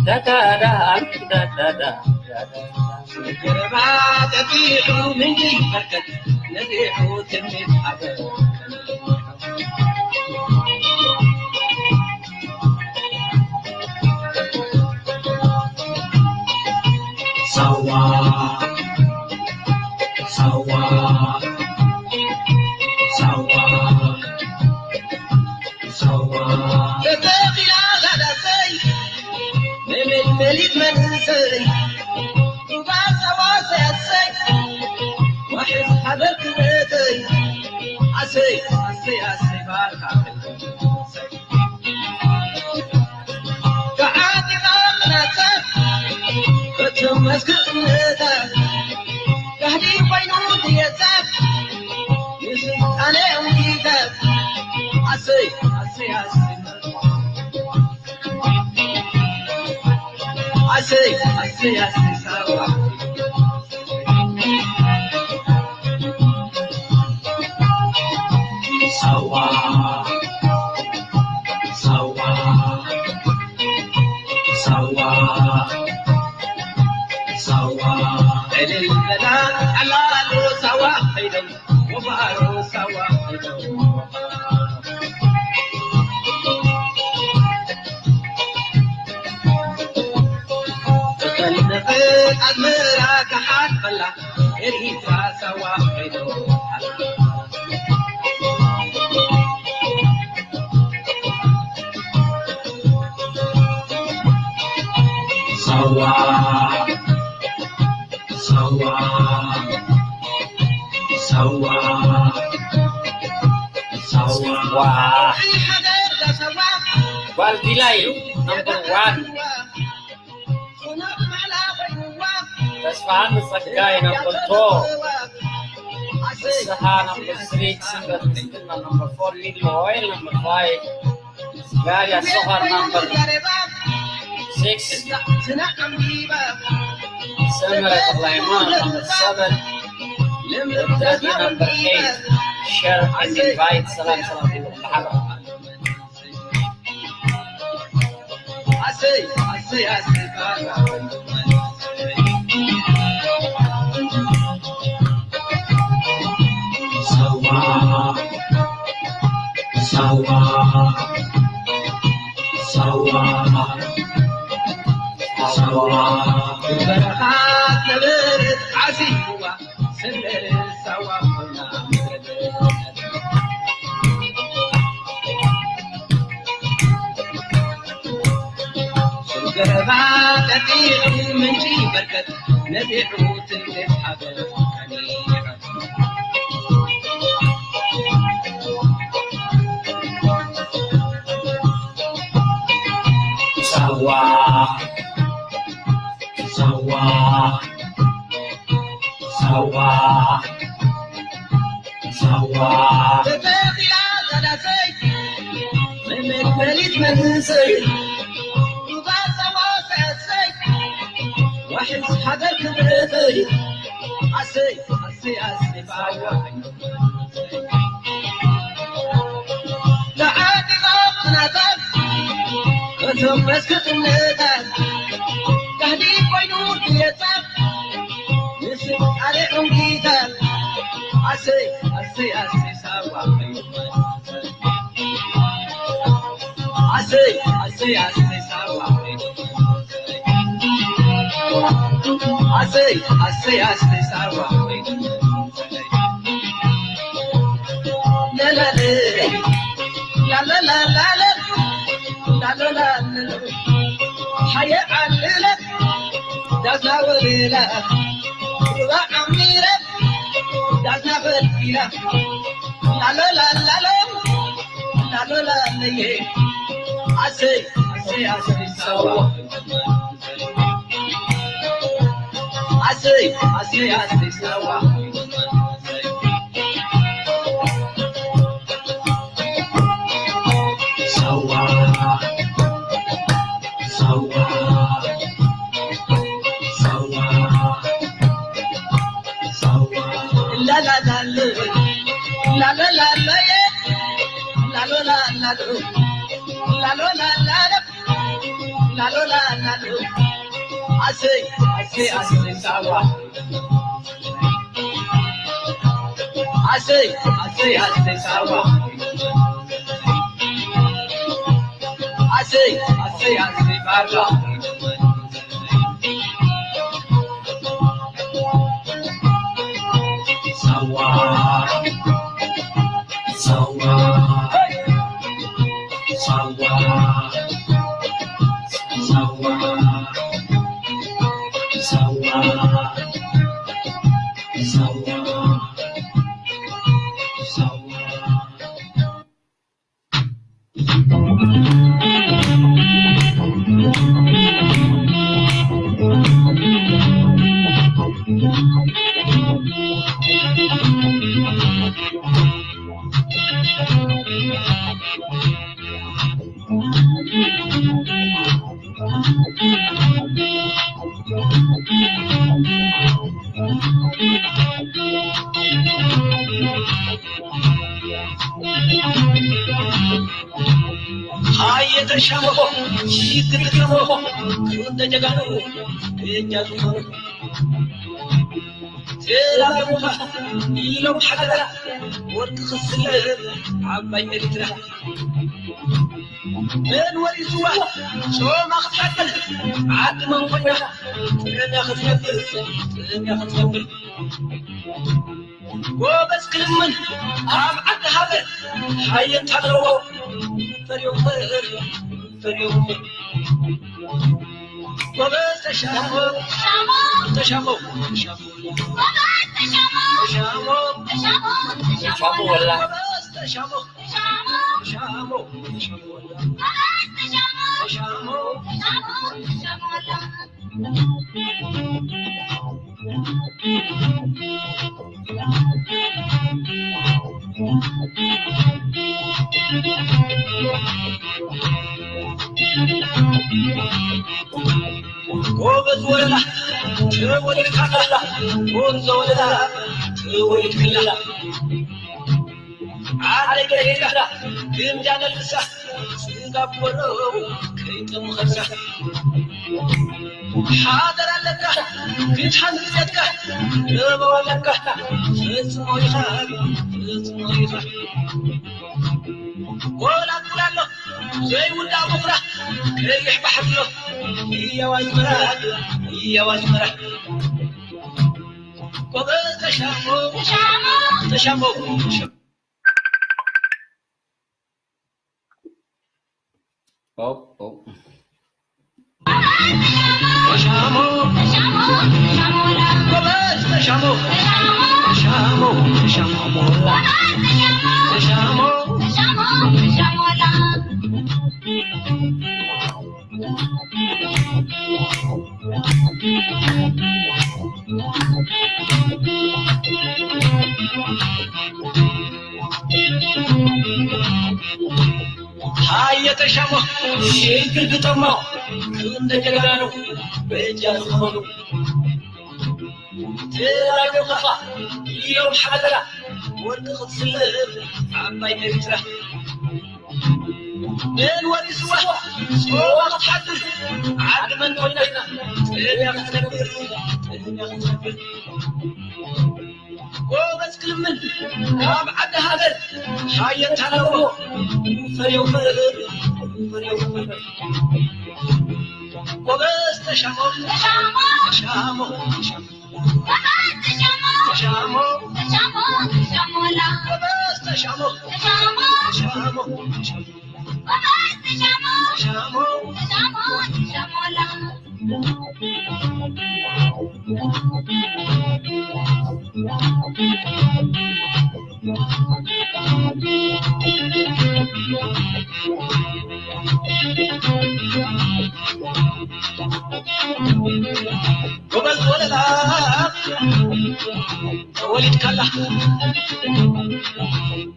ዳዳዳ፣ ዳዳዳ፣ ዳዳዳ። ገረባ ጠፊሑ ምንጪ በርከት ነዚሑ ትምኒት ሃገር። ሳዋ፣ ሳዋ፣ ሳዋ፣ ሳዋ። ተተኺላ ዛዳሰይ፣ መመሊት መንእሰይ፣ ሩባ ሳዋ ሰያሰይ፣ ዋሕስ ሃገር ክብረተይ። ኣሰይ፣ ኣሰይ፣ ኣሰይ፣ ባርካ። ተዓጢቓ ጽናታት፣ እቶም መስክርነታት፣ ጋህዲ ኮይኑ ድየታት፣ ንስልጣነ እምቢታት። ኣሰይ፣ ኣሰይ፣ ኣሰይ። ኣሰይ፣ ኣሰይ፣ ኣሰይ፣ ሳዋ። ሳዋ፣ ሳዋ፣ ሳዋ፣ ሳዋ። ዕልል በላ፣ ዓላሉ ሳዋ ኸይዶም፣ ወፋሮ ሳዋ ኸይዶም። ተጠልመ ኣዝመራ ክሓልፈላ፣ ኤሪትራ ሳዋ ኸይዶ። ሳዋ፣ ሳዋ፣ ሳዋ፣ ሳዋ። ጓል ዲላይ ነምበር ዋን። ተስፋሃኒ ጸጋይ ነምበር ቱ። ፍስሃ ነምበር ስሪ። ስንበት ምስግና ነምበር ፎር። ሚድል ኦይል ነምበር ፋይቭ። ጋርያ ሶኸር ነምበር ሲክስ። ሰመረ ተኽለሃይማኖት ነምበር ሰቨን። ወዳዲ ነምበር ኤይት። ሸር ኤንድ ኢንቫይት። ሰላም ሰላም ይሁን። ብሓባር ኣሰይ፣ ኣሰይ፣ ኣሰይ፣ ሳዋ፣ ሳዋ፣ ሳዋ፣ ሳዋ። በረኻ ነበረት ዓሲዋ። ሳዋ፣ ሳዋ፣ ሳዋ፣ ሳዋ። ተተኺላ ዛዳሰይ፣ መመሊት መንእሰይ፣ ሩባ ሳዋ ሰያሰይ፣ ዋሕስ ሃገር ክብረተይ። ኣሰይ፣ ኣሰይ፣ ኣሰይ፣ ሳዋ። ተዓጢቓ ጽናታት፣ እቶም መስክርነታት፣ ጋህዲ ኮይኑ ድሌታት፣ ንስም ቃለ ዕንጊታት። ኣሰይ፣ ኣሰይ፣ ኣሰይ፣ ሳዋ። ኣሰይ፣ ኣሰይ፣ ኣሰይ፣ ሳዋ። ኣሰይ፣ ኣሰይ፣ ኣሰይ፣ ሳዋ። ላላለ፣ ላላላላለ፣ ላላላለ፣ ሃየ ዓልለ፣ ዳስና ወለላ፣ ሩባ ዓሚረ፣ ዳስና ፈልፊላ፣ ላሎላላሎ፣ ላሎላለየ፣ ኣሰይ፣ ኣሰይ፣ ኣሰይ፣ ሳዋ። ኣሰይ፣ ኣሰይ፣ ኣሰይ፣ ሳዋ። ሳዋ፣ ሳዋ፣ ሳዋ፣ ሳዋ። ላላላለ፣ ላሎ ላሎዬ፣ ላሎ ላላሎ፣ ላሎ ላላሎ፣ ላሎ ላላሎ። ኣሰይ፣ ኣሰይ፣ ኣሰይ፣ ሳዋ። ኣሰይ፣ ኣሰይ፣ ኣሰይ፣ ሳዋ። ኣሰይ፣ ኣሰይ፣ ኣሰይ፣ ባባ። ሳዋ፣ ሳዋ፣ ሳዋ፣ ሳዋ፣ ሳዋ፣ ሳዋ፣ ሳዋ። ሃየ ተሻምቦ፣ ይግጥሞ፣ ክንደ ጀጋኑ፣ ደጃ ዝኾኑ። ተላቢምኻ ኢሎም ሓደራ፣ ወርቂ ክስለብ ዓባይ ኤርትራ። መን ወሪስዋ ጾማ ክትሓድር፣ ዓዲ መን ኮይና ጥዕና ክትነብር፣ ጥዕና ክትነብር። ጎበዝ ክልምን ኣብ ዓዲ ሃገር ሓየት ኣለዎ። ፈርዮ እምበር፣ ፈርዮ እምበር። ጎበዝ ተሻሞ፣ ተሻሞ፣ ተሻሞ። ተሻሞ ወላ። ጎበዝ ተሻሞ፣ ተሻሞ፣ ተሻሞ። ጎበዝ ወለላ ተወሊድካላ፣ ጎበዝ ወለላ ተወሊድክላ። ዓደይ ገዲፍካ ግምጃ ነልብሳ፣ ስጋብ ቆሎ ከይጥም ኸብሳ። ሓደር ኣለካ ክትሓንጽ ቤትካ፣ ጥበብ ኣለካ ፈጽሞ ኢኻ፣ ፈጽሞ ኢኻ። ጎላጉል ኣሎ ዘይውዳእ ቦኽራ፣ ቀይሕ ባሕሪ ኣሎ ህያው ኣዝመራ፣ ህያው ኣዝመራ። ጎበዝ ተሻሞ፣ ተሻሞ፣ ተሻሞ፣ ተሻሞ። ኦ፣ ኦ። ተሻሞ፣ ጎበዝ ተሻሞ፣ ተሻሞ፣ ተሻሞ፣ ተሻሞ። ሃየ ተሻሞ፣ ሽግር ግጠሞ፣ ክንደ ጀጋኑ በጃ ዝኾኑ። ተላቢምኻ ኢሎም ሓደራ፣ ወርቂ ክትስልብ ዓባይ ኤርትራ። መን ወሪስዋ ጾማ ክትሓድር፣ ዓዲ መን ኮይና ጥዕና ክትነብር፣ ጥዕና ክትነብር። ጎበዝ ክልምን ካብ ዓዲ ሃገር ሓየት ኣለዎ። ፈርዮ እምበር፣ ፈርዮ እምበር። ጎበዝ ተሻሞ፣ ተሻሞ፣ ተሻሞ። ጎበዝ ተሻሞ፣ ተሻሞ፣ ተሻሞ። ጎበዝ ተሻሞ፣ ተሻሞ፣ ተሻሞ፣ ተሻሞ። ጎበዝ ተሻሞ፣ ተሻሞ፣ ተሻሞ፣ ተሻሞ። ጎበዝ ወለላ ተወሊድካላ፣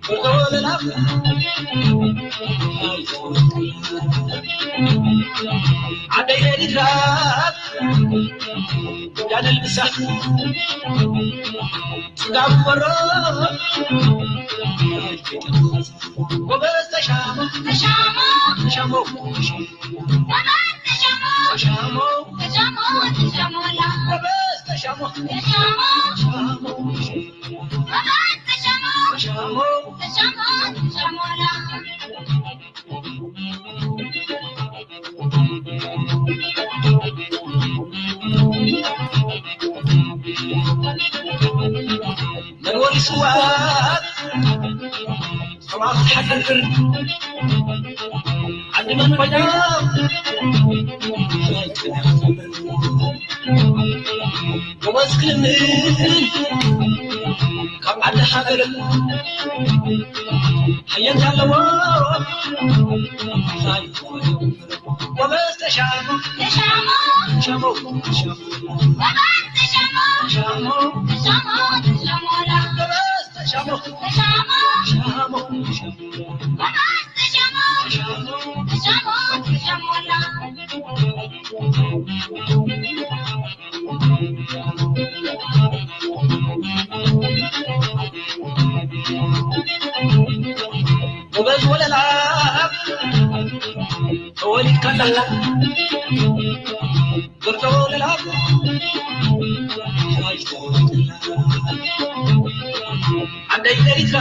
ጎበዝ ወለላ ዓደይ ኤሪትራ። ዳነልብሳ ጽጋብ ቆሮ ጎበዝ ተሻሞ፣ ተሻሞ፣ ተሻሞ፣ ተሻሞ፣ ተሻሞ፣ ተሻሞ፣ ተሻሞ፣ ጎበዝ ተሻሞ፣ ተሻሞ፣ ተሻሞ፣ ተሻሞ፣ ተሻሞ፣ ተሻሞ፣ ተሻሞ፣ ተሻሞ፣ ተሻሞ፣ መንበሪ ስውኣት ሰውኣት ሓድር ዓዲ መን ኮይና ጎበዝ ክልምን ካብ ዓዲ ሃገር ሓየት ኣለዎ። ጎበዝ ተሻሞ፣ ተሻሞ፣ ተሻሞ፣ ተሻሞ፣ ጎበዝ ተሻሞ፣ ተሻሞ፣ ተሻሞ፣ ጎበዝ ተሻሞ፣ ተሻሞ፣ ተሻሞ፣ ተሻሞ፣ ጎበዝ ተሻሞ፣ ተሻሞ፣ ተሻሞ፣ ተሻሞ፣ ጎበዝ ወለላ ተወሊድካ ኣለኻ፣ ጎበዝ ወለላ ዓደይ ኤሪትራ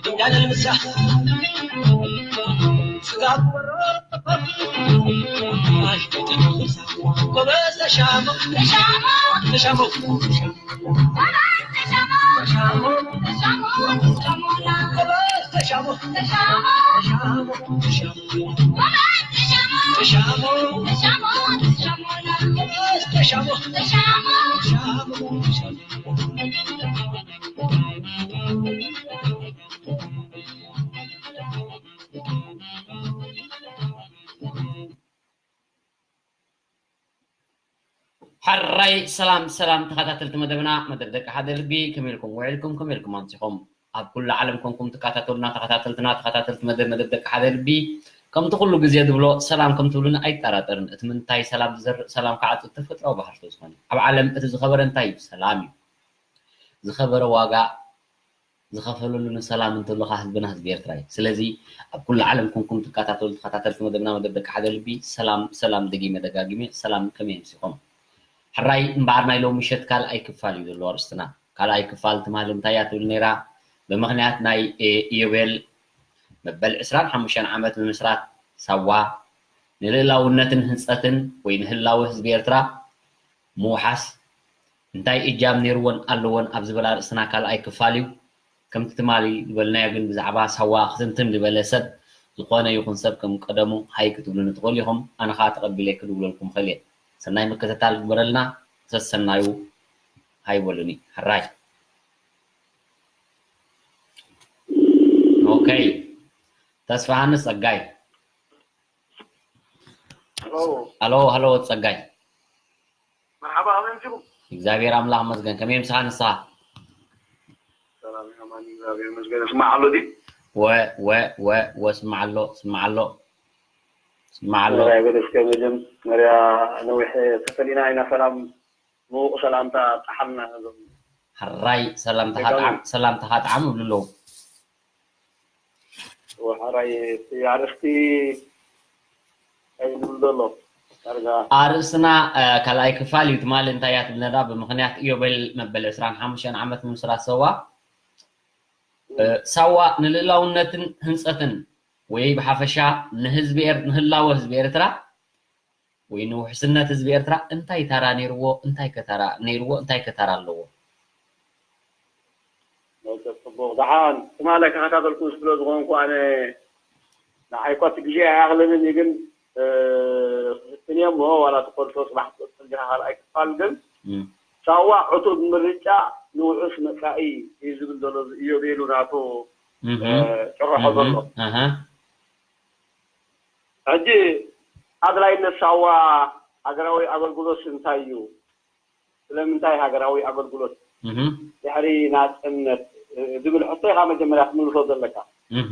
እንዳለ ልምሳ ስጋብ ጎበዝ ተሻሞ፣ ተሻሞ፣ ተሻሞ፣ ተሻሞ፣ ተሻሞ፣ ተሻሞ፣ ተሻሞ፣ ተሻሞ፣ ተሻሞ፣ ተሻሞ፣ ተሻሞ፣ ተሻሞ፣ ተሻሞ፣ ተሻሞ፣ ተሻሞ፣ ተሻሞ፣ ተሻሞ፣ ተሻሞ፣ ተሻሞ። ሕራይ ሰላም ሰላም ተኸታተልቲ መደብና፣ መደብ ደቂ ሓደ ልቢ፣ ከመይ ኢልኩም ውዒልኩም፣ ከመይ ኢልኩም ኣምሲኹም? ኣብ ኩሉ ዓለም ኮንኩም ትከታተሉና ተኸታተልትና፣ ተኸታተልቲ መደብ፣ መደብ ደቂ ሓደ ልቢ፣ ከምቲ ኩሉ ግዜ ዝብሎ፣ ሰላም ከም ትብሉኒ ኣይጠራጠርን። እቲ ምንታይ ሰላም ዝዘርእ ሰላም ክዓጽድ ተፈጥሮኣዊ ባህሪ ስለ ዝኾነ። ኣብ ዓለም እቲ ዝኸበረ እንታይ እዩ? ሰላም እዩ። ዝኸበረ ዋጋ ዝኸፈለሉ ንሰላም እንተሎ ኸዓ ህዝብና ህዝቢ ኤርትራ እዩ። ስለዚ ኣብ ኩሉ ዓለም ኩንኩም ትከታተሉ ተኸታተልቲ መደብና መደብ ደቂ ሓደ ልቢ ሰላም ሰላም፣ ደጊመ ደጋጊመ ሰላም፣ ከመይ ኣምሲኹም? ሕራይ እምበኣር ናይ ሎሚ ምሸት ካልኣይ ክፋል እዩ ዘለዎ ኣርእስትና። ካልኣይ ክፋል ትማሊ እንታይ እያ ትብል ነይራ? ብምኽንያት ናይ፣ እ፣ ኢዮቤል መበል ዕስራን ሓሙሽተን ዓመት ምምስራት ሳዋ ንልእላውነትን ህንጸትን ወይ ንህላወ ህዝቢ ኤርትራ ምውሓስ እንታይ እጃም ነይርዎን ኣለዎን ኣብ ዝብል ኣርእስትና ካልኣይ ክፋል እዩ። ከምቲ ትማሊ ዝበልናዮ ግን ብዛዕባ ሳዋ ክትንትን ዝበለ ሰብ ዝኾነ ይኹን ሰብ ከም ቀደሙ ሃይ ክትብሉኒ ትኽእሉ ኢኹም። ኣነ ኸኣ ተቐቢለ ክድውለልኩም እኽእል እየ። ሰናይ ምክትታል ግበረልና። ሰሰናዩ ሃይ በሉኒ። ሕራይ። ኦኬ። ተስፋሃንስ ጸጋይ። ሄሎ። ሄሎ፣ ሄሎ ጸጋይ። መርሓባ፣ ከመይ ኣምሲኹም? እግዚኣብሔር ኣምላኽ መስገን። ከመይ ምሳኻ ንስኻ? ሰላም፣ ኣማን፣ እግዚኣብሔር መስገን። እስማዕ ኣሎ ድዩ? ወ፣ ወ፣ ወ፣ ወ፣ ስማዕ ኣሎ፣ ስማዕ ኣሎ። ስማዕ ኣሎ። መርያ ይበል እስከ መጀመርያ ነዊሕ ተፈሊና ኢና ሰላም ምዉቕ ሰላምታ ጠዓምና። ሕራይ ሰላምታኻ ደጋሚ። ጠዓም፣ ሰላምታኻ ጠዓም ይብሉ ኣለዉ። ወ፣ ሕራይ እቲ ኣርእስቲ እንታይ እዩ ዝብል ዘሎ? ዳርጋ ኣርእስትና፣ እ፣ ካልኣይ ክፋል እዩ። ትማሊ እንታይ እያ ትብለና? ብምኽንያት ኢዮቤል መበል ዕስራን ሓሙሽተን ዓመት ምምስራት ሰዋ፣ እ፣ ሳዋ ንልእላውነትን ህንጸትን ወይ ብሓፈሻ ንህዝቢ ኤር-፣ ንህላወ ህዝቢ ኤርትራ ወይ ንውሕስነት ህዝቢ ኤርትራ እንታይ ታራ ነይርዎ? እንታይ ከ ታራ ነይርዎ? እንታይ ከ ታራ ኣለዎ? ጽቡቕ። ደሓን ትማሊ ከኸታተልኩም ስለ ዝኾንኩ ኣነ ንዓይ እኳ እቲ ግዜ ኣይኣኽለንን እዩ፣ ግን፣ እ፣ ክፍትን እየ እሞ ዋላ ትፈልጦ ጽባሕ ትቕጽል ዲኻ ካልኣይ ክፋል ግን እም። ሳዋ ዕቱብ ምርጫ ንውሑስ መጻኢ እዩ ዝብል ዘሎ እዚ ኢዮቤሉ ናቱ፣ እም። እ፣ ጭርሖ እም። ዘሎ። ኣሃ። ሕጂ ኣድላይነት ሳዋ ሃገራዊ ኣገልግሎት እንታይ እዩ? ስለምንታይ ሃገራዊ ኣገልግሎት እህ። ድሕሪ ናጽነት፣ እ፣ ዝብል ሕቶ ኢኻ መጀመርያ ክትምልሶ ዘለካ። እህ።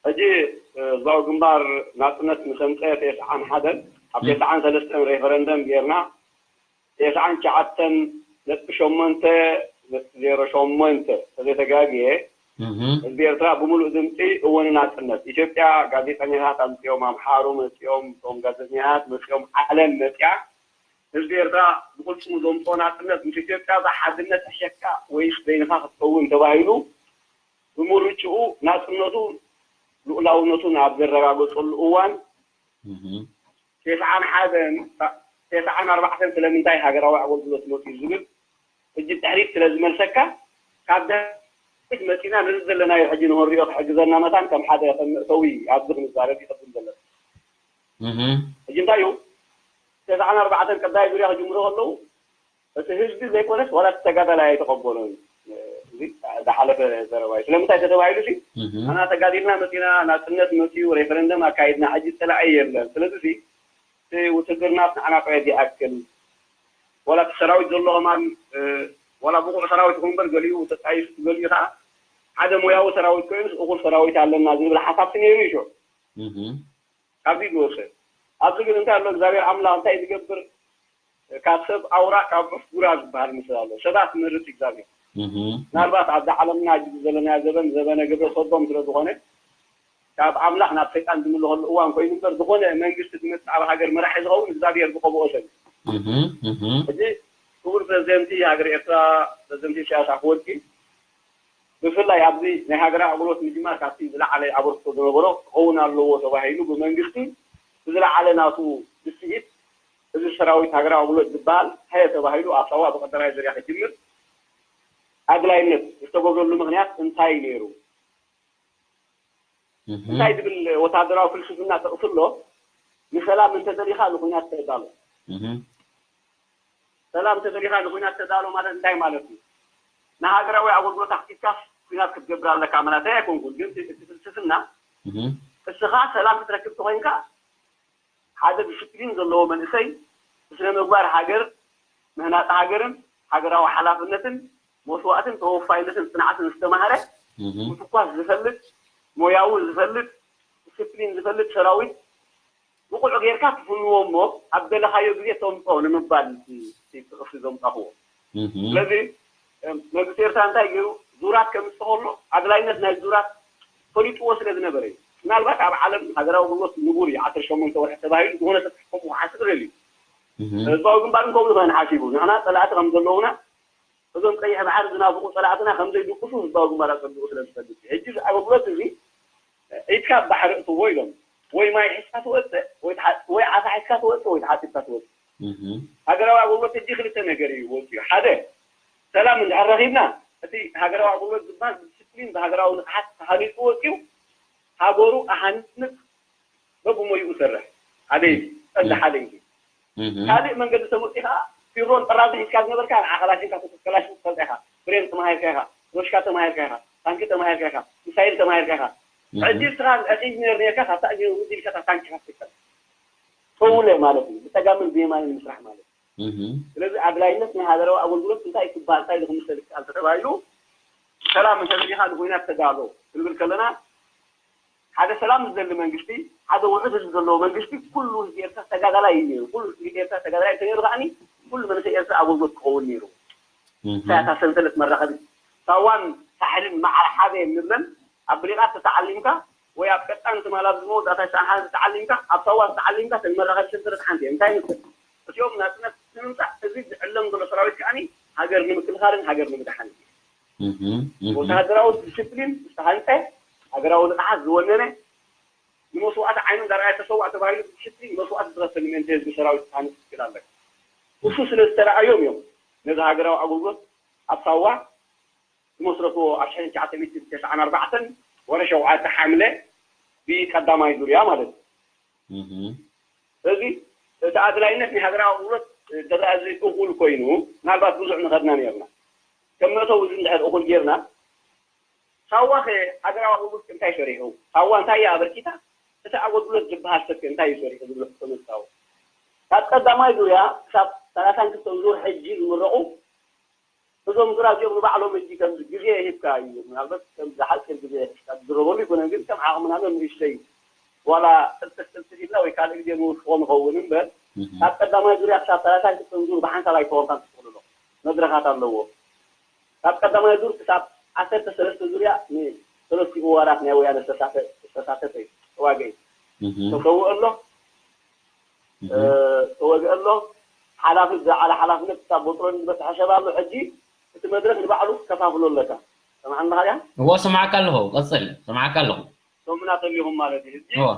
ሕጂ፣ እ፣ ህዝባዊ ግንባር ናጽነት ምስ ኣምጸአ ተስዓን ሓደን፣ ኣብ እህ። ተስዓን ሰለስተን ሬፈረንደም ጌርና፣ ተስዓን ትሽዓተን ነጥቢ ሸሞንተ ዜሮ ሸሞንተ ተዘይተጋግየ፣ ህዝቢ ኤርትራ ብምሉእ ድምፂ እወ ንናፅነት። ኢትዮጵያ ጋዜጠኛታት ኣምፅኦም፣ ኣምሓሩ መፅኦም፣ እቶም ጋዜጠኛታት መፅኦም፣ ዓለም መፅያ፣ ህዝቢ ኤርትራ ብቅልፅሙ ዘምፅኦ ናፅነት ምስ ኢትዮጵያ እዛ ሓድነት ሕሸካ ወይስ በይንኻ ክትከውን ተባሂሉ ብምርጭኡ ናፅነቱ ልኡላውነቱን ኣብ ዘረጋገፀሉ እዋን፣ ቴስዓን ሓደን ቴስዓን ኣርባዕተን ስለምንታይ ሃገራዊ ኣገልግሎት መፅኡ ዝብል ሕጂ ድሕሪት ስለ ዝመልሰካ፣ ካብ ድሕሪት መፂና ነዚ ዘለናዮ ሕጂ ንኽንሪኦ ክሕግዘና መታን ከም ሓደ ከም መእተዊ ኣብዚ ክንዛረብ ይቕድም ዘለና። ሕጂ እንታይ እዩ? ተስዓን ኣርባዕተን ቀዳይ ዙርያ ክጅምሩ ከለዉ እቲ ህዝቢ ዘይኮነስ ዋላ እቲ ተጋዳላይ ኣይተቐበሎን። እዚ ዝሓለፈ ዘረባ እዩ። ስለምንታይ ተተባሂሉ ሲ ኣና ተጋዲልና መፂና ናፅነት መፅኡ ሬፈረንደም ኣካይድና ሕጂ ፀላኢ የለን። ስለዚ ሲ እቲ ውትድርና ንዓና ቆየት ይኣክል ዋላ እቲ ሰራዊት ዘሎ ከማን ዋላ ብቑዕ ሰራዊት ይኹን እምበር ገሊኡ ተጣይሱ ገሊኡ ከዓ ሓደ ሞያዊ ሰራዊት ኮይኑ እኹል ሰራዊት ኣለና ዝብል ሓሳብ ነይሩ እዩ ሽዑ ካብዚ ዝወፀ ኣብዚ ግን እንታይ ኣሎ እግዚኣብሔር ኣምላኽ እንታይ ዝገብር ካብ ሰብ ኣውራ ካብ ዑፍ ጉራ ዝበሃል ምስል ኣሎ ሰባት መርፅ እግዚኣብሔር ምናልባት ኣብዛ ዓለምና ጅ ዘለናዮ ዘበን ዘበነ ግብረ ሰዶም ስለ ዝኾነ ካብ ኣምላኽ ናብ ሰይጣን ዝምልኸሉ እዋን ኮይኑ እምበር ዝኾነ መንግስቲ ዝመፅእ ኣብ ሃገር መራሒ ዝኸውን እግዚኣብሔር ዝቀብኦ ሰብ ሕጂ ክቡር ፕሬዚደንቲ ሃገር ኤርትራ ፕሬዚደንቲ ኢሳያስ ኣፈወርቂ ብፍላይ ኣብዚ ናይ ሃገራዊ ኣገልግሎት ምጅማር ካብቲ ዝለዓለ ኣበርክቶ ዝነበሮ ክኸውን ኣለዎ ተባሂሉ ብመንግስቲ ብዝለዓለ ናቱ ብስዒት እዚ ሰራዊት ሃገራዊ ኣገልግሎት ዝበሃል ሀየ ተባሂሉ ኣብ ሳዋ ብቀዳማይ ዙርያ ክጅምር ኣድላይነት ዝተገብረሉ ምክንያት እንታይ ነይሩ? እንታይ ዝብል ወታደራዊ ፍልስፍና ጠቕሱ ኣሎ? ንሰላም እንተደሊኻ ንኩናት ተዳሎ። ሰላም እንተደሊኻ ንኩናት ተዳሎ ማለት እንታይ ማለት እዩ? ንሃገራዊ ኣገልግሎት ኣክቲካስ ኩናት ክትገብር ኣለካ ማለት ኣይኮንኩን፣ ግን እቲ ፍልስፍና እስኻ ሰላም ክትረክብ ተኮይንካ ሓደ ዲስፕሊን ዘለዎ መንእሰይ ብስነ ምግባር ሃገር ምህናፅ ሃገርን ሃገራዊ ሓላፍነትን መስዋእትን ተወፋይነትን ፅንዓትን ዝተማህረ ምትኳስ ዝፈልጥ ሞያዊ ዝፈልጥ ዲስፕሊን ዝፈልጥ ሰራዊት ብቑዕ ጌርካ ትፍንዎ እሞ ኣብ ደለኻዮ ግዜ ተምፅኦ ንምባል ጥቕሲ ዘምፃኽዎ ስለዚ መንግስቲ ኤርትራ እንታይ ገይሩ ዙራት ከምፅእ ከሎ ኣድላይነት ናይ ዙራት ፈሊጥዎ ስለ ዝነበረ እዩ ምናልባት ኣብ ዓለም ሃገራዊ ኣገልግሎት ንቡር እዩ ዓሰርተ ሸሞንተ ወርሒ ተባሂሉ ዝኾነ ሰብ ከምኡ ክሓስብ ደልዩ ህዝባዊ ግንባር ከምኡ ዝኾነ ሓሲቡ ንሕና ፀላእቲ ከም ዘለውና እዞም ቀይሕ ባሕሪ ዝናፍቑ ፀላእትና ከም ዘይድቅሱ ህዝባዊ ግንባር ኣፀቢቑ ስለ ዝፈልጥ እዩ ሕጂ እዚ ኣገልግሎት እዚ ኢድካ ኣብ ባሕሪ እትዎ ኢሎም ወይ ማይ ሒዝካ ትወፅእ ወይ ዓሳ ሒዝካ ትወፅእ ወይ ተሓፂብካ ትወፅእ ሃገራዊ ኣገልግሎት ሕጂ ክልተ ነገር እዩ ወፂኡ ሓደ ሰላም እንድሕር ረኺብና እቲ ሃገራዊ ኣገልግሎት ዝበሃል ብዲስፕሊን ብሃገራዊ ንቕሓት ተሃኒፁ ወፂኡ ሃገሩ ኣሃንፅ በብሞይኡ ሰርሕ ሓደ እዩ ቀንዲ ሓደ እዩ ካልእ መንገዲ ተመፂኡ ከዓ ፊሮን ጥራዚ ሒዝካ ዝነበርካ ንዓ ከላሽንካ ከላሽን ትፈልጣ ኢኻ ብሬን ተማሂርካ ኢኻ ሮሽካ ተማሂርካ ኢኻ ታንኪ ተማሂርካ ኢኻ ሚሳይል ተማሂርካ ኢኻ ሕጂ እስኻ ንዕጢ ኢንጂነር ነርካ ካብታ ኢንጂነር ውድእ ኢልካ ታንኪ ኢኻ ትፍከል ተውለ ማለት እዩ ብፀጋምን ብየማንን ምስራሕ ማለት እዩ ስለዚ ኣድላይነት ናይ ሃገራዊ ኣገልግሎት እንታይ ክበሃል እንታይ ዝክምሰል ይከኣል ተተባሂሉ ሰላም እንተዘሊኻ ንኩናት ተዳሎ ክንብል ከለና ሓደ ሰላም ዝደሊ መንግስቲ ሓደ ውሑድ ህዝቢ ዘለዎ መንግስቲ ኩሉ ህዝቢ ኤርትራ ተጋዳላይ እዩ ነይሩ ኩሉ ህዝቢ ኤርትራ ተጋዳላይ እንተነይሩ ከዓኒ ኩሉ መንእሰይ ኤርትራ ኣገልግሎት ክኸውን ነይሩ እሳያታ ሰንሰለት መራኸቢ ሳዋን ሳሕልን ማዕረ ሓደ ንብለን ኣብ ብሊቓት ተተዓሊምካ ወይ ኣብ ቀጣን ትማል ኣብዚ መወዳእታ ሰዓሓት ተዓሊምካ ኣብ ሳዋ ተዓሊምካ ተን መራኸቢ ሰንሰለት ሓንቲ እየን እንታይ ንብል እዚኦም ናፅነት ንምምፃእ እዚ ዝዕለም ዘሎ ሰራዊት ከዓኒ ሃገር ንምክልኻልን ሃገር ንምድሓን እዩ ወታደራዊ ዲስፕሊን ዝተሃንፀ ሃገራዊ ንቕሓት ዝወነነ ንመስዋእቲ ዓይኑ እንዳረኣየ ተሰዋእ ተባሂሉ ብዲስፕሊን መስዋእቲ ዝኸፈል ምእንቲ ህዝቢ ሰራዊት ዝተሃንፅ ክክል ኣለካ እሱ ስለ ዝተረኣዮም እዮም ነዚ ሃገራዊ ኣገልግሎት ኣብ ሳዋ ዝመስረትዎ ኣብ ሽሕን ትሽዓተ ሚእትን ተስዓን ኣርባዕተን ወረ ሸውዓተ ሓምለ ብቀዳማይ ዙርያ ማለት እዩ እዚ እቲ ኣድላይነት ናይ ሃገራዊ ኣገልግሎት እንተደኣ እዚ እኹል ኮይኑ ምናልባት ብዙሕ ንኸድና ነርና ከም መእተዊ እዚ እንድሕር እኹል ጌርና ሳዋ ከ ሃገራዊ ኣገልግሎት እንታይ ሰሪሑ ሳዋ እንታይ እያ ኣበርኪታ እቲ ኣገልግሎት ዝበሃል ሰብ እንታይ እዩ ሰሪሑ ዝብሎ ሕቶ መፃወ ካብ ቀዳማይ ዙርያ ክሳብ ሰላሳን ክልተን ዙር ሕጂ ዝምረቑ እዞም ዙራ እዚኦም ንባዕሎም ሕጂ ከም ግዜ ሂብካ እዩ ምናልባት ከም ዝሓፅር ግዜ ሒዝካ ዝዝረበሉ ይኮነን ግን ከም ዓቕምና መምሪሽተይ ዋላ ጥልጥፍ ጥልጥፍ ኢልና ወይ ካልእ ግዜ ንውስኮ ንኸውን እምበር ካብ ቀዳማይ ዙርያ ክሳብ ሰላሳን ክልተን ዙር ብሓንሳብ ኣይተወርካን ትኽእልሎ መድረኻት ኣለዎ ካብ ቀዳማይ ዙር ክሳብ ዓሰርተ ሰለስተ ዙርያ ንሰለስቲኡ ዋራት ናይ ወያነ ዝተሳተፈ እዩ። ተዋገኢ ተሰውእ ኣሎ። ተወግአ ኣሎ። ሓላፊ ዝለዓለ ሓላፍነት ክሳብ ቦጥሮን ዝበፅሐ ሰብ ኣሎ። ሕጂ እቲ መድረክ ንባዕሉ ከፋፍሎ ኣለካ። ሰማዕኒ ኣለኻ ድያ? እዎ፣ ሰማዕካ ኣለኹ። ቀፅል፣ ሰማዕካ ኣለኹ። ሰሙና ተሊኹም ማለት እዩ። ሕጂ እዎ።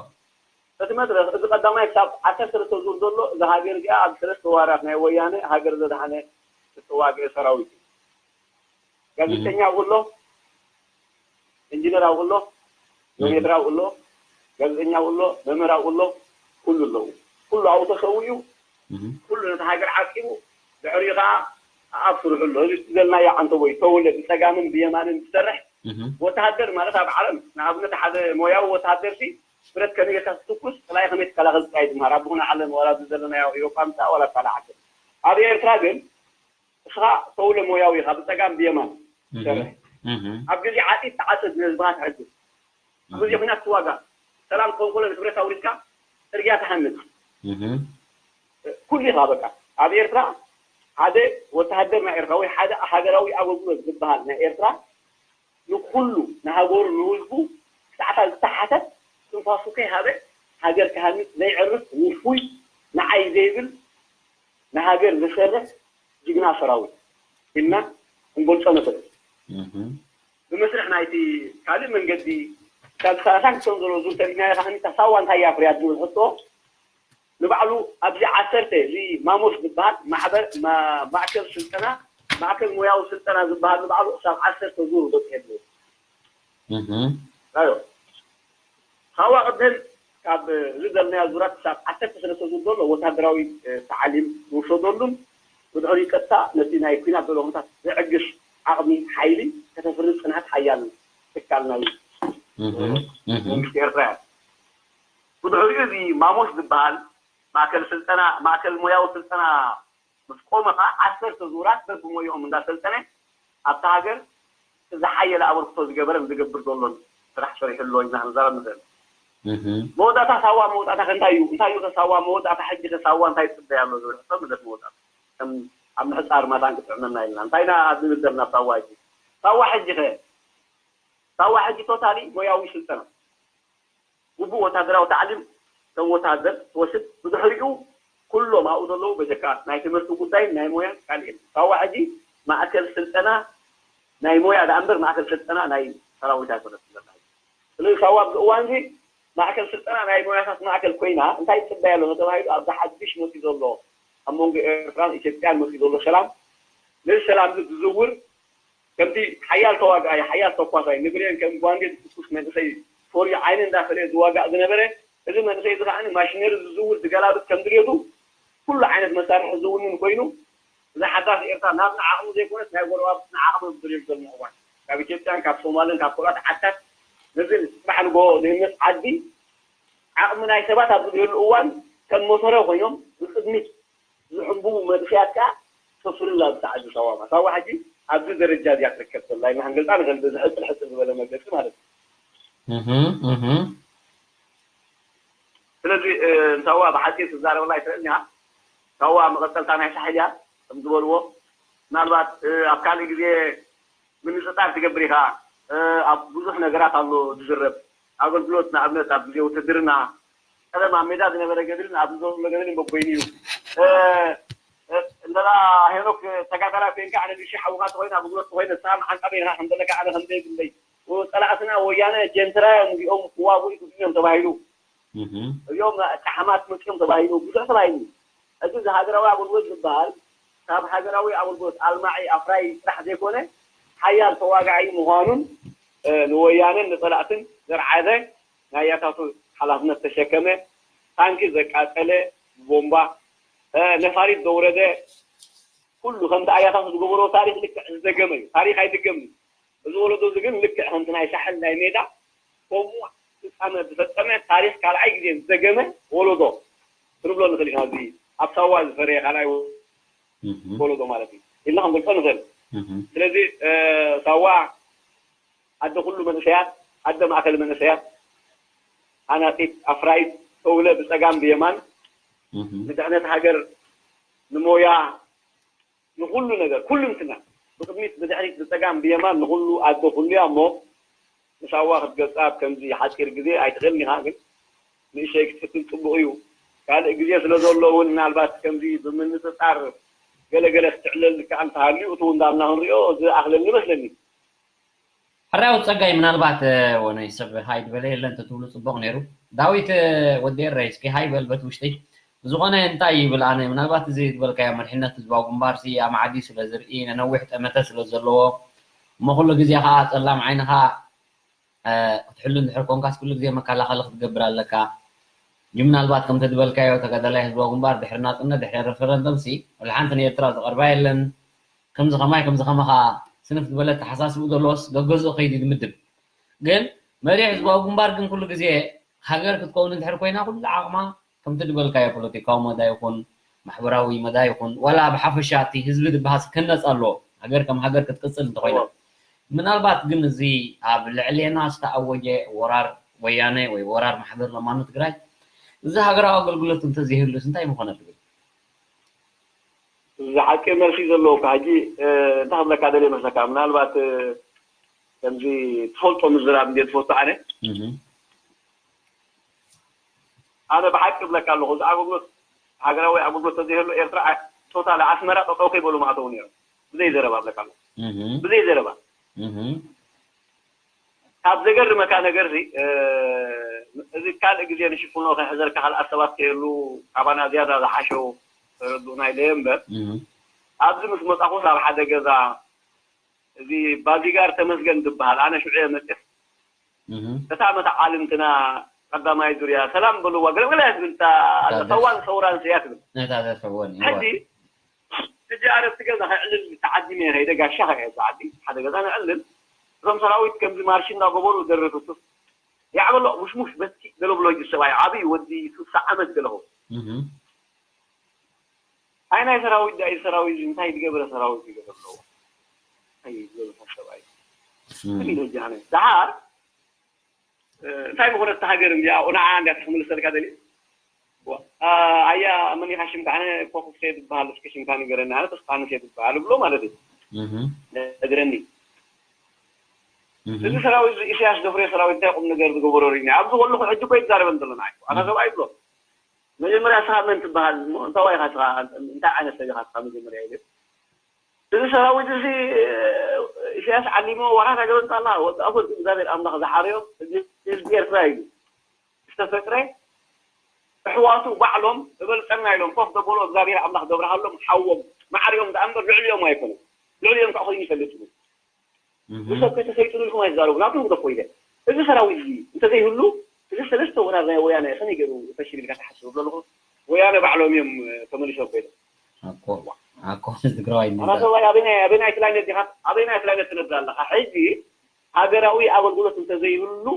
እቲ መድረክ፣ እዚ ቀዳማይ ክሳብ ዓሰርተ ሰለስተ ዙር ዘሎ፣ እዛ ሃገር እዚኣ ኣብ ሰለስተ ዋራት ናይ ወያነ ሃገር ዘድሓነ ዝተዋግአ ሰራዊት እዩ። ጋዜጠኛ ኣብኡ ኣሎ፣ ኢንጂነር ኣብኡ ኣሎ፣ ሜትር ኣብኡ ኣሎ፣ ጋዜጠኛ ኣብኡ ኣሎ፣ መምህር ኣብኡ ኣሎ፣ ኩሉ ኣለዉ። ኩሉ ኣብኡ ተሰዊኡ፣ ኩሉ ነቲ ሃገር ዓቂቡ፣ ድሕሪኡ ከዓ ኣብ ስርሑ ኣሎ። እዚ ዘልናዮ ዓንተቦይ ተውለ ብፀጋምን ብየማንን ዝሰርሕ ወተሃደር ማለት ኣብ ዓለም ንኣብነት ሓደ ሞያዊ ወተሃደር ሲ ብረት ከመይ ጌርካ ትትኩስ ጥላይ ከመይ ትከላኸል ጥራይ ትምሃር ኣብ ዝኾነ ዓለም ዋላ ኣብዚ ዘለናዮ ኤውሮጳ ምፃእ ዋላ ካልእ ዓዲ ኣብ ኤርትራ ግን እስኻ ተውለ ሞያዊ ኢኻ ብፀጋም ብየማን ትሰርሕ ኣብ ግዜ ዓፂድ ትዓፅድ ንህዝብኻ ትሕግዝ ኣብ ግዜ ኩናት ትዋጋእ ሰላም ክኸውን ከሎ ንብረት ኣውሪድካ ፅርግያ ትሃንፅ ኩሉ ኢኻ በቃ ኣብ ኤርትራ ሓደ ወተሃደር ናይ ኤርትራ ወይ ሓደ ሃገራዊ ኣገልግሎት ዝበሃል ናይ ኤርትራ ንኩሉ ንሃገሩ ንህዝቡ ክሳዕታ ዝተሓተ ትንፋሱ ከይሃበ ሃገር ክሃንፅ ዘይዕርፍ ውፉይ ንዓይ ዘይብል ንሃገር ዝሰርሕ ጅግና ሰራዊት ኢልና ክንገልፆ ንኽእል። ብመስርሕ ናይቲ ካልእ መንገዲ ካብ ሰላሳን ክልተን ዘሎ ዙር ተሪእናዮ ከዓ እታ ሳዋ እንታይ እያ ፍርያ ዝብል ሕቶ ንባዕሉ ኣብዚ ዓሰርተ እዚ ማሞስ ዝበሃል ማዕበር ማእከል ስልጠና ማእከል ሞያዊ ስልጠና ዝበሃል ንባዕሉ ክሳብ ዓሰርተ ዙር በፂሑ ኣሎ። ኣዮ ሳዋ ቅድም ካብ እዚ ዘለናዮ ዙራት ክሳብ ዓሰርተ ሰለስተ ዙር ዘሎ ወታደራዊ ታዓሊም ዝውሰደሉን ብድሕሪኡ ቀጥታ ነቲ ናይ ኩናት ዘሎ ኩነታት ዝዕግስ ዓቕሚ ሓይሊ ከተፍሪ ዝፅንሐት ሓያል ትካል ናይ መንግስቲ ኤርትራ እያ። ብድሕሪኡ እዚ ማሞስ ዝበሃል ማእከል ስልጠና ማእከል ሞያዊ ስልጠና ምስ ቆመ ከዓ ዓሰርተ ዙራት በብሞይኦም እንዳሰልጠነ ኣብታ ሃገር ዝሓየለ ኣበርክቶ ዝገበረን ዝገብር ዘሎን ስራሕ ሰሪሑ ኣሎ ኢልና ክንዛረብ ንኽእል። መወዳእታ ሳዋ መወዳእታ ከ እንታይ እዩ? እንታይ እዩ ከ ሳዋ መወዳእታ? ሕጂ ከ ሳዋ እንታይ ይፅበያ ኣሎ ዝብል ሕቶ ምለት መወዳእታ ከም ኣብ ምሕፃር መታን ክጥዕመና ኢልና እንታይ ኢና ዝብል ዘለና ሳዋ ሕጂ? ሳዋ ሕጂ ከ ሳዋ ሕጂ ቶታሊ ሞያዊ ስልጠና ግቡእ ወታደራዊ ታዕሊም ከም ወታደር ትወስድ ብድሕሪኡ ኩሎም ኣብኡ ዘለዉ በጀካ ናይ ትምህርቲ ጉዳይን ናይ ሞያን ካልእን ሳዋ ሕጂ ማእከል ስልጠና ናይ ሞያ ደኣ እምበር ማእከል ስልጠና ናይ ሰራዊት ኣይኮነትን ዘላ ስለዚ ሳዋ ኣብዚ እዋን እዚ ማእከል ስልጠና ናይ ሞያታት ማእከል ኮይና እንታይ ይፅበያ ኣሎ ተባሂሉ ኣብዚ ሓድሽ መፅኡ ዘሎ ኣብ መንጎ ኤርትራን ኢትዮጵያን መፅኡ ዘሎ ሰላም ነዚ ሰላም እዚ ዝዝውር ከምቲ ሓያል ተዋጋኣይ ሓያል ተኳሳይ ንብሬን ከም ጓንዴ ዝትኩስ መንእሰይ ፈርዩ ዓይኒ እንዳፈለየ ዝዋጋእ ዝነበረ እዚ መንእሰይ እዚ ከዓ ማሽነሪ ዝዝውር ዝገላብጥ ከም ድልየቱ ኩሉ ዓይነት መሳርሒ ዝውንን ኮይኑ እዛ ሓዳስ ኤርትራ ናትና ዓቕሚ ዘይኮነስ ናይ ጎረባብትና ዓቕሚ ዝድልየሉ ዘሎ እዋን ካብ ኢትዮጵያን ካብ ሶማልን ካብ ካልኦት ዓድታት ነዚ ፅባሕ ንግሆ ዝህነፅ ዓዲ ዓቕሚ ናይ ሰባት ኣብ ዝድልየሉ እዋን ከም ሞተረ ኮይኖም ንቅድሚት ዝሕንብቡ መንእሰያት ከዓ ተፍርላ ብሰዓት ዝሳዋማ ሳዋ ሕጂ ኣብዚ ደረጃ እዚኣ ትርከብ ዘላ ኢልና ክንገልፃ ንኽእል በዚ ሕፅር ሕፅር ዝበለ መግለፂ ማለት እዩ ስለዚ ንሳዋ ብሓፂር ትዛረበላ ይትኽእል እኒሃ ሳዋ መቐፀልታ ናይ ሳሕል እያ ከም ዝበልዎ ምናልባት ኣብ ካልእ ግዜ ምንፅፃር ትገብር ኢኻ ኣብ ብዙሕ ነገራት ኣሎ ዝዝረብ ኣገልግሎት ንኣብነት ኣብ ግዜ ውትድርና ቀደም ኣብ ሜዳ ዝነበረ ገድልን ኣብዚ ዘሎ ገድልን በቦይኑ እዩ እንተላ ሄኖክ ተጋዳላይ ኮይንካ ኣነ ንሺ ሓውኻ ተኮይነ ኣብ ጉልበት ተኮይነ ንስኻ መዓንጣ በይንኻ ከም ዘለካ ኣነ ከም ዘይብለይ ፀላእትና ወያነ ጀንትራ እዮም እዚኦም ክዋጉኡ ይግብኡ እዮም ተባሂሉ እዚኦም ጫሕማት መፅኦም ተባሂሉ ብዙሕ ተባሂሉ እዚ እዚ ሃገራዊ ኣገልግሎት ዝበሃል ካብ ሃገራዊ ኣገልግሎት ኣልማዒ ኣፍራይ ጥራሕ ዘይኮነ ሓያል ተዋጋዒ ምዃኑን ንወያነን ንፀላእትን ዘርዓደ ናይ ኣያታቱ ሓላፍነት ዝተሸከመ ታንኪ ዘቃፀለ ብቦምባ ነፋሪት ዘውረደ ኩሉ ከምቲ ኣያታቱ ዝገበሮ ታሪክ ልክዕ ዝደገመ እዩ። ታሪክ ኣይድገምን እዩ። እዚ ወለዶ እዚ ግን ልክዕ ከምቲ ናይ ሳሕል ናይ ሜዳ ከምኡ ፍፃመ ዝፈፀመ ታሪክ ካልኣይ ግዜ ዝደገመ ወለዶ ክንብሎ ንኽእል ኢና። እዚ ኣብ ሳዋ ዝፈረየ ካልኣይ ወለዶ ማለት እዩ ኢልና ክንገልፆ ንኽእል። ስለዚ ሳዋ ኣደ ኩሉ መንእሰያት፣ ኣደ ማእከል መንእሰያት፣ ሃናፂት፣ ኣፍራይት፣ ተውለ ብፀጋም ብየማን ንድሕነት ሃገር ንሞያ ንኩሉ ነገር ኩልንትና ብቅድሚት ብድሕሪት ብጸጋም ብየማን ንኹሉ ኣደ ኩሉ እያ እሞ ንሳዋ ክትገጻ ኣብ ከምዚ ሓጺር ግዜ ኣይትኽእልን ኢኻ። ግን ንእሽተይ ክትፍትን ጽቡቕ እዩ። ካልእ ግዜ ስለ ዘሎ እውን ምናልባት ከምዚ ብምንጽጻር ገለ ገለ ክትዕለል ዝከኣል እንተሃልዩ እቲ እውን እንዳብና ክንሪኦ ዝኣኽለኒ ይመስለኒ። ሕራዊ ጸጋይ ምናልባት ወነይ ሰብ ሃይ ዝበለ የለን ተትብሉ ጽቡቕ ነይሩ። ዳዊት ወዲ ኤረይ እስኪ ሃይ በል በት ውሽጢ ብዝኾነ እንታይ ይብል ኣነ ምናልባት እዚ ዝበልካዮ መሪሕነት ህዝባዊ ግንባር ሲ ኣማዓዲ ስለ ዝርኢ ነነዊሕ ጠመተ ስለ ዘለዎ እሞ ኩሉ ግዜ ከዓ ጸላም ዓይንኻ ክትሕሉ እንድሕር ኮንካስ ኩሉ ግዜ መከላኸሊ ክትገብር ኣለካ። ምናልባት ከምተ ዝበልካዮ ተጋዳላይ ህዝባዊ ግንባር ድሕሪ ናጽነት ድሕሪ ሬፈረንደም ሲ ወላ ሓንቲ ንኤርትራ ዝቐርባ የለን። ከምዚ ከማይ ከምዚ ከማኻ ስንፍ ዝበለ ተሓሳስቡ ዘለዎስ ገገዝኡ ከይዱ ይድምድም። ግን መሪሕ ህዝባዊ ግንባር ግን ኩሉ ግዜ ሃገር ክትከውን እንድሕር ኮይና ኩሉ ዓቕማ ከምቲ ዝበልካዮ ፖለቲካዊ መዳ ይኹን ማሕበራዊ መዳ ይኹን ዋላ ብሓፈሻ እቲ ህዝቢ ዝበሃል ክህነፅ ኣለዎ። ሃገር ከም ሃገር ክትቅፅል እንተኮይና ምናልባት ግን እዚ ኣብ ልዕሌና ዝተኣወጀ ወራር ወያነ ወይ ወራር ማሕበር ለማኖ ትግራይ እዚ ሃገራዊ ኣገልግሎት እንተዘይህሉስ እንታይ ምኾነ ትብል? ዝሓቂ መልሲ ዘለውካ ሕጂ እንታይ ክብለካ ደልየ መስለካ ምናልባት ከምዚ ትፈልጦ ምዝራብ እንደ ትፈቱ ኣነ ኣነ ብሓቂ እብለካ ኣለኹ እዚ ኣገልግሎት ሃገራዊ ኣገልግሎት ተዘይህሉ ኤርትራ ቶታል ኣስመራ ጠጠው ከይበሉ ማእተው ነይሮም ብዘይ ዘረባ እብለካ ኣለኹ ብዘይ ዘረባ ካብ ዘገርመካ ነገር እዚ ካልእ ግዜ ንሽፍኖ ከሕዘልካ ካልኣት ሰባት ከየሉ ካባና ዝያዳ ዝሓሸው ተረድኡና ኢለ እምበር ኣብዚ ምስ መጻኹስ ኣብ ሓደ ገዛ እዚ ባዚጋር ተመስገን ዝበሃል ኣነ ሽዑ እየ መፅእ እታ መተዓልምትና ቀዳማይ ዙርያ ሰላም በልዋ ገለገለ እያ ትብል እታ ኣለፈዋን ሰውራን እያ ትብል ነታ ዘፈወን ሕጂ ሕጂ ኣረብቲ ገዛ ከዕልል ተዓዲመ ከይደ ጋሻ ከየ ተዓዲ ሓደ ገዛ ነዕልል እዞም ሰራዊት ከምዚ ማርሽ እናገበሩ ደርፍፍፍ ያዕበሎ ሙሽሙሽ በቲ ገለብሎ እዩ ሰብኣይ ዓብይ ወዲ ስሳ ዓመት ገለኹ ኣይ ናይ ሰራዊት ዳይ ሰራዊት እንታይ ዝገበረ ሰራዊት ይገበረ ኣለዎ ኣይ ዝገበረ ሰብኣይ ከመይ ደጃነ ደሓር እንታይ ምኾነት ሃገር እንዲያ ንዓ እንዲያ ክምልሰልካ ደሊ ኣያ መን ኢኻ ሽምካ ኣነ ኮፍሴ ዝበሃል እስኪ ሽምካ ንገረኒ ኣነ ተስፋንሴ ዝበሃል ብሎ ማለት እዩ ነግረኒ እዚ ሰራዊት ኢሳያስ ደፍሬ ሰራዊት እንታይ ቁም ነገር ዝገበሮ ሪኒ ኣብዚ ከለኹ ሕጂ እኮ ይዛረበን ዘሎ ንዓይ ኣታ ሰብኣይ ብሎ መጀመርያ ስኻ መን ትበሃል እሞ እንታይ ኢኻ ስኻ እንታይ ዓይነት ሰብ ኢኻ ስኻ መጀመርያ ኢለ እዚ ሰራዊት እዚ ኢሳያስ ዓሊሞ ወራር ሃገር ወፃላ ወፃ ፍርቂ እግዚኣብሔር ኣምላኽ ዝሓረዮ ህዝቢ ኤርትራ እዩ ዝተፈጥረ ኣሕዋቱ ባዕሎም እበልፀና ኢሎም ኮፍ ዘበሎ እግዚኣብሔር ኣምላኽ ገብርሃሎም ሓዎም ማዕሪኦም ደኣ እምበር ልዕሊኦም ኣይኮነን ልዕሊኦም ከዓ ኮይኑ ይፈልጥ ብሰብ ከተሰይጥኑ ኢልኩም ኣይዛረቡ ናብቶም ግደፎ ኢለ እዚ ሰራዊት እዚ እንተዘይህሉ እዚ ሰለስተ ወራር ናይ ወያነ ከመይ ገይሩ ፈሽል ኢልካ ትሓስብ ብሎ ኣለኹ ወያነ ባዕሎም እዮም ተመሊሶም ኮይኖም ኣኮ ኣኮ ትግራዋይ ኣና ሰብኣይ ኣበይናይ ኣበይናይ ፕላኔት ዲኻ ኣበይናይ ፕላኔት ትነብር ኣለኻ ሕጂ ሃገራዊ ኣገልግሎት እንተዘይህሉ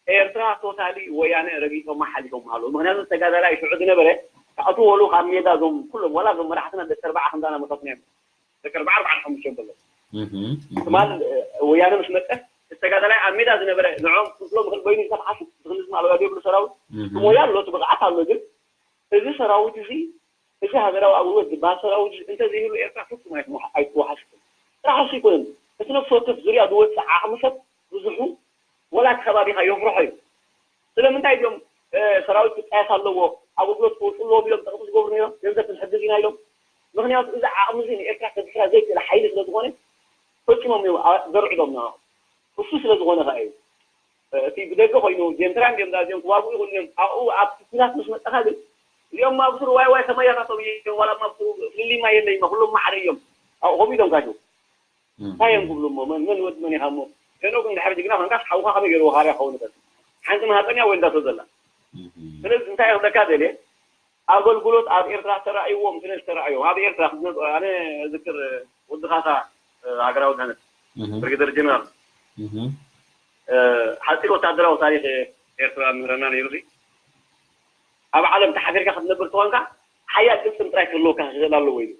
ኤርትራ ቶታሊ ወያነ ረጊጾማ ሓሊፎም ኣለዉ ምክንያቱ ተጋዳላይ ሽዑ ዝነበረ ካዕቱ ወሉ ካብ ሜዳ ዞም ኩሎም ዋላ ዞም መራሕትና ደቂ ኣርባዓ ክንዳና መሳትና እዮም ደቂ ኣርባዓ ኣርባዓ ሓሙሽተ በሎ ትማል ወያነ ምስ መጠ ተጋዳላይ ኣብ ሜዳ ዝነበረ ንዖም ክፍሎም ይኽእል በይኑ ዝተብሓሱ ዝኽንዝም ኣለዋ ዘይብሉ ሰራዊት ሞያ ኣሎ እቲ ብቕዓት ኣሎ ግን እዚ ሰራዊት እዚ እዚ ሃገራዊ ኣገልግሎት ዝበሃል ሰራዊት እዚ እንተዘይህሉ ኤርትራ ፍጹም ኣይትወሓስኩን ጥራሕ እሱ ኣይኮነን እቲ ነፍሲ ወከፍ ዙርያ ዝወፅእ ዓቕሚ ሰብ ብዙሑ ወላ እቲ ከባቢኻ የፍርሖ እዩ ስለምንታይ እዚኦም ሰራዊት ክጣየስ ኣለዎ ኣገልግሎት ክወፁ ኣለዎም ኢሎም ጠቕጢ ዝገብሩ ነይሮም ገንዘብ ክንሕግዝ ኢና ኢሎም ምክንያቱ እዚ ዓቕሚ እዚ ንኤርትራ ከድሕራ ዘይክእል ሓይሊ ስለዝኾነ ፈፂሞም እዮም ዘርዕዶም ንዕኦም እሱ ስለዝኾነ ከዓ እዩ እቲ ብደገ ኮይኑ ጀንትራን ድዮም ዳዚኦም ክዋግኡ ይኽእሉ እዮም ኣብኡ ኣብ ኩናት ምስ መፀኻ ግን እዚኦም ኣብስሩ ዋይ ዋይ ከመያታቶም እዮም ዋላ ኣብስሩ ፍልልይማ የለይማ ኩሎም ማዕረ እዮም ኣብኡ ከምኡ ኢሎም ካጅው እንታይ እዮም ክብሉ እሞ መን መን ወዲ መን ኢኻ እሞ ሄኖክ እንድሕር ጅግና ኮንካስ ሓውኻ ከመይ ገይሩ ወኻርያ ክኸውን ይኽእል ሓንቲ ማህፀን እያ ወልዳቶ ዘላ ስለዚ እንታይ ክብለካ ደልየ ኣገልግሎት ኣብ ኤርትራ ተራእይዎም ስለ ዝተራእዮም ኣብ ኤርትራ ክትመፁ ኣነ ዝክር ወዲ ካሳ ሃገራዊ ድሕነት ብርጌደር ጀነራል ሓፂር ወታደራዊ ታሪክ ኤርትራ ምህረና ነይሩ ኣብ ዓለም ተሓፊርካ ክትነብር ተኾንካ ሓያል ቅልፅም ጥራይ ክህልወካ ክኽእል ኣለዎ ኢሉ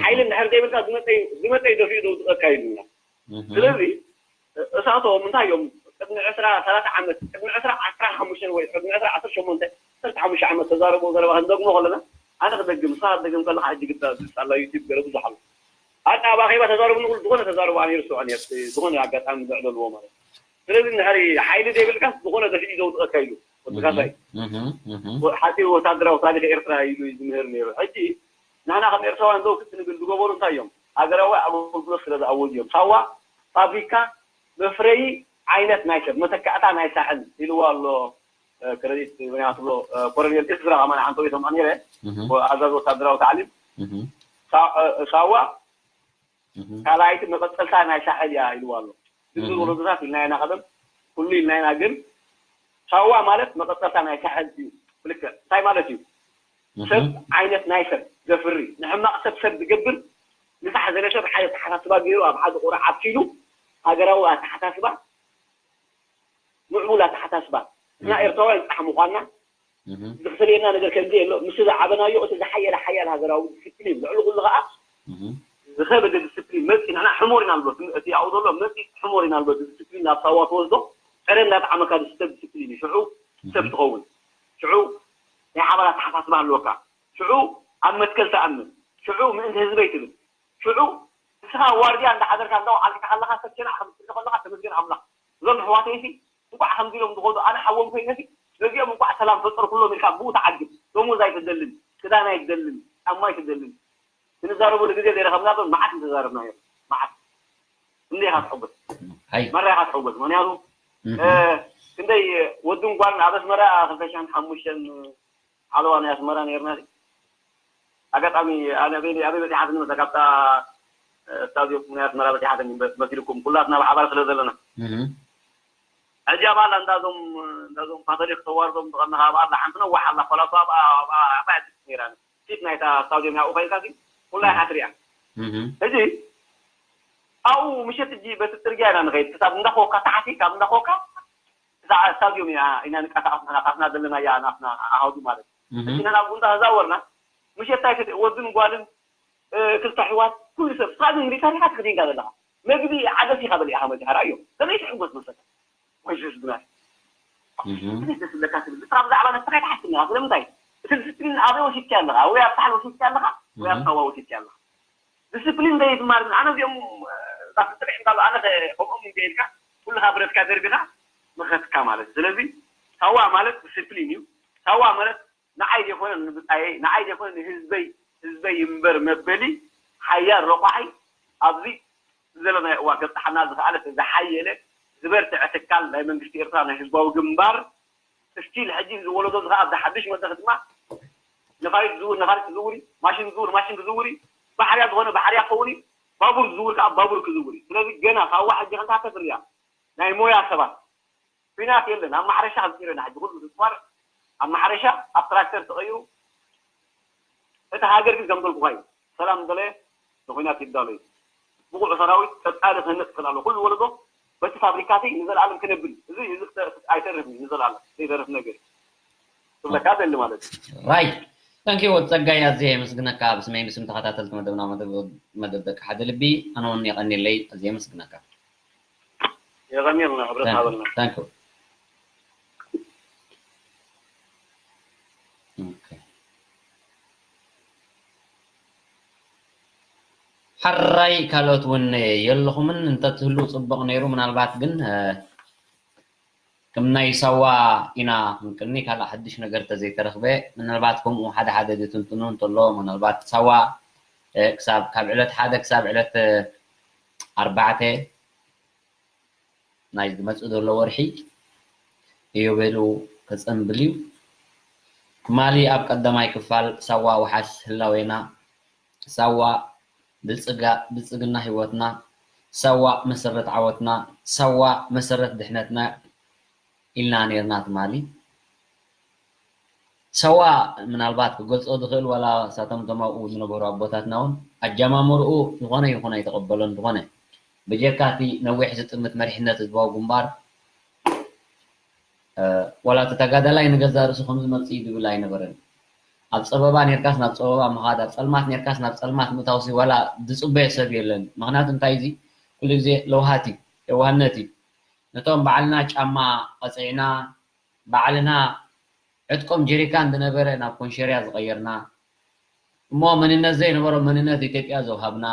ሓይሊ እንድሕር ዘይብልካ ዝመፀ እዩ ደፊኡ ዘውድቐካ ኢሉና ስለዚ እሳቶም እንታይ እዮም ቅድሚ ዕስራ ሰላሳ ዓመት ቅድሚ ዕስራ ዓስራ ሓሙሽተ ወይ ቅድሚ ዕስራ ዓሰርተ ሸሞንተ ዓሰርተ ሓሙሽተ ዓመት ተዛረቦ ዘረባ ክንደግሞ ከለና ኣነ ክደግም ንስኻ ክትደግም ከለካ ሕጂ ግዳ ዝሳላ ዩቲብ ገለ ብዙሕ ኣሎ ኣነ ኣብ ኣኼባ ተዛረቡ ንብል ዝኾነ ተዛረቡ ኣነ ይርስዖ ነር ዝኾነ ኣጋጣሚ ዘዕለልዎ ማለት እዩ። ስለዚ እንድሕሪ ሓይሊ ዘይብልካስ ዝኾነ ደፊኡ ዘውድቐካ ኢሉ ወዲ ካሳይ ሓፂር ወታደራዊ ታሪክ ኤርትራ ኢሉ እዩ ዝምህር ነይሩ። ሕጂ ንሕና ከም ኤርትራውያን ዘውክት ንብል ዝገበሩ እንታይ እዮም? ሃገራዊ ኣገልግሎት ስለ ዝኣወጁ እዮም። ሳዋ ፋብሪካ መፍረይ ዓይነት ናይ ሰብ መተካእታ ናይ ሳሕል ኢልዎ ኣሎ። ክረዲት ምክንያቱ ኣሎ። ኮረኔል እዝራ ከማን ሓንቶ ይሰምዖ ነይረ። ኣዛዚ ወታደራዊ ታዕሊም ሳዋ ካልኣይቲ መቐፀልታ ናይ ሳሕል እያ ኢልዋ ኣሎ። ዝርዝር ወለዶታት ኢልና ኢና ቀደም ኩሉ ኢልና ኢና፣ ግን ሳዋ ማለት መቐፀልታ ናይ ሳሕል እዩ። ብልክዕ እንታይ ማለት እዩ? ሰብ ዓይነት ናይ ሰብ ዘፍሪ ንሕማቕ ሰብ ሰብ ዝገብር ንፋሕ ዘለ ሰብ ሓደ ኣተሓሳስባ ገይሩ ኣብ ሓደ ቁራዕ ኣብኪሉ ሃገራዊ ኣተሓሳስባ ምዕቡል ኣተሓሳስባ ንሕና ኤርትራውያን ጥራሕ ምዃንና ዝኽፈልየና ነገር ከምዚ የሎ። ምስ ዝዓበናዮ እቲ ዝሓየለ ሓያል ሃገራዊ ዲስፕሊን ልዕሊ ኩሉ ከዓ ዝኸበደ ዲስፕሊን መፂ ንሕና ሕሞር ኢና ንብሎ። እቲ ኣብኡ ዘሎ መፂ ሕሞር ኢና ንብሎ። ዲስፕሊን ናብ ሳዋ ተወስዶ ጥረ እንዳጣዕመካ ዝስተ ዲስፕሊን እዩ። ሽዑ ሰብ ትኸውን። ሽዑ ናይ ሓባር ኣተሓሳስባ ኣለወካ። ሽዑ ኣብ መትከል ትኣምን። ሽዑ ምእንቲ ህዝበይ ትብል። ሽዑ ንስኻ ዋርድያ እንዳሓደርካ እንዳወዓልካ ከለኻ ሰብ ሸናዕ ከም ትርኢ ከለኻ ተመስገን ኣምላኽ። እዞም ኣሕዋተይሲ እንቋዕ ከምዚ ኢሎም ዝኸዱ ኣነ ሓዎም ኮይነሲ ነዚኦም እንቋዕ ሰላም ፈጠርኩሎም ኢልካ ብኡ ትዓግብ። ደሞዝ ኣይትደልን፣ ክዳን ኣይትደልን፣ ጫማ ኣይትደልን። ክንዛረበሉ ግዜ ዘይረኸብና ዶ መዓት ምተዛረብናዮ። መዓት እንደ ኢኻ ትሕጎስ። ሃይ። መራ ኢኻ ትሕጎስ። ምክንያቱ ክንደይ ወድን ጓልን ኣብ ኣስመራ ክልተ ሽሕን ሓሙሽተን ሓለዋ ናይ ኣስመራ ነርና። ኣጋጣሚ ኣነ ኣበይ ኣበይ በፂሓትኒ መሰ ካብታ ስታድዮም ናይ ኣስመራ በፂሓትኒ መሲልኩም ኩላትና ብሓባር ስለ ዘለና ሕጂ ኣብ ኣላ እንዳዞም እንዳዞም ካቶሊክ ተዋርዶም ዝቐመኻ ኣብ ኣላ ሓንቲ ነዋሕ ኣላ ፈላሱ ኣብ ኣብ ኣብ ኣዲስ ነይራ ፊት ናይታ ስታድዮም ያኡ ኮይንካ ኩላ ሓትሪያ ሕጂ ኣብኡ ምሸት ሕጂ በቲ ፅርግያ ኢና ንኸይድ ክሳብ እንዳኾካ ታሕቲ ካብ እንዳኾካ እዛ ስታድዮም እያ ኢና ንቀሳቀስ ንሕና ካፍና ዘለና እያ ናፍና ኣሃዱ ማለት እዩ። እቲ ናብ ጉንታ ተዛወርና ምሸት እንታይ ወድን ጓልን ክልተ ኣሕዋት ኩሉ ሰብ ስኻ ግን ሚሊታሪ ኢኻ ተኸዲንካ ዘለኻ መግቢ ዓገስ ኢኻ በሊዕኻ መፂኻ ራእዮ ከመይ ትሕጎስ መሰለካ ወይ ሱስ ግናይ ከመይ ደስ ዝብለካ ትብል ንስኻ ብዛዕባ ነስኻ ኣይትሓስብን ኢኻ ስለምንታይ እቲ ዲስፕሊን ኣበይ ወሲድካ ኣለኻ ወይ ኣብ ሳሕል ወሲድካ ኣለኻ ወይ ኣብ ሳዋ ወሲድካ ኣለኻ ዲስፕሊን ዘይትማር ኣነ እዚኦም ጣፍ ጥሪሕ እንካሉ ኣነ ከምኦም እንደ ኢልካ ኩልኻ ብረትካ ደርቢኻ መኸትካ ማለት እዩ ስለዚ ሳዋ ማለት ዲስፕሊን እዩ ሳዋ ማለት ንዓይ ዘይኮነ ንብፃየይ ንዓይ ዘይኮነ ንህዝበይ ህዝበይ ይንበር መበሊ ሓያል ረቋሒ ኣብዚ ዘለናዮ እዋን ከብፅሓና ዝኽኣለ ዝሓየለ ዝበርትዐ ትካል ናይ መንግስቲ ኤርትራ ናይ ህዝባዊ ግንባር እስቲል ሕጂ ዝወለዶ ዝኸዓ ኣብዚ ሓድሽ መድረክ ድማ ነፋሪት ዝዝውር ነፋሪት ክዝውር እዩ ማሽን ዝዝውር ማሽን ክዝውር እዩ ባሕርያ ዝኾነ ባሕርያ ክኸውን እዩ ባቡር ዝዝውር ከዓ ባቡር ክዝውር እዩ ስለዚ ገና ሳዋ ሕጂ ከምታ ተፍርያ ናይ ሞያ ሰባት ኲናት የለን ኣብ ማሕረሻ ከምፂ ረና ሕጂ ኩሉ ዝፅዋር ኣብ ማሕረሻ ኣብ ትራክተር ተቐይሩ እቲ ሃገር ግን ከምዘልኩኻ እዩ ሰላም ዝደለየ ንኹናት ይዳሎ እዩ ብቑዕ ሰራዊት ቀፃሊ ክህነፅ ይኽእል ኣሎ ኩሉ ወለዶ በቲ ፋብሪካተይ ንዘለኣለም ክነብል እዚ እዚ ኣይተርፍን እዩ ንዘለኣለም ዘይተርፍ ነገር እዩ ክብለካ ደሊ ማለት እዩ ራይት ታንኪ ወድ ፀጋይ ኣዝየ የመስግነካ ብስመይ ብስም ተኸታተልቲ መደብና መደብ ደቂ ሓደ ልቢ ኣነ እውን የቐኒለይ ኣዝየ የመስግነካ የቐኒልና ክብረት ሃበልና ታንኪ ሓራይ ካልኦት እውን የለኹምን እንተትህሉ ፅቡቕ ነይሩ ምናልባት ግን ከም ናይ ሳዋ ኢና ክንቅኒ ካልእ ሓድሽ ነገር ተዘይተረኽበ ምናልባት ከምኡ ሓደ ሓደ ዝትንትኑ እንተሎ ምናልባት ሳዋ ክሳብ ካብ ዕለት ሓደ ክሳብ ዕለት ኣርባዕተ ናይ ዝመፅእ ዘሎ ወርሒ ኢዮቤሉ ከፀንብል እዩ። ትማሊ ኣብ ቀዳማይ ክፋል ሳዋ ወሓስ ህላዌና፣ ሳዋ ብልፅግና ህይወትና፣ ሳዋ መሰረት ዓወትና፣ ሳዋ መሰረት ድሕነትና ኢልና ነይርና ትማሊ። ሰዋ ምናልባት ክገልፆ ዝኽእል ዋላ ሳቶም ቶም ኣብኡ ዝነበሩ ኣቦታትና እውን ኣጀማምርኡ ዝኾነ ይኹን ኣይተቐበሎን ዝኾነ ብጀካ እቲ ነዊሕ ዝጥምት መሪሕነት ህዝባዊ ግንባር ዋላ እቲ ተጋዳላይ ንገዛ ርእሱ ከምዚ መፅእ ዝብል ኣይነበረን ኣብ ፀበባ ኔርካስ ናብ ፀበባ ምኻድ ኣብ ፀልማት ኔርካስ ናብ ፀልማት ምእታውሲ ዋላ ዝፅበዮ ሰብ የለን ምክንያቱ እንታይ እዚ ኩሉ ግዜ ለውሃት እዩ የዋህነት እዩ ነቶም ባዕልና ጫማ ቀፅዕና ባዕልና ዕጥቆም ጀሪካን ዝነበረ ናብ ኮንሸርያ ዝቐየርና እሞ መንነት ዘይነበሮም መንነት ኢትዮጵያ ዘውሃብና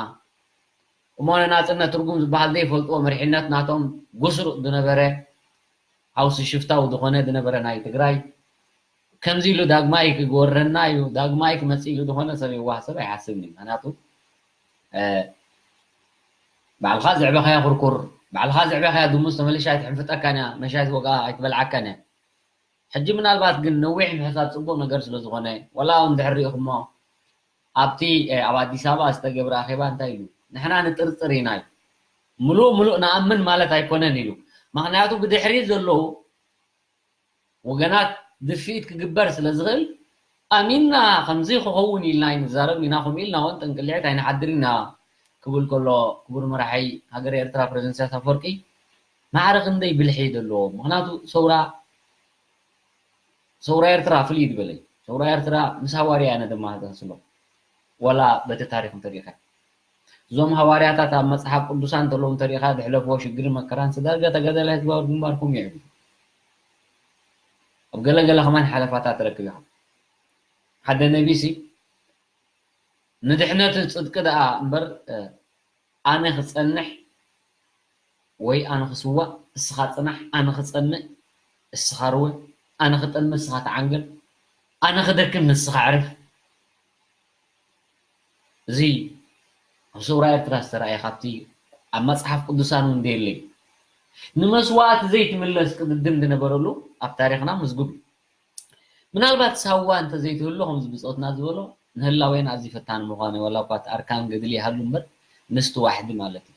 እሞ ንናፅነት ትርጉም ዝበሃል ዘይፈልጥዎ መሪሕነት ናቶም ጉስሩጥ ዝነበረ፣ ሓውሲ ሽፍታዊ ዝኾነ ዝነበረ ናይ ትግራይ፣ ከምዚ ኢሉ ዳግማይ ክወረና እዩ፣ ዳግማይ ክመፅእ ኢሉ ዝኾነ ሰብ የዋህ ሰብ ኣይሓስብን እዩ። ምክንያቱ ባዕልኻ ዘዕበኻያ ኩርኩር፣ ባዕልኻ ዘዕበኻያ ድሙስ ተመሊሻ ኣይትሕንፍጠካን እያ፣ መሻይት ወግኣ ኣይትበልዓካን እያ። ሕጂ ምናልባት ግን ነዊሕ ምሕሳብ ፅቡቕ ነገር ስለዝኾነ፣ ወላ እውን ድሕር ሪኢኹሞ ኣብቲ ኣብ ኣዲስ ኣበባ ዝተገብረ ኣኼባ እንታይ ኢሉ? ንሕና ንጥርጥር ኢና እዩ። ምሉእ ምሉእ ንኣምን ማለት ኣይኮነን ኢሉ። ምክንያቱ ብድሕሪ ዘለዉ ወገናት ድፍኢት ክግበር ስለ ዝኽእል፣ ኣሚንና ከምዚ ክኸውን ኢልና ኣይንዛረብ ኢና፣ ከምኡ ኢልና እውን ጥንቅልዕት ኣይንሓድር ኢና ክብል ከሎ፣ ክቡር መራሒ ሃገር ኤርትራ ፕረዚደንት ኢሳያስ ኣፈወርቂ፣ ማዕረ ክንደይ ብልሒ ዘለዎ። ምክንያቱ ሰውራ ሰውራ ኤርትራ ፍልይ ዝበለ እዩ። ሰውራ ኤርትራ ምስ ሃዋርያ ነደማሳስሎ፣ ወላ በቲ ታሪክ እንተሪኢኻ። እዞም ሃዋርያታት ኣብ መጽሓፍ ቅዱሳን እንተለዉ እንተሪኢኻ፣ ዝሕለፍዎ ሽግርን መከራን፣ ስዳርጋ ተጋዳላይ ህዝባዊ ግንባር ኮም ይዕብዩ። ኣብ ገለገለ ከማን ሓለፋታት ትረክብ ኢኻ። ሓደ ነቢሲ፣ ንድሕነት ጽድቂ ደኣ እምበር፣ ኣነ ክጸንሕ ወይ ኣነ ክስዋእ እስኻ ጽናሕ፣ ኣነ ክጸምእ እስኻ ርወ፣ ኣነ ክጠሚ እስኻ ተዓንግል፣ ኣነ ክደክም ንስኻ ዕርፍ። እዚ ኣብ ሰውራ ኤርትራ ዝተራእየ፣ ካብቲ ኣብ መጽሓፍ ቅዱሳን እውን ዘየለ እዩ። ንመስዋእቲ ዘይትምለስ ቅድድም ዝነበረሉ ኣብ ታሪኽና ምዝጉብ እዩ። ምናልባት ሳዋ እንተዘይትህሉ፣ ከምዚ ብጾትና ዝበሎ፣ ንህላዌና ኣዝዩ ፈታኒ ምዃኑ እዩ። ዋላ እኳ እቲ ኣርካን ገድሊ ይሃሉ እምበር፣ ምስቲ ዋሕዲ ማለት እዩ።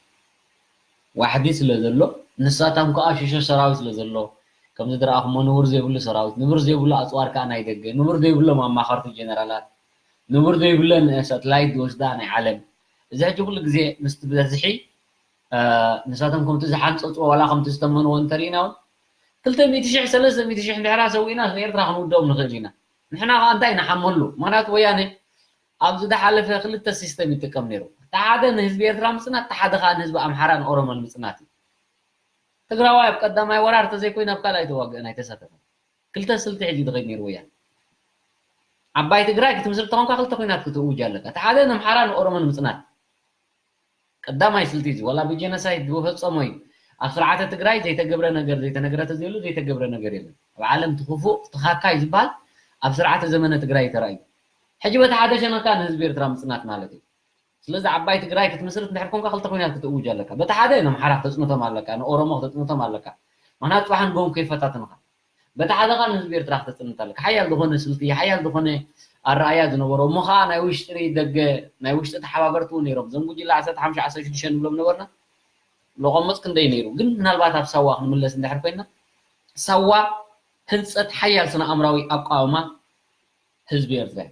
ዋሕዲ ስለ ዘሎ፣ ንሳቶም ከኣ ሽሾ ሰራዊት ስለ ዘሎ፣ ከምዚ ዝረኣኹሞ ንቡር ዘይብሉ ሰራዊት፣ ንቡር ዘይብሉ ኣጽዋር ከኣ ናይ ደገ፣ ንቡር ዘይብሎም ኣማኸርቲ ጀነራላት፣ ንቡር ዘይብለን ሳትላይት ዝወስዳ ናይ ዓለም። እዚ ሕጂ ኩሉ ግዜ ምስቲ ብዝሒ፣ እ፣ ንሳቶም ከምቲ ዝሓንጸጽዎ ዋላ ከምቲ ዝተመንዎ እንተርኢና እውን፣ ክልተ ሚእቲ ሽሕ፣ ሰለስተ ሚእቲ ሽሕ እንድሕራ ሰዊእና ንኤርትራ ክንውድኦም ንኽእል ኢና። ንሕና ከኣ እንታይ ንሓመሉ? ምኽንያቱ ወያነ ኣብዚ ዝሓለፈ ክልተ ሲስተም ይጥቀም ነይሩ። እቲ ሓደ ንህዝቢ ኤርትራ ምጽናት፣ እቲ ሓደ ከኣ ንህዝቢ ኣምሓራን ኦሮሞን ምጽናት እዩ። ትግራዋይ ኣብ ቀዳማይ ወራር እንተዘይኮይኑ ኣብ ካልኣይ ተዋግአን ኣይተሳተፈን። ክልተ ስልቲ ሒዙ ዝኸይድ ነይሩ ወያነ። ዓባይ ትግራይ ክትምስርት ተኾንካ ክልተ ኲናት ክትእውጅ ኣለካ። እቲ ሓደ ንኣምሓራ ንኦሮሞ ንምጽናት። ቀዳማይ ስልቲ እዚ፣ ዋላ ብጀኖሳይድ ዝፈጸሞ እዩ። ኣብ ስርዓተ ትግራይ ዘይተገብረ ነገር፣ ዘይተነግረ ተዘይሉ ዘይተገብረ ነገር የለን። ኣብ ዓለም እቲ ክፉእ፣ እቲ ሃካይ ዝበሃል ኣብ ስርዓተ ዘመነ ትግራይ ተራእዩ። ሕጂ በቲ ሓደ ሸነካ ንህዝቢ ኤርትራ ምጽናት ማለት እዩ። ስለዚ ዓባይ ትግራይ ክትምስርት እንድሕር ኮንካ ክልተ ኲናት ክትእውጅ ኣለካ። በቲ ሓደ ንኣምሓራ ክተጽንቶም ኣለካ፣ ንኦሮሞ ክተጽንቶም ኣለካ። ምኽንያቱ ጽባሕ ንጎም ከይፈታተንኻ። በቲ ሓደ ኻን ህዝቢ ኤርትራ ክተጽንት ኣለካ። ሓያል ዝኾነ ስልቲ፣ ሓያል ዝኾነ ኣረኣእያ ዝነበሮ፣ እሞ ኸኣ ናይ ውሽጢ ደገ፣ ናይ ውሽጢ ተሓባበርቲ እውን ነይሮም። እዞም ጉጅለ ዓሰርተ ሓሙሽተ ዓሰርተ ሽዱሽተ ንብሎም ነበርና። ሎቐመጽ ክንደይ ነይሩ። ግን ምናልባት ኣብ ሳዋ ክንምለስ እንድሕር ኮይንና፣ ሳዋ ህንጸት ሓያል ስነ ኣእምራዊ ኣቃውማ ህዝቢ ኤርትራ እዩ።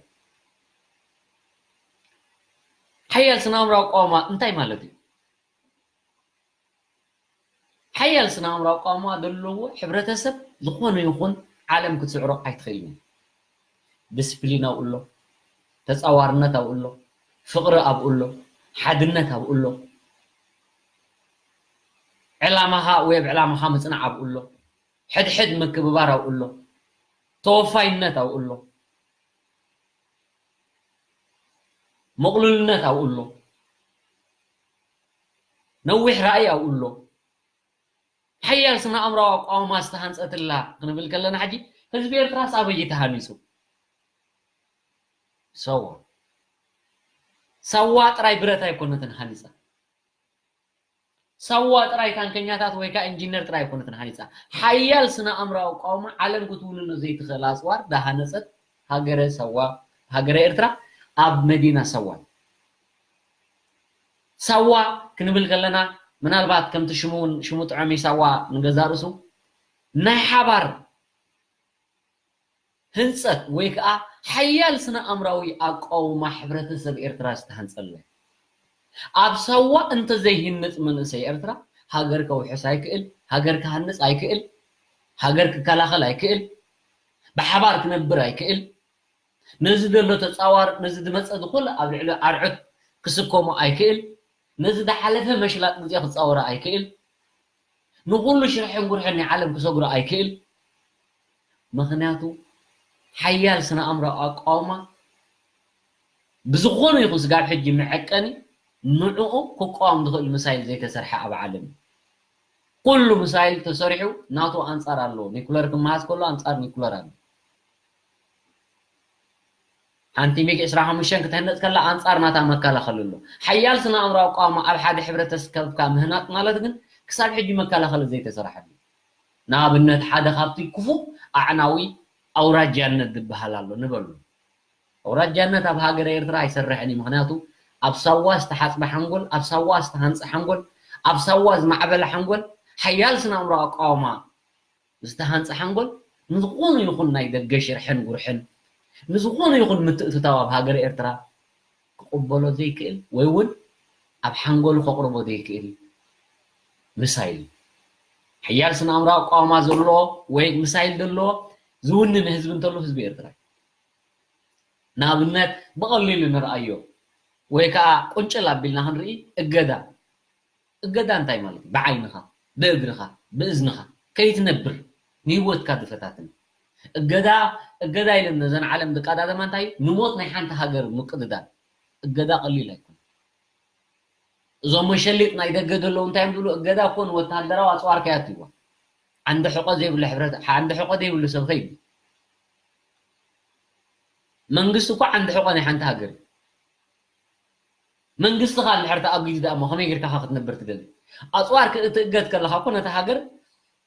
ሓያል ስነ ኣእምራዊ ኣቃውማ እንታይ ማለት እዩ? ሓያል ስነ ኣእምራዊ ኣቃውማ ዘለዎ ሕብረተሰብ ዝኾነ ይኹን ዓለም ክትስዕሮ ኣይትኽእልን። ዲስፕሊን ኣብኡ ኣሎ፣ ተጻዋርነት ኣብኡ ኣሎ፣ ፍቕሪ ኣብኡ ኣሎ፣ ሓድነት ኣብኡ ኣሎ። ዕላማኻ ወይ ኣብ ዕላማኻ ምጽናዕ ኣብኡ ኣሎ፣ ሕድሕድ ምክብባር ኣብኡ ኣሎ፣ ተወፋይነት ኣብኡ ኣሎ፣ ምቕሉልነት ኣብኡ ኣሎ፣ ነዊሕ ራእይ ኣብኡ ኣሎ። ሓያል ስነ ኣእምራዊ ኣቃውማ ዝተሃንጸትላ ክንብል ከለና፣ ሕጂ ህዝቢ ኤርትራስ ኣበይ እዩ ተሃኒጹ? ሳዋ፣ ሳዋ ጥራይ ብረት ኣይኮነትን ሃኒጻ። ሳዋ ጥራይ ታንከኛታት ወይ ከኣ ኢንጂነር ጥራይ ኣይኮነትን ሃኒጻ። ሓያል ስነ ኣእምራዊ ኣቃውማ፣ ዓለም ክትውንኖ ዘይትኽእል ኣጽዋር ዝሃነጸት ሃገረ ሳዋ፣ ሃገረ ኤርትራ ኣብ መዲና ሳዋ። ሳዋ ክንብል ከለና፣ ምናልባት ከምቲ ሽሙ እውን፣ ሽሙ ጥዑም እዩ፣ ሳዋ ንገዛእ ርእሱ ናይ ሓባር ህንጸት ወይ ከኣ ሓያል ስነ ኣእምራዊ ኣቃውማ ሕብረተሰብ ኤርትራ ዝተሃንጸለ። ኣብ ሳዋ እንተዘይህነጽ መንእሰይ ኤርትራ፣ ሃገር ከውሕስ ኣይክእል፣ ሃገር ክሃንጽ ኣይክእል፣ ሃገር ክከላኸል ኣይክእል፣ ብሓባር ክነብር ኣይክእል። ነዚ ዘሎ ተጻዋር፣ ነዚ ዝመጸ ዝኹሉ ኣብ ልዕሊ ኣርዑት ክስከሞ ኣይክእል። ነዚ ዝሓለፈ መሽላጥ ግዜ ክጻወሮ ኣይክእል። ንኹሉ ሽርሕን ጉርሕን ናይ ዓለም ክሰግሮ ኣይክእል። ምኽንያቱ ሓያል ስነ ኣእምራዊ ኣቃውማ ብዝኾነ ይኹን ስጋብ ሕጂ መዐቀኒ ንዕኡ ክቃወም ዝኽእል ሚሳይል ዘይተሰርሐ ኣብ ዓለም። ኩሉ ሚሳይል ተሰሪሑ ናቱ ኣንጻር ኣለዎ። ኒኩለር ክመሃዝ ከሎ ኣንጻር ኒኩለር ኣሎ። ሓንቲ ሚግ ዕስራን ሓሙሽተን ክትህነጽ ከላ ኣንጻር ናታ መከላኸሊ ኣሎ። ሓያል ስነ ኣእምራዊ ኣቃውማ ኣብ ሓደ ሕብረተሰብካ ምህናጽ ማለት ግን ክሳብ ሕጂ መከላኸሊ ዘይተሰረሐሉ። ንኣብነት ሓደ ካብቲ ክፉእ ኣዕናዊ ኣውራጃነት ዝበሃል ኣሎ ንበሉ። ኣውራጃነት ኣብ ሃገረ ኤርትራ ኣይሰርሕን እዩ። ምኽንያቱ ኣብ ሳዋ ዝተሓጽበ ሓንጎል፣ ኣብ ሳዋ ዝተሃንጸ ሓንጎል፣ ኣብ ሳዋ ዝማዕበለ ሓንጎል፣ ሓያል ስነ ኣእምራዊ ኣቃውማ ዝተሃንጸ ሓንጎል ንዝኾነ ይኹን ናይ ደገ ሽርሕን ጉርሕን፣ ንዝኾነ ይኹን ምትእትታው ኣብ ሃገረ ኤርትራ ክቕበሎ ዘይክእል ወይ እውን ኣብ ሓንጎሉ ከቕርቦ ዘይክእል ምሳይል እዩ። ሓያል ስነ ኣእምራዊ ኣቃውማ ዘለዎ ወይ ምሳይል ዘለዎ ዝውንን ህዝቢ እንተሎ ህዝቢ ኤርትራ እዩ። ንኣብነት ብቐሊሉ ንርኣዮ ወይ ከዓ ቁንጭል ኣቢልና ክንርኢ እገዳ። እገዳ እንታይ ማለት እዩ? ብዓይንኻ፣ ብእግርኻ፣ ብእዝንኻ ከይትነብር ንህይወትካ ዝፈታትን። እገዳ፣ እገዳ ኢለን ነዘን ዓለም ዝቀዳደማ እንታይ እዩ? ንሞት ናይ ሓንቲ ሃገር ምቅድዳም። እገዳ ቀሊል ኣይኮነን። እዞም መሸሊጥ ናይ ደገ ዘለዉ እንታይ እዮም ዝብሉ? እገዳ እኮ ንወተሃደራዊ ኣጽዋር ከያትይዋ። ዓንዲ ሕቆ ዘይብሉ ሕብረት-፣ ዓንዲ ሕቆ ዘይብሉ ሰብ ከይዱ። መንግስቲ እኮ ዓንዲ ሕቆ ናይ ሓንቲ ሃገር እዩ። መንግስቲ ኻል ድሕር ተኣጊዱ ደኣ እሞ ከመይ ጌርካ ኻ ክትነብር ትደሊ? ኣጽዋር ክትእገድ ከለኻ እኮ ነታ ሃገር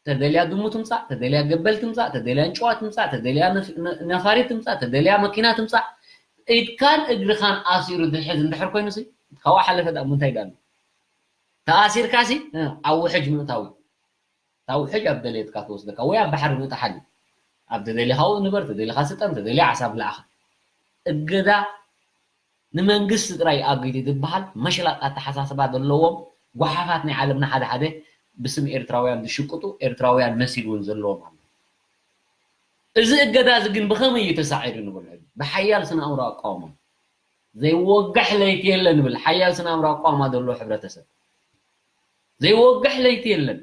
ተደልያ ድሙ ትምጻእ፣ ተደልያ ገበል ትምጻእ፣ ተደልያ እንጭዋ ትምጻእ፣ ተደልያ ነፍ-፣ ነ-፣ ነፋሪት ትምጻእ፣ ተደልያ መኪና ትምጻእ፣ ኢድካን እግርኻን ኣሲሩ ዝሕዝ እንድሕር ኮይኑ ሲ፣ ካብኡ ሓለፈ ደኣ እሞ እንታይ ደኣ ኣሎ? ተኣሲርካ ሲ፣ እ፣ ኣብ ውሕጅ ምእታው እዩ። እታ ውሕጅ ኣብ ደለየትካ ትወስደካ ወይ ኣብ ባሕሪ ምእታሓል እዩ። ኣብ ተደሊኻ ኣብኡ ንበር፣ ተደሊኻ ስጠም፣ ተደልያ ዓሳ ብላዕኻ። እገዳ ንመንግስቲ ጥራይ ኣጊዱ ዝበሃል መሽላጥ ኣተሓሳስባ ዘለዎም ጓሓፋት ናይ ዓለምና ሓደ ሓደ ብስም ኤርትራውያን ዝሽቅጡ ኤርትራውያን መሲል እውን ዘለዎም ኣለዉ። እዚ እገዳ እዚ ግን ብኸመይ እዩ ተሳዒሩ ንብል ሕጂ? ብሓያል ስነ ኣእምሮ ኣቃውማ። ዘይወግሕ ለይቲ የለን ንብል ሓያል ስነ ኣእምሮ ኣቃውማ ዘለዎ ሕብረተሰብ። ዘይወግሕ ለይቲ የለን።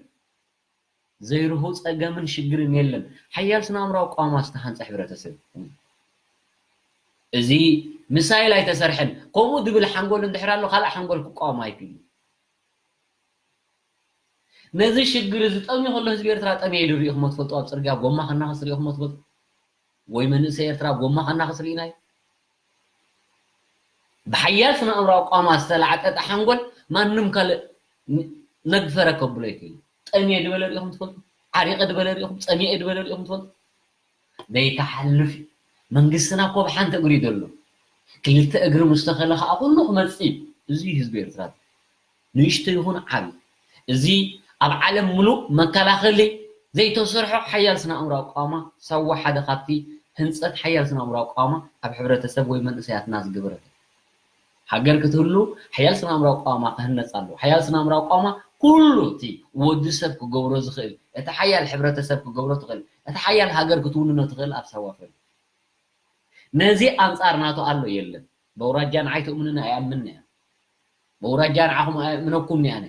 ዘይርሁ ጸገምን ሽግርን የለን። ሓያል ስነ ኣእምራዊ ኣቃውማ ዝተሃንጸ ሕብረተሰብ። እዚ ምሳይል ኣይተሰርሐን። ከምኡ ድብል ሓንጎል እንድሕር ኣሎ፣ ካልእ ሓንጎል ክቃወም ኣይክእልን። ነዚ ሽግር እዚ ጠምዩ ከሎ ህዝቢ ኤርትራ ጠምየ ኢሉ ርኢኹሞ ትፈልጡ? ኣብ ጽርግያ ጎማ ከናኽስ ርኢኹሞ ትፈልጡ? ወይ መንእሰይ ኤርትራ ጎማ ከናኽስ ርኢናዮ? ብሓያል ስነ ኣእምራዊ ኣቃውማ ዝተላዕጠጠ ሓንጎል ማንም ካልእ ን-፣ ነግፈረ ከብሎ ይኽእል። ጠምየ ድበለ ርኢኹም ትፈልጡ? ዓሪቐ ድበለ ርኢኹም? ጸሚኤ ድበለ ርኢኹም ትፈልጡ? ዘይተሓልፍ እዩ። መንግስትና እኮ ብሓንቲ እግሪ እዩ ዘሎ። ክልተ እግሪ ምስ ተኸለ ኸኣ ኩሉ ክመጽእ እዩ። እዚ እዩ ህዝቢ ኤርትራ። ንእሽቶ ይኹን ዓቢ፣ እዚ ኣብ ዓለም ምሉእ መከላኸሊ ዘይተሰርሖ ሓያል ስነ ኣእምራዊ ኣቃውማ፣ ሳዋ ሓደ ካብቲ ህንጸት ሓያል ስነ ኣእምራዊ ኣቃውማ ኣብ ሕብረተሰብ ወይ መንእሰያትና ዝገበረት። ሃገር ክትህሉ ሓያል ስነ ኣእምራዊ ኣቃውማ ክህነጽ ኣለዎ። ሓያል ስነ ኣእምራዊ ኣቃውማ ኩሉ እቲ ወዲ ሰብ ክገብሮ ዝኽእል፣ እቲ ሓያል ሕብረተሰብ ክገብሮ ትኽእል፣ እቲ ሓያል ሃገር ክትውንኖ ትኽእል ኣብ ሳዋ ፈል። ነዚ ኣንጻር ናቱ ኣሎ የለን። በውራጃ ንዓይ ትእምኑኒ ኣይኣምንን እያ። በውራጃ ንዓኹም ኣይእምነኩምን እየ ኣነ።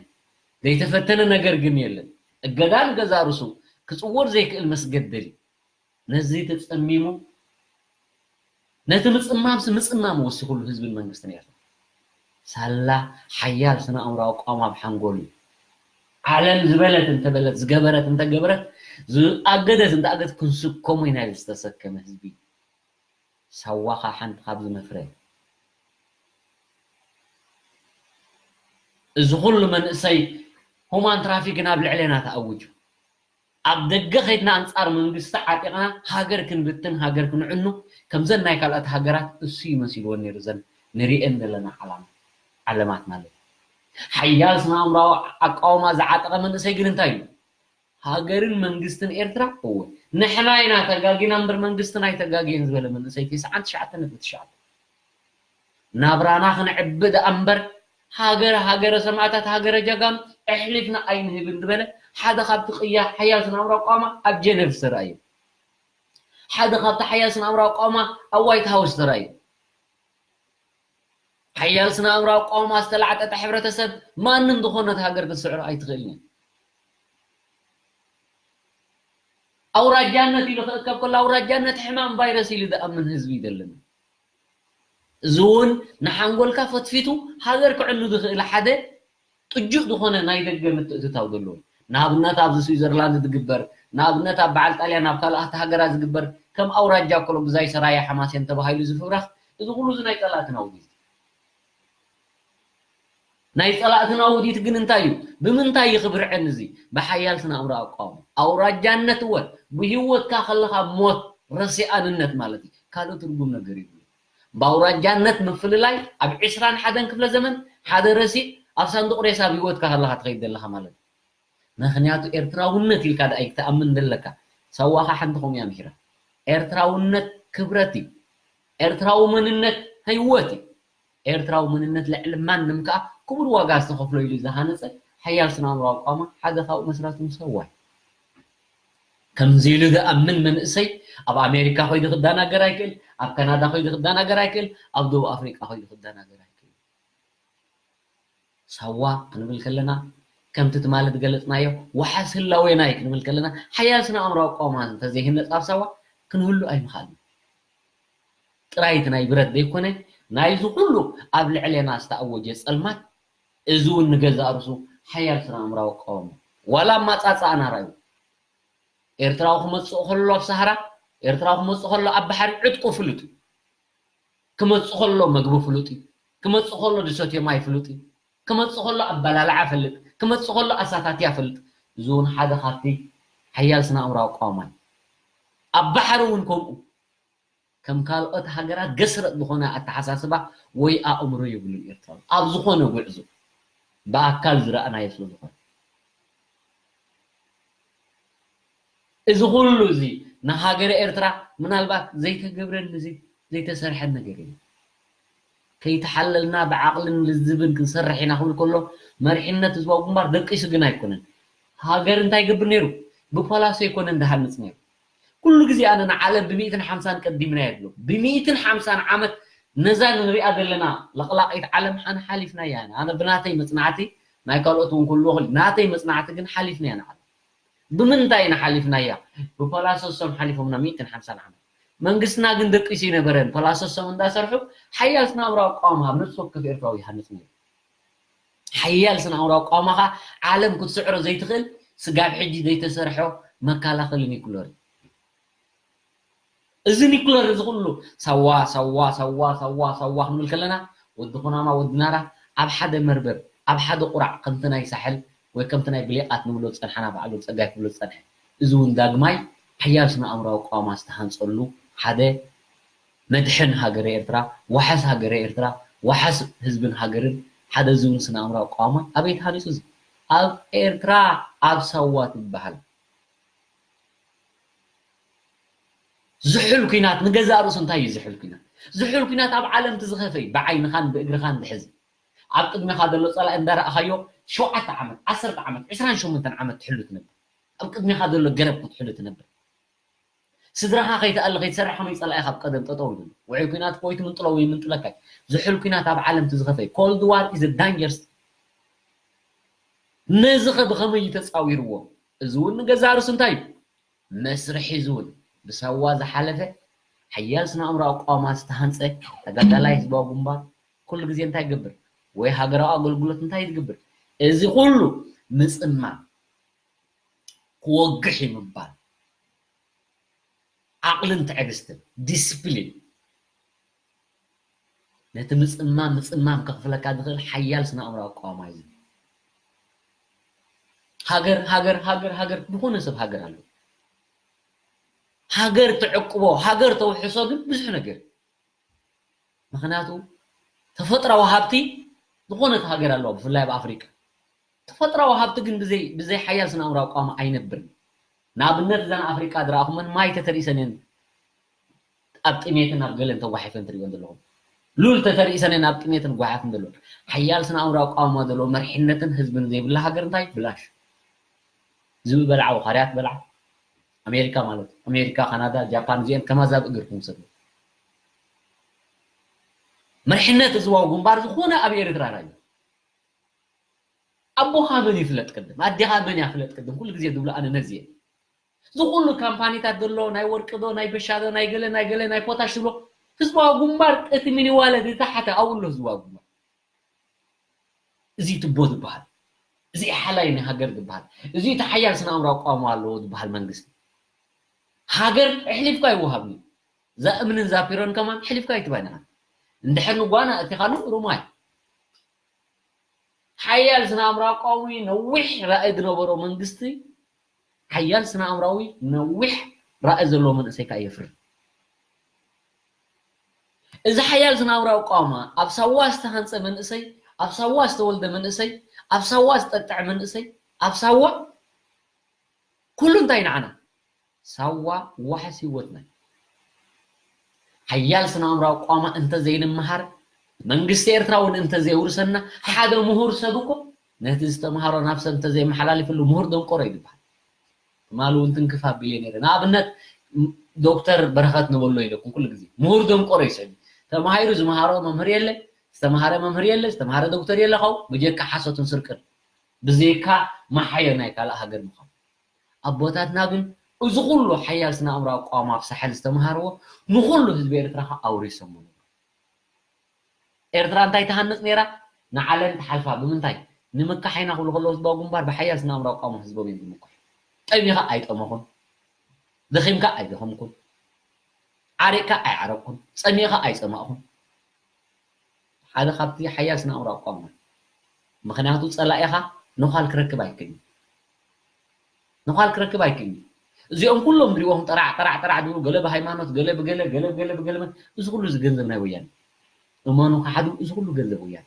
ዘይተፈተነ ነገር ግን የለን። እገዳ ንገዛእ ርእሱ ክጽወር ዘይክእል መስገደል እዩ። ነዚ ተጸሚሙ፣ ነቲ ምጽማምሲ ምጽማም ወሲኹሉ ህዝብን መንግስትን ኤርትራ። ሳላ ሓያል ስነ ኣእምራዊ ኣቃውማ ኣብ ሓንጎሉ እዩ። ዓለም ዝበለት እንተበለት፣ ዝገበረት እንተገበረት፣ ዝኣገደት እንተኣገደት ክንስከሞ ኢና ኢሉ ዝተሰከመ ህዝቢ። ሳዋ ኸኣ ሓንቲ ካብዚ መፍረ። እዚ ኩሉ መንእሰይ ሁማን ትራፊክ ናብ ልዕሌና ተኣዊጁ። ኣብ ደገ ኸይድና ኣንጻር መንግስቲ ዓጢቕና ሃገር ክንብትን ሃገር ክንዕኑ ከምዘን ናይ ካልኦት ሃገራት እሱ እዩ መሲልወን ነይሩ ዘን ንሪኤን ዘለና ዓላማ-፣ ዓለማት ማለት እዩ። ሓያል ስነ ኣእምራዊ ኣቃውማ ዝዓጠቐ መንእሰይ ግን እንታይ እዩ? ሃገርን መንግስትን ኤርትራ እወ ንሕና ኢና ተጋጊና እምበር መንግስትና ኣይተጋግየን ዝበለ መንእሰይ ተስዓን ትሽዓተ ነጥቢ ትሽዓተ። ናብራና ክንዕቢ ደኣ እምበር ሃገረ ሃገረ ሰማእታት ሃገረ ጀጋኑ ኣሕሊፍና ኣይንህብን ዝበለ ሓደ ካብቲ ቅያ ሓያል ስነ ኣእምራዊ ኣቃውማ ኣብ ጀነቭ ዝተራእየ። ሓደ ካብቲ ሓያል ስነ ኣእምራዊ ኣቃውማ ኣብ ዋይት ሃውስ ዝተራእየ። ሓያል ስነ ኣእምራዊ ኣቃውማ ዝተላዕጠጠ ሕብረተሰብ ማንም ዝኾነት ሃገር ክትስዕሮ ኣይትኽእልን እያ። ኣውራጃነት ኢሉ ክእከብ ከሎ ኣውራጃነት ሕማም ቫይረስ ኢሉ ዝኣምን ህዝቢ እዩ ዘለና። እዚ እውን ንሓንጎልካ ፈትፊቱ ሃገር ክዕኑ ዝኽእል ሓደ ጥጁእ ዝኾነ ናይ ደገ ምትእትታው ዘለዎ። ንኣብነት ኣብዚ ስዊዘርላንድ ዝግበር፣ ንኣብነት ኣብ በዓል ጣልያን ኣብ ካልኣት ሃገራት ዝግበር ከም ኣውራጃ ኮሎምብዛይ ሰራየ ሓማሴን ተባሂሉ ዝፍብረኽ እዚ ኩሉ እዚ ናይ ጸላእትና ውዲት ናይ ጸላእትና ውዲት ግን እንታይ እዩ? ብምንታይ እዩ ክብርዐን እዚ? ብሓያል ስነ ኣእምሮ ኣቋሙ ኣውራጃነት እወ ብህይወትካ ከለኻ ሞት ረሲኣንነት ማለት እዩ። ካልእ ትርጉም ነገር ይብሉ። ብኣውራጃነት ምፍልላይ ኣብ ዕስራን ሓደን ክፍለ ዘመን ሓደ ረሲእ ኣብ ሳንዱቕ ሬሳ ኣብ ህይወትካ ከለኻ ትኸይድ ዘለኻ ማለት እዩ። ምኽንያቱ ኤርትራውነት ኢልካ ደኣ ኣይክትኣምን ዘለካ። ሳዋኻ ሓንቲ ከምኡ እያ ምሒራ። ኤርትራውነት ክብረት እዩ። ኤርትራዊ መንነት ህይወት እዩ። ኤርትራዊ መንነት ልዕሊ ማንም ከኣ ክቡር ዋጋ ዝተኸፍሎ ኢሉ ዝሃነጸ ሓያል ስነ ኣእምሮኣዊ ኣቋማ ሓደ ካብኡ መስራቲ ምሰዋይ። ከምዚ ኢሉ ዝኣምን መንእሰይ ኣብ ኣሜሪካ ኮይዱ ክደናገር ኣይክእል፣ ኣብ ካናዳ ኮይዱ ክደናገር ኣይክእል፣ ኣብ ደቡብ ኣፍሪቃ ኮይዱ ክደናገር ኣይክእል። ሳዋ ክንብል ከለና ከምቲ ትማሊ ዝገለጽናዮ ዋሓስ ህላዌና እዩ ክንብል ከለና ሓያል ስነ ኣእምራዊ ኣቋውማ እንተዘይህነጽ ኣብ ሳዋ ክንህሉ ኣይምኽኣልን። ጥራይ እቲ ናይ ብረት ዘይኮነ ናይዚ ኩሉ ኣብ ልዕሌና ዝተኣወጀ ጸልማት እዚ እውን ንገዛእ ርእሱ ሓያል ስነ ኣእምራዊ ኣቋውማ ዋላ ኣማጻጽኣና ራእዩ ኤርትራዊ ክመጽእ ከሎ ኣብ ሳህራ ኤርትራዊ ክመጽእ ከሎ ኣብ ባሕሪ ዕጥቁ ፍሉጥ እዩ። ክመጽእ ከሎ መግቢ ፍሉጥ እዩ። ክመጽእ ከሎ ዝሰትዮ ማይ ፍሉጥ እዩ። ክመጽእ ከሎ ኣበላልዓ ፈልጥ፣ ክመጽእ ከሎ ኣሳታትያ ፈልጥ። እዚ እውን ሓደ ካብቲ ሓያል ስነ ኣእምራዊ ኣቋውማ እዩ። ኣብ ባሕሪ እውን ከምኡ ከም ካልኦት ሃገራት ገስረጥ ዝኾነ ኣተሓሳስባ ወይ ኣእምሮ የብሉን ኤርትራዊ ኣብ ዝኾነ ጉዕዞ ብኣካል ዝረኣናዮ ስለ ዝኾነ እዚ ኩሉ እዚ ንሃገረ ኤርትራ ምናልባት ዘይተገብረን ዘይተሰርሐን ነገር የለን። ከይተሓለልና ብዓቕልን ልዝብን ክንሰርሕ ኢና ክብል ከሎ መሪሕነት ህዝባዊ ግንባር ደቂሱ ግን ኣይኮነን። ሃገር እንታይ ይገብር ነይሩ? ብፓላሶ ኣይኮነን ዝሃንፅ ነይሩ። ኩሉ ግዜ ኣነ ንዓለም ብሚእትን ሓምሳን ቀዲምና የብሎ ብሚእትን ሓምሳን ዓመት ነዛ ንሪኣ ዘለና ለቕላቒት ዓለም ኣነ ሓሊፍናያ ኣነ ብናተይ መፅናዕቲ ናይ ካልኦት እውን ክህልዎ ክእል ናተይ መፅናዕቲ ግን ሓሊፍናያ ንዓለም ብምንታይ ኢና ሓሊፍናያ ብፓላሶሶም ሓሊፎምና ሚእትን ሓምሳን ዓመት መንግስትና ግን ደቂሱ ይነበረን ፓላሶሶም እንዳሰርሑ ሓያል ስነ ኣእምራዊ ኣቋውማ ኣብ ነፍሲ ወከፍ ኤርትራዊ ይሃንፅ ነይሩ ሓያል ስነ ኣእምራዊ ኣቋውማ ከዓ ዓለም ክትስዕሮ ዘይትኽእል ስጋብ ሕጂ ዘይተሰርሖ መከላኸሊ ኒኩለር እዩ እዚ ኒኩለር እዚ ኩሉ ሳዋ ሳዋ ሳዋ ሳዋ ሳዋ ክንብል ከለና ወዲ ኩናማ ወዲ ናራ ኣብ ሓደ መርበብ ኣብ ሓደ ቁራዕ ከምቲ ናይ ሳሕል ወይ ከምቲ ናይ ብሌቃት ንብሎ ዝፀንሓና ባዕሉ ፀጋይ ክብሎ ዝፀንሐ እዚ እውን ዳግማይ ሓያል ስነ ኣእምራዊ ኣቋውማ ዝተሃንፀሉ ሓደ መድሕን ሃገረ ኤርትራ ዋሕስ ሃገረ ኤርትራ ዋሕስ ህዝብን ሃገርን ሓደ እዚ እውን ስነ ኣእምራዊ ኣቋውማ ኣበይ ተሃኒፁ እዚ ኣብ ኤርትራ ኣብ ሳዋ ትበሃል ዝሑል ኲናት ንገዛእ ርእሱ እንታይ እዩ ዝሑል ኲናት? ዝሑል ኲናት ኣብ ዓለም እቲ ዝኸፈ እዩ። ብዓይንኻን ብእግርኻን ዝሕዝ ኣብ ቅድሜኻ ዘሎ ጸላኢ እንዳረኣኻዮ ሸውዓተ ዓመት፣ ዓሰርተ ዓመት፣ ዕስራን ሸሞንተን ዓመት ትሕሉ ትነብር። ኣብ ቅድሜኻ ዘሎ ገረብ ክትሕሉ ትነብር። ስድራኻ ከይትኣሊ ከይትሰርሕ ከመይ ጸላኢኻ ኣብ ቀደም ጠጠው ኢሉ ኣሎ። ውዑይ ኲናት እኮ ወይ ትምንጥሎ ወይ ይምንጥለካ እዩ። ዝሑል ኲናት ኣብ ዓለም እቲ ዝኸፈ እዩ። Cold War is a dangerous ነዚ ኸ ብኸመይ እዩ ተጻዊርዎ? እዚ እውን ንገዛእ ርእሱ እንታይ እዩ? መስርሒ ዝብል ብሳዋ ዝሓለፈ ሓያል ስነ ኣእምሮ ኣቋውማ ዝተሃንፀ ተጋዳላይ ህዝባዊ ግንባር ኩሉ ግዜ እንታይ ይገብር ወይ ሃገራዊ ኣገልግሎት እንታይ ዝግብር እዚ ኩሉ ምፅማም ክወግሕ እዩ ምባል ዓቕልን ትዕግስትን ዲስፕሊን ነቲ ምጽማም ምጽማም ከኽፍለካ ዝኽእል ሓያል ስነ ኣእምራዊ ኣቃውማ እዩ። ሃገር ሃገር ሃገር ሃገር ዝኾነ ሰብ ሃገር ኣሎ። ሃገር ትዕቅቦ ሃገር ተውሕሶ ግን ብዙሕ ነገር ምኽንያቱ ተፈጥራዊ ሃብቲ ዝኾነት ሃገር ኣለዋ ብፍላይ ኣብ ኣፍሪቃ ተፈጥራዊ ሃብቲ ግን ብዘይ ብዘይ ሓያል ስነ ኣእምራዊ ኣቃውማ ኣይነብርን። ንኣብነት እዘን ኣፍሪቃ ዝረኣኹመን ማይ ተተሪእሰን እየን ኣብ ጥሜትን ኣብ ገለን ተጓሒፈን ትሪእወን ዘለኹም። ሉል ተተሪእሰን እየን ኣብ ጥሜትን ጓሓፍን ዘለኹም። ሓያል ስነ ኣእምራዊ ኣቃውማ ዘለዎ መሪሕነትን ህዝብን ዘይብላ ሃገር እንታይ ብላሽ። ዝብኢ በልዓ፣ ወኻርያ ትበልዓ። ኣሜሪካ ማለት ኣሜሪካ፣ ካናዳ፣ ጃፓን እዚአን ከማዛ ብእግርኩም ሰዱ። መሪሕነት ህዝባዊ ግንባር ዝኾነ ኣብ ኤርትራ ራዩ። ኣቦኻ መን ይፍለጥ ቅድም፣ ኣዴኻ መን እያ ፍለጥ ቅድም፣ ኩሉ ግዜ ዝብሎ ኣነ ነዚ እየ። ዝኹሉ ካምፓኒታት ዘሎ ናይ ወርቂ ዶ ናይ በሻ ዶ ናይ ገለ ናይ ገለ ናይ ፖታሽ ዝብሎ ህዝባዊ ግንባር እቲ ሚኒ ዋለ ዝታሓተ ኣብኡ ኣሎ ህዝባዊ ግንባር። እዚ ትቦ ዝበሃል፣ እዚ ሓላይ ናይ ሃገር ዝበሃል፣ እዚ እቲ ሓያል ስነ ኣእምራዊ ኣቃውማ ኣለዎ ዝበሃል መንግስቲ፣ ሃገር ኣሕሊፍካ ኣይወሃብን እዩ። እዛ እምንን ዛፒሮን ከማን ኣሕሊፍካ ኣይትባይናን። እንድሕር ንጓና እቲኻሉ ሩማይ ሓያል ስነ ኣእምራዊ ኣቃውሚ ነዊሕ ራእይ ዝነበሮ መንግስቲ ሓያል ስነ ኣእምራዊ ነዊሕ ራእይ ዘለዎ መንእሰይ ከኣ የፍሪ። እዚ ሓያል ስነ ኣእምራዊ ኣቃውማ ኣብ ሳዋ ዝተሃንጸ መንእሰይ፣ ኣብ ሳዋ ዝተወልደ መንእሰይ፣ ኣብ ሳዋ ዝጠጥዐ መንእሰይ፣ ኣብ ሳዋ ኩሉ እንታይ ንዓና ሳዋ ዋሕስ ህይወትና ሓያል ስነ ኣእምራዊ ኣቃውማ እንተዘይንመሃር መንግስቲ ኤርትራ እውን እንተዘይውርሰና ሓደ ምሁር ሰብ እኮ ነቲ ዝተምሃሮ ናብ ሰብ እንተዘይመሓላልፍሉ ምሁር ደንቆሮ እዩ ዝበሃል። ትማሊ እውን ትንክፍ ኣቢለ ነይረ። ንኣብነት ዶክተር በረኸት ንበሎ ኢለኩም ኩሉ ግዜ ምሁር ደንቆሮ ይስዕብ። ተማሂሩ ዝመሃሮ መምህር የለ፣ ዝተምሃረ መምህር የለ፣ ዝተምሃረ ዶክተር የለ። ካው ብጀካ ሓሶትን ስርቅን ብዘይካ መሓዮ ናይ ካልእ ሃገር ምዃን ኣቦታትና ግን እዚ ኩሉ ሓያል ስነ ኣእምራዊ ኣቃውማ ኣብ ሳሕል ዝተምሃርዎ ንኩሉ ህዝቢ ኤርትራ ከኣ ኣውሪሶሞ ነይሮም። ኤርትራ እንታይ ትሃንጽ ነይራ? ንዓለም ትሓልፋ ብምንታይ? ንምካሕ ኢና ክብሉ ከለዉ ህዝባዊ ግንባር ብሓያል ስነ ኣእምራዊ ኣቃውማ ህዝቦም እዮም ዝምክሑ። ጠሚኻ ኣይጠመኹን፣ ደኺምካ ኣይደኸምኩን፣ ዓሪቕካ ኣይዓረቕኩን፣ ጸሚእኻ ኣይጸማእኹን። ሓደ ካብቲ ሓያል ስነ ኣእምራዊ ኣቃውማ ምኽንያቱ ጸላኢኻ ነዃል ክረክብ ኣይክእልን። ነዃል ክረክብ ኣይክእልን። እዚኦም ኩሎም ድሪዎም ጠራዕ ጠራዕ ጠራዕ ድብሉ ገለ ብሃይማኖት ገለ ብገለ ገለ ብገለ ብገለ እዚ ኩሉ እዚ ገንዘብ ናይ ወያነ እመኑ ክሓዱ እዚ ኩሉ ገንዘብ ወያነ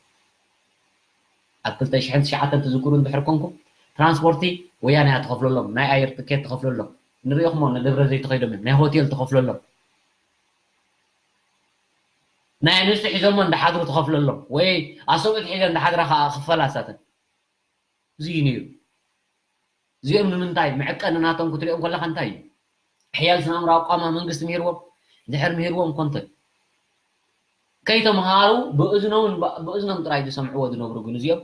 ኣብ ክልተ ሽሕን ትሽዓተን ትዝክሩ እንድሕር ኮንኩም ትራንስፖርቲ ወያነ እያ ትኸፍለሎም ናይ ኣየር ትኬት ትኸፍለሎም ንሪኦኹሞ ንደብረ ዘይት ተኸይዶም እዮም ናይ ሆቴል ትኸፍለሎም ናይ ኣንስቲ ሒዞሞ እንዳሓድሩ ትኸፍለሎም ወይ ኣሰብኡት ሒዘ እንዳሓድራ ከዓ ክፈላ ሳተን እዚ እዩ ነይሩ እዚኦም ንምንታይ መዐቀኒ ናቶም ክትሪኦም ከለካ እንታይ እዩ ሕያል ስነ ኣእምራዊ ኣቋማ መንግስቲ ምሂርዎም ድሕር ምሂርዎም ኮንተ ከይተምሃሩ ብእዝኖምን ብእዝኖም ጥራይ ዝሰምዕዎ ዝነብሩ ግን እዚኦም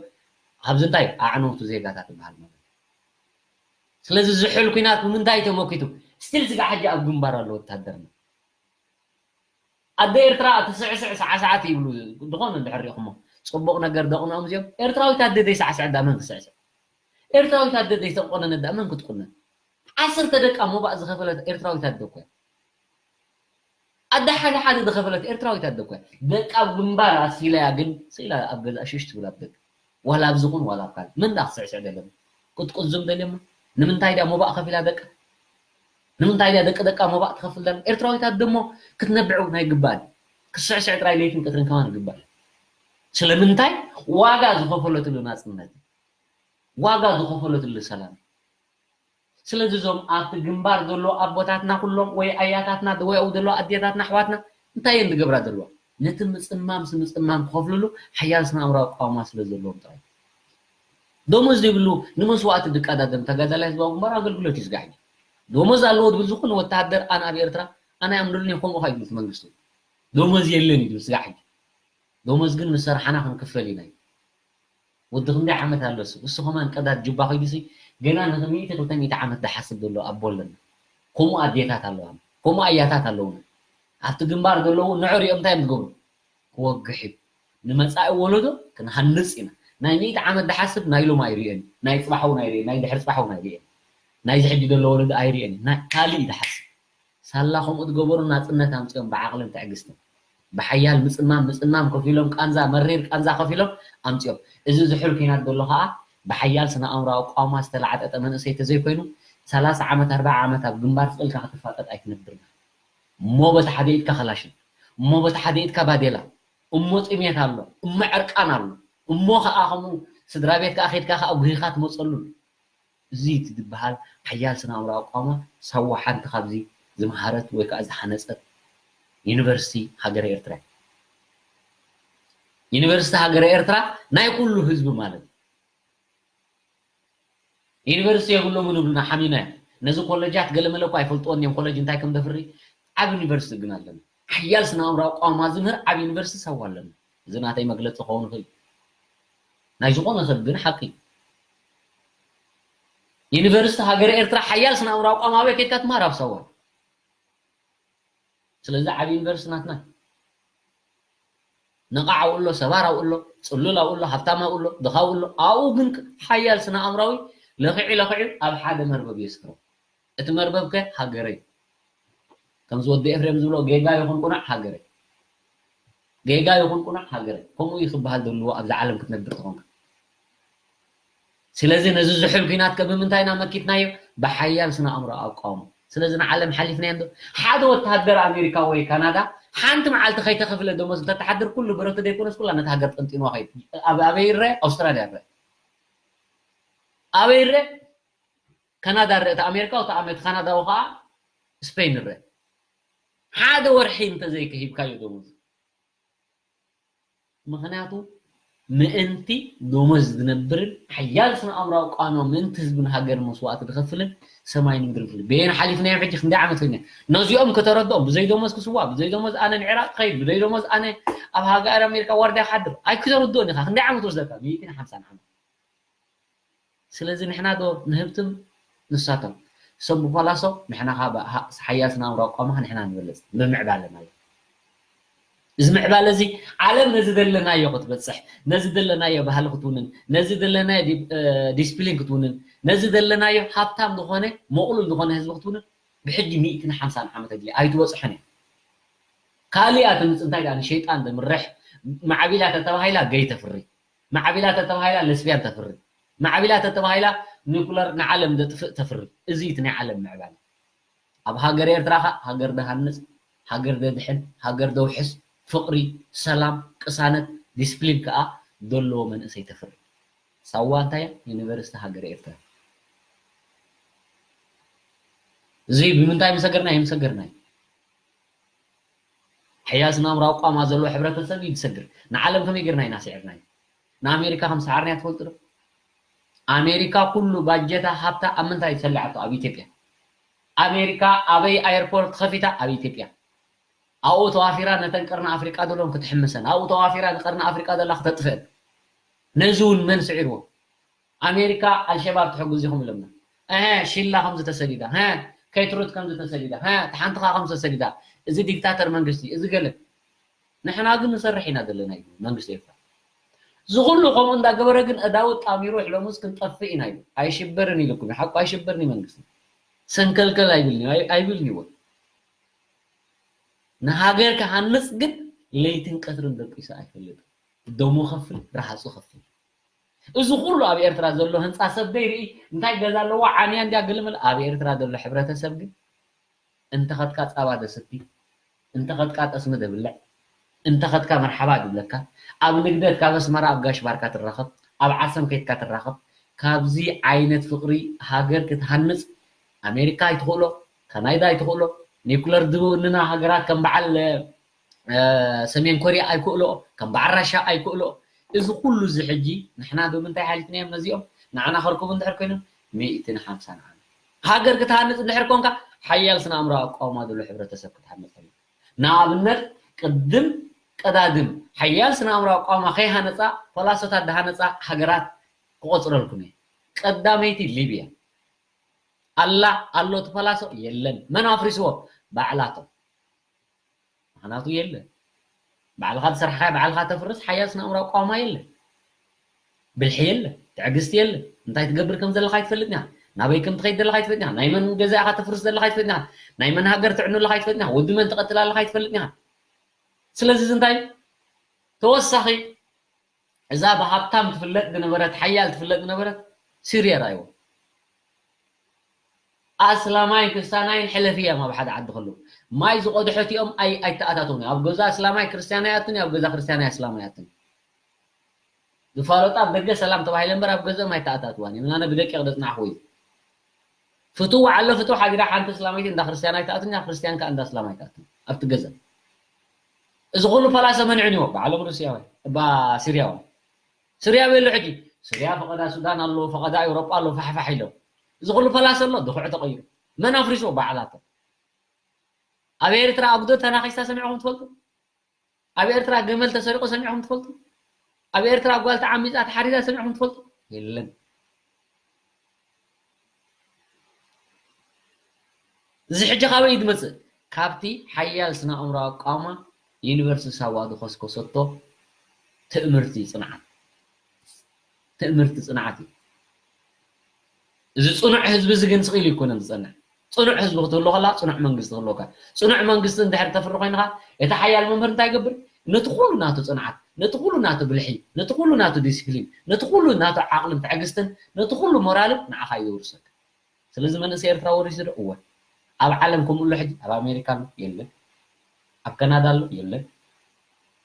ኣብዚ እንታይ ኣዕነውቱ ዜጋታት ዝበሃል ማለት ስለዚ ዝሕል ኩናት ብምንታይ ተመኪቱ ስቲል ስጋ ሕጂ ኣብ ግንባር ኣሎ ወታደርና ኣደ ኤርትራ እቲ ስዕስዕ ሳዕሳዓት ይብሉ ዝኾነ እንድሕር ሪኹሞ ፅቡቕ ነገር ደቕኖም እዚኦም ኤርትራዊት ኣደ ዘይሳዕስዕ ዳ መን ክስዕስዕ ኤርትራዊት ኣደ ዘይተቆነነ ዳ መን ክትቁነን ዓሰርተ ደቃ ሞባእ ዝኸፈለት ኤርትራዊት ኣደ እኮ ኣደ ሓደ ሓደ ዝኸፈለት ኤርትራዊት ኣደ እኮ ደቃ ኣብ ግንባር ኣስኢላያ ግን ስኢላ ኣብ ገዛ ሽሽ ትብል ኣብ ደገ ዋላ ኣብዚ ኹን ዋላ ኣብ ካልእ መን ዳ ክስዕስዕ ደለና ቅጥቁጥ ዝም ደልየማ ንምንታይ ድያ ሞባእ ከፊላ ደቃ ንምንታይ ድያ ደቂ ደቃ ሞባእ ትኸፍል ደላ ኤርትራዊት ኣደ እሞ ክትነብዕ እውን ኣይግባእን ክትስዕስዕ ጥራይ ለይትን ቀትርን ከማን ይግባእ ስለምንታይ ዋጋ ዝኸፈለትሉ ናፅነት ዋጋ ዝኸፈለትሉ ሰላም ስለዚ እዞም ኣብቲ ግንባር ዘሎ ኣቦታትና ኩሎም ወይ ኣያታትና ወይ ኣብኡ ዘለዋ ኣዴታትና ኣሕዋትና እንታይ እየን ዝገብራ ዘለዋ ነቲ ምፅማም ምፅማም ክኸፍልሉ ሓያል ስነ ኣእምራዊ ቃውማ ስለ ዘለዎም ጥራይ ደሞዝ ዘይብሉ ንመስዋእቲ ዝቀዳደም ተጋዳላይ ህዝባዊ ግንባር ኣገልግሎት እዩ ስጋዕ እዩ ደሞዝ ኣለዎ ዝብል ዝኾነ ወተሃደር ኣነ ኣብ ኤርትራ ኣነ ኣምርልኒ ከምኡ ካ ይብሉ መንግስቱ ደሞዝ የለን እዩ ዝብል ስጋዕ እዩ ደሞዝ ግን ምስ ሰርሓና ክንክፈል ኢና እዩ ወዲ ክንደይ ዓመት ኣለሱ እሱ ከማን ቀዳድ ጁባ ከይዱሲ ገና ንሚእቲ ክልተ ሚእቲ ዓመት ዝሓስብ ዘሎ ኣቦ ኣለና ከምኡ ኣዴታት ኣለዋና ከምኡ ኣያታት ኣለውና ኣብቲ ግንባር ዘለዉ ንዕሪኦም እንታይ እዮም ዝገብሩ ክወግሕ እዩ ንመፃኢ ወለዶ ክንሃንፅ ኢና ናይ ሚእቲ ዓመት ዝሓስብ ናይ ሎም ኣይርእን ናይ ፅባሕ እውን ኣይርእን ናይ ድሕሪ ፅባሕ እውን ኣይርእን ናይዚ ሕጂ ዘሎ ወለዶ ኣይርእን ናይ ካሊእ ዝሓስብ ሳላ ከምኡ ዝገበሩ ናፅነት ኣምፅኦም ብዓቕልን ትዕግስትን ብሓያል ምፅማም ምፅማም ከፊሎም ቃንዛ መሪር ቃንዛ ከፊሎም ኣምፅኦም እዚ ዝሑል ኲናት ዘሎ ከዓ ብሓያል ስነ ኣእምራዊ ቋማ ዝተላዕጠጠ መንእሰይ ተዘይኮይኑ ሰላሳ ዓመት ኣርባዓ ዓመት ኣብ ግንባር ስቕ ኢልካ ክትፋጠጥ ኣይትነብርና እሞ በቲ ሓደ ኢድካ ከላሽን እሞ በቲ ሓደ ኢድካ ባዴላ እሞ ጥሜት ኣሎ እሞ ዕርቃን ኣሎ እሞ ከዓ ከምኡ ስድራ ቤት ከዓ ከድካ ከዓ ጉሂኻ ትመፀሉ እዚ እቲ ዝበሃል ሓያል ስነ ኣእምራዊ ኣቋማ ሳዋ ሓንቲ ካብዚ ዝመሃረት ወይ ከዓ ዝሓነፀት ዩኒቨርሲቲ ሃገረ ኤርትራ እዩ። ዩኒቨርሲቲ ሃገረ ኤርትራ ናይ ኩሉ ህዝቢ ማለት እዩ። ዩኒቨርሲቲ የብሎምን ይብሉና ሓሚና እዮም። ነዚ ኮለጃት ገለመለ እኳ ኣይፈልጥዎን እዮም ኮለጅ እንታይ ከም ዘፍሪ ዓብ ዩኒቨርሲቲ ግን ኣለና። ሓያል ስነ ኣእምራዊ ኣቋማ ዝምህር ዓብ ዩኒቨርሲቲ ሳዋ ኣለና። እዚ ናተይ መግለፂ ክኸውን ይኽእል እዩ። ናይ ዝኾነ ሰብ ግን ሓቂ እዩ። ዩኒቨርሲቲ ሃገረ ኤርትራ ሓያል ስነ ኣእምራዊ ኣቋም ኣበይ ከድካ ትምሃር ኣብ ሳዋ። ስለዚ ዓብ ዩኒቨርሲቲ ናትና ነቓዕ ኣብኡ ኣሎ፣ ሰባር ኣብኡ ኣሎ፣ ጽሉል ኣብኡ ኣሎ፣ ሃብታም ኣብኡ ኣሎ፣ ድኻ ኣብኡ ኣሎ። ኣብኡ ግን ሓያል ስነ ኣእምራዊ ለኺዑ ለኺዑ ኣብ ሓደ መርበብ የስፍሮ። እቲ መርበብ ከ ሃገረይ፣ ከምዚ ወዲ ኤፍሬም ዝብሎ ጌጋ ይኹን ቁኑዕ ሃገረይ፣ ጌጋ ይኹን ቁኑዕ ሃገረይ። ከምኡ እዩ ክበሃል ዘለዎ ኣብዛ ዓለም ክትነብር ተኾንካ። ስለዚ ነዚ ዝሑል ኲናት ከ ብምንታይ ኢና መኪትናዮ? ብሓያል ስነ ኣእምሮ ኣቃውሞ። ስለዚ ንዓለም ሓሊፍናዮ እንዶ ሓደ ወተሃደር ኣሜሪካ ወይ ካናዳ ሓንቲ መዓልቲ ከይተኸፍለ ደሞዝ እንተተሓድር ኩሉ ብረቱ ዘይኮነስ ኩላ ነታ ሃገር ጠንጢንዋ ከይድ። ኣብ ኣበይ ይረአ? ኣውስትራልያ ይረአ። ኣበይ ይረአ? ካናዳ ይረአ። እቲ ኣሜሪካዊ፣ እቲ ኣመ-፣ እቲ ካናዳዊ ከዓ ስፔን ይረአ። ሓደ ወርሒ እንተዘይከሂብካዮ ደሞዝ። ምኽንያቱ ምእንቲ ደሞዝ ዝነብርን ሓያል ስነ ኣእምራዊ ቃኖ ምእንቲ ህዝብን ሃገርን መስዋእቲ ዝኸፍልን ሰማይን ምድርን ፍልልይ። በየን ሓሊፍናዮም ሕጂ ክንደይ ዓመት ኮይና? ነዚኦም ከተረድኦም ብዘይ ደሞዝ ክስዋእ፣ ብዘይ ደሞዝ ኣነ ንዕራቕ ክኸይድ፣ ብዘይ ደሞዝ ኣነ ኣብ ሃገር ኣሜሪካ ዋርድያ ክሓድር ኣይክተረድኦን ኢኻ። ክንደይ ዓመት ወስደካ? ሚእትን ሓምሳን ዓመት። ስለዚ ንሕና ዶ ንህብትም ንሳቶም? እሶም ብፈላሶ ንሕና ኸኣ ባ-፣ ሃ-፣ ሓያል ስነ ኣእምራዊ ኣቋምኻ ንሕና ንበልጽ ብምዕባለ ማለት። እዚ ምዕባለ እዚ ዓለም ነዚ ዘለናዮ ክትበጽሕ፣ ነዚ ዘለናዮ ባህሊ ክትውንን፣ ነዚ ዘለናዮ ዲ-፣ እ፣ ዲስፕሊን ክትውንን፣ ነዚ ዘለናዮ ሃብታም ዝኾነ፣ ምቕሉል ዝኾነ ህዝቢ ክትውንን ብሕጂ ሚእትን ሓምሳን ዓመት ኣድልያ ኣይትበጽሖን እያ። ካሊእ እያ ተምጽእ እንታይ ደኣ ንሸይጣን ዘምርሕ ማዕቢላ ተተባሂላ ገይ ተፍሪ። ማዕቢላ ተተባሂላ ለስብያን ተፍሪ። ማዕቢላ ተተባሂላ ኒኩለር ንዓለም ዘጥፍእ ተፍሪ። እዚ እቲ ናይ ዓለም ምዕባለ። ኣብ ሃገር ኤርትራ ኸኣ ሃገር ደሃንጽ፣ ሃገር ደድሕን፣ ሃገር ደውሕስ፣ ፍቕሪ፣ ሰላም፣ ቅሳነት፣ ዲስፕሊን ከኣ ዘለዎ መንእሰይ ተፍሪ። ሳዋ እንታይ እያ? ዩኒቨርሲቲ ሃገር ኤርትራ። እዚ ብምንታይ ምሰገርና? ይምሰገርና እዩ። ሓያል ስነ ኣእምራዊ ኣቋማ ዘለዎ ሕብረተሰብ እዩ ዝሰግር። ንዓለም ከመይ ጌርና ኢና ስዒርናዮ? ንኣሜሪካ ከም ሰዓርናያ ትፈልጡ ዶ? ኣሜሪካ ኩሉ ባጀታ ሃብታ ኣብ ምንታይ እዩ ሰሊዓቶ? ኣብ ኢትዮጵያ። ኣሜሪካ ኣበይ ኣየርፖርት ከፊታ? ኣብ ኢትዮጵያ። ኣብኡ ተዋፊራ ነተን ቀርኒ ኣፍሪቃ ዘለዎም ክትሕምሰን፣ ኣብኡ ተዋፊራ ንቀርኒ ኣፍሪቃ ዘላ ክተጥፍአን። ነዚ እውን መን ስዒርዎ? ኣሜሪካ ኣልሸባብ ትሕግዝ ኢኹም ኢሎምና። እሀ፣ ሺላ ከምዚ ተሰዲዳ፣ ሀ፣ ኬትሩት ከምዚ ተሰዲዳ፣ ሀ፣ ሓንቲ ኸኣ ከምዚ ተሰዲዳ። እዚ ዲክታተር መንግስቲ፣ እዚ ገለ። ንሕና ግን ንሰርሕ ኢና ዘለና እዩ መንግስቲ ኤርትራ። እዚ ኩሉ ከምኡ እንዳገበረ ግን እዳውት ጣሚሩ ሕለሙስ ክንጠፍእ ኢና እዩ። ኣይሽበርን ኢልኩም፣ ሓቁ ኣይሽበርን እዩ መንግስቲ። ሰንከልከል ኣይብልኒ፣ ኣይ-፣ ኣይብልኒ እውን። ንሃገር ክሃንጽ ግን ለይትን ቀትርን ደቂሱ ኣይፈልጥን። ደሙ ከፍል፣ ረሃጹ ከፍል። እዚ ኩሉ ኣብ ኤርትራ ዘሎ ህንጻ ሰብ ደይርኢ፣ እንታይ ገዛ ኣለዋ፣ ዓንያ እንድያ፣ ገለመለ። ኣብ ኤርትራ ዘሎ ሕብረተሰብ ግን እንተኸድካ ጻባ ደስቲ፣ እንተኸድካ ጠስሚ ደብልዕ፣ እንተኸድካ መርሓባ ድብለካ፣ ኣብ ንግደት ካብ ኣስመራ ኣብ ጋሽ ባርካ ትራኸብ፣ ኣብ ዓሰም ከይድካ ትራኸብ። ካብዚ ዓይነት ፍቕሪ ሃገር ክትሃንጽ ኣሜሪካ ኣይትኽእሎ፣ ካናዳ ኣይትኽእሎ፣ ኒኩለር ዝውንና ሃገራት ከም በዓል፣ እ፣ ሰሜን ኮርያ ኣይክእሎ፣ ከም በዓል ራሻ ኣይክእሎ። እዚ ኩሉ እዚ ሕጂ ንሕና ብምንታይ ሓሊፍናዮም ነዚኦም? ንዓና ከርክቡ እንድሕር ኮይኖም ሚእትን ሓምሳን ዓመት። ሃገር ክትሃንጽ እንድሕር ኮንካ ሓያል ስነ ኣእምራዊ ኣቃውማ ዘሎ ሕብረተሰብ ክትሃንጽ ኣለካ። ንኣብነት ቅድም ቀዳድም ሓያል ስነ ኣእምራዊ ኣቃውማ ከይሃነጻ ፈላሶታት ዝሃነጻ ሃገራት ክቆጽረልኩም እየ። ቀዳመይቲ ሊብያ። ኣላ ኣሎ እቲ ፈላሶ? የለን። መን ኣፍሪስዎ? ባዕላቶም። ምኽንያቱ የለ። ባዕልኻ ዝሰርሕኻዮ ባዕልኻ ተፍርስ ሓያል ስነ ኣእምራዊ ኣቃውማ የለ። ብልሒ የለ። ትዕግስቲ የለ። እንታይ ትገብር ከም ዘለኻ ኣይትፈልጥን ኢኻ። ናበይ ከም ትኸይድ ዘለኻ ኣይትፈልጥን ኢኻ። ናይ መን ገዛ ኢኻ ተፍርስ ዘለኻ ኣይትፈልጥን ኢኻ። ናይ መን ሃገር ትዕኑ ኣለኻ ኣይትፈልጥን ኢኻ። ወዲ መን ትቐትል ኣለኻ ኣይትፈልጥን ኢኻ። ስለዚ እዚ እንታይ እዩ? ተወሳኺ እዛ ብሃብታም ትፍለጥ ዝነበረት፣ ሓያል ትፍለጥ ዝነበረት ሲርያ ርኣይዎ። ኣስላማይን ክርስትያናይን ሕለፊ እዮም ኣብ ሓደ ዓዲ ከለዉ። ማይ ዝቐድሑ እቲኦም ኣይ-፣ ኣይተኣታተዉን እዮም። ኣብ ገዛ ኣስላማይ ክርስትያን ኣይኣቱን እዩ፣ ኣብ ገዛ ክርስትያን ኣስላማይ ኣይኣቱን እዩ። ዝፋለጣ ኣብ ደገ ሰላም ተባሂለ እምበር ኣብ ገዝኦም ኣይተኣታትዋን እዮም። ኣነ ብደቂ ክደጽናዕኹ እዩ። ፍትው ዓሎ ፍትው ሓዲራ ሓንቲ እስላመይቲ እንዳ ክርስትያን ኣይትኣቱን እያ፣ ክርስትያን ከኣ እንዳ እስላም ኣይትኣቱን ኣብቲ ገዛ። እዚ ኩሉ ፈላሰ መን ኣዕንዎ? ባዕሎም ሩስያውያን፣ እባ ሲርያውያን። ስርያ በሎ ሕጂ። ስርያ ፈቐዳ ሱዳን ኣሎ፣ ፈቐዳ ኤውሮጳ ኣሎ፣ ፋሕፋሕ ኢሎም። እዚ ኩሉ ፈላሰ ኣሎ፣ ድኹዒ ተቐይሩ። መን ኣፍሪስዎ? ባዕላቶም። ኣብ ኤርትራ ኣጉዶ ተናኺሳ ሰሚዕኹም ትፈልጡ? ኣብ ኤርትራ ገመል ተሰሪቑ ሰሚዕኹም ትፈልጡ? ኣብ ኤርትራ ጓል ተዓሚጻ ተሓሪዳ ሰሚዕኹም ትፈልጡ? የለን። እዚ ሕጂ ካበይ እዩ ዝመጽእ? ካብቲ ሓያል ስነ ኣእምሮኣዊ ኣቃውማ ዩኒቨርሲቲ ሳዋ ዝኸስከሰቶ ትእምርቲ ጽንዓት ትእምርቲ ጽንዓት እዩ። እዚ ጽኑዕ ህዝቢ እዚ ግን ስቕ ኢሉ ኣይኮነን ዝጸንዕ። ጽኑዕ ህዝቢ ክትህሉ ከላ ጽኑዕ መንግስቲ ክህልወካ። ጽኑዕ መንግስቲ እንድሕር ተፍሪ ኮይንካ እቲ ሓያል መምህር እንታይ ይገብር? ነቲ ኩሉ ናቱ ጽንዓት፣ ነቲ ኩሉ ናቱ ብልሒ፣ ነቲ ኩሉ ናቱ ዲስፕሊን፣ ነቲ ኩሉ ናቱ ዓቕልን ትዕግስትን፣ ነቲ ኩሉ ሞራልን ንዓኻ እዩ ዘውርሰካ። ስለዚ መንእሰይ ኤርትራ ወሪሱ ዶ? እወ። ኣብ ዓለም ከምኡ ኣሎ ሕጂ? ኣብ ኣሜሪካ ኣሎ? የለን። ኣብ ካናዳ ኣሎ? የለን።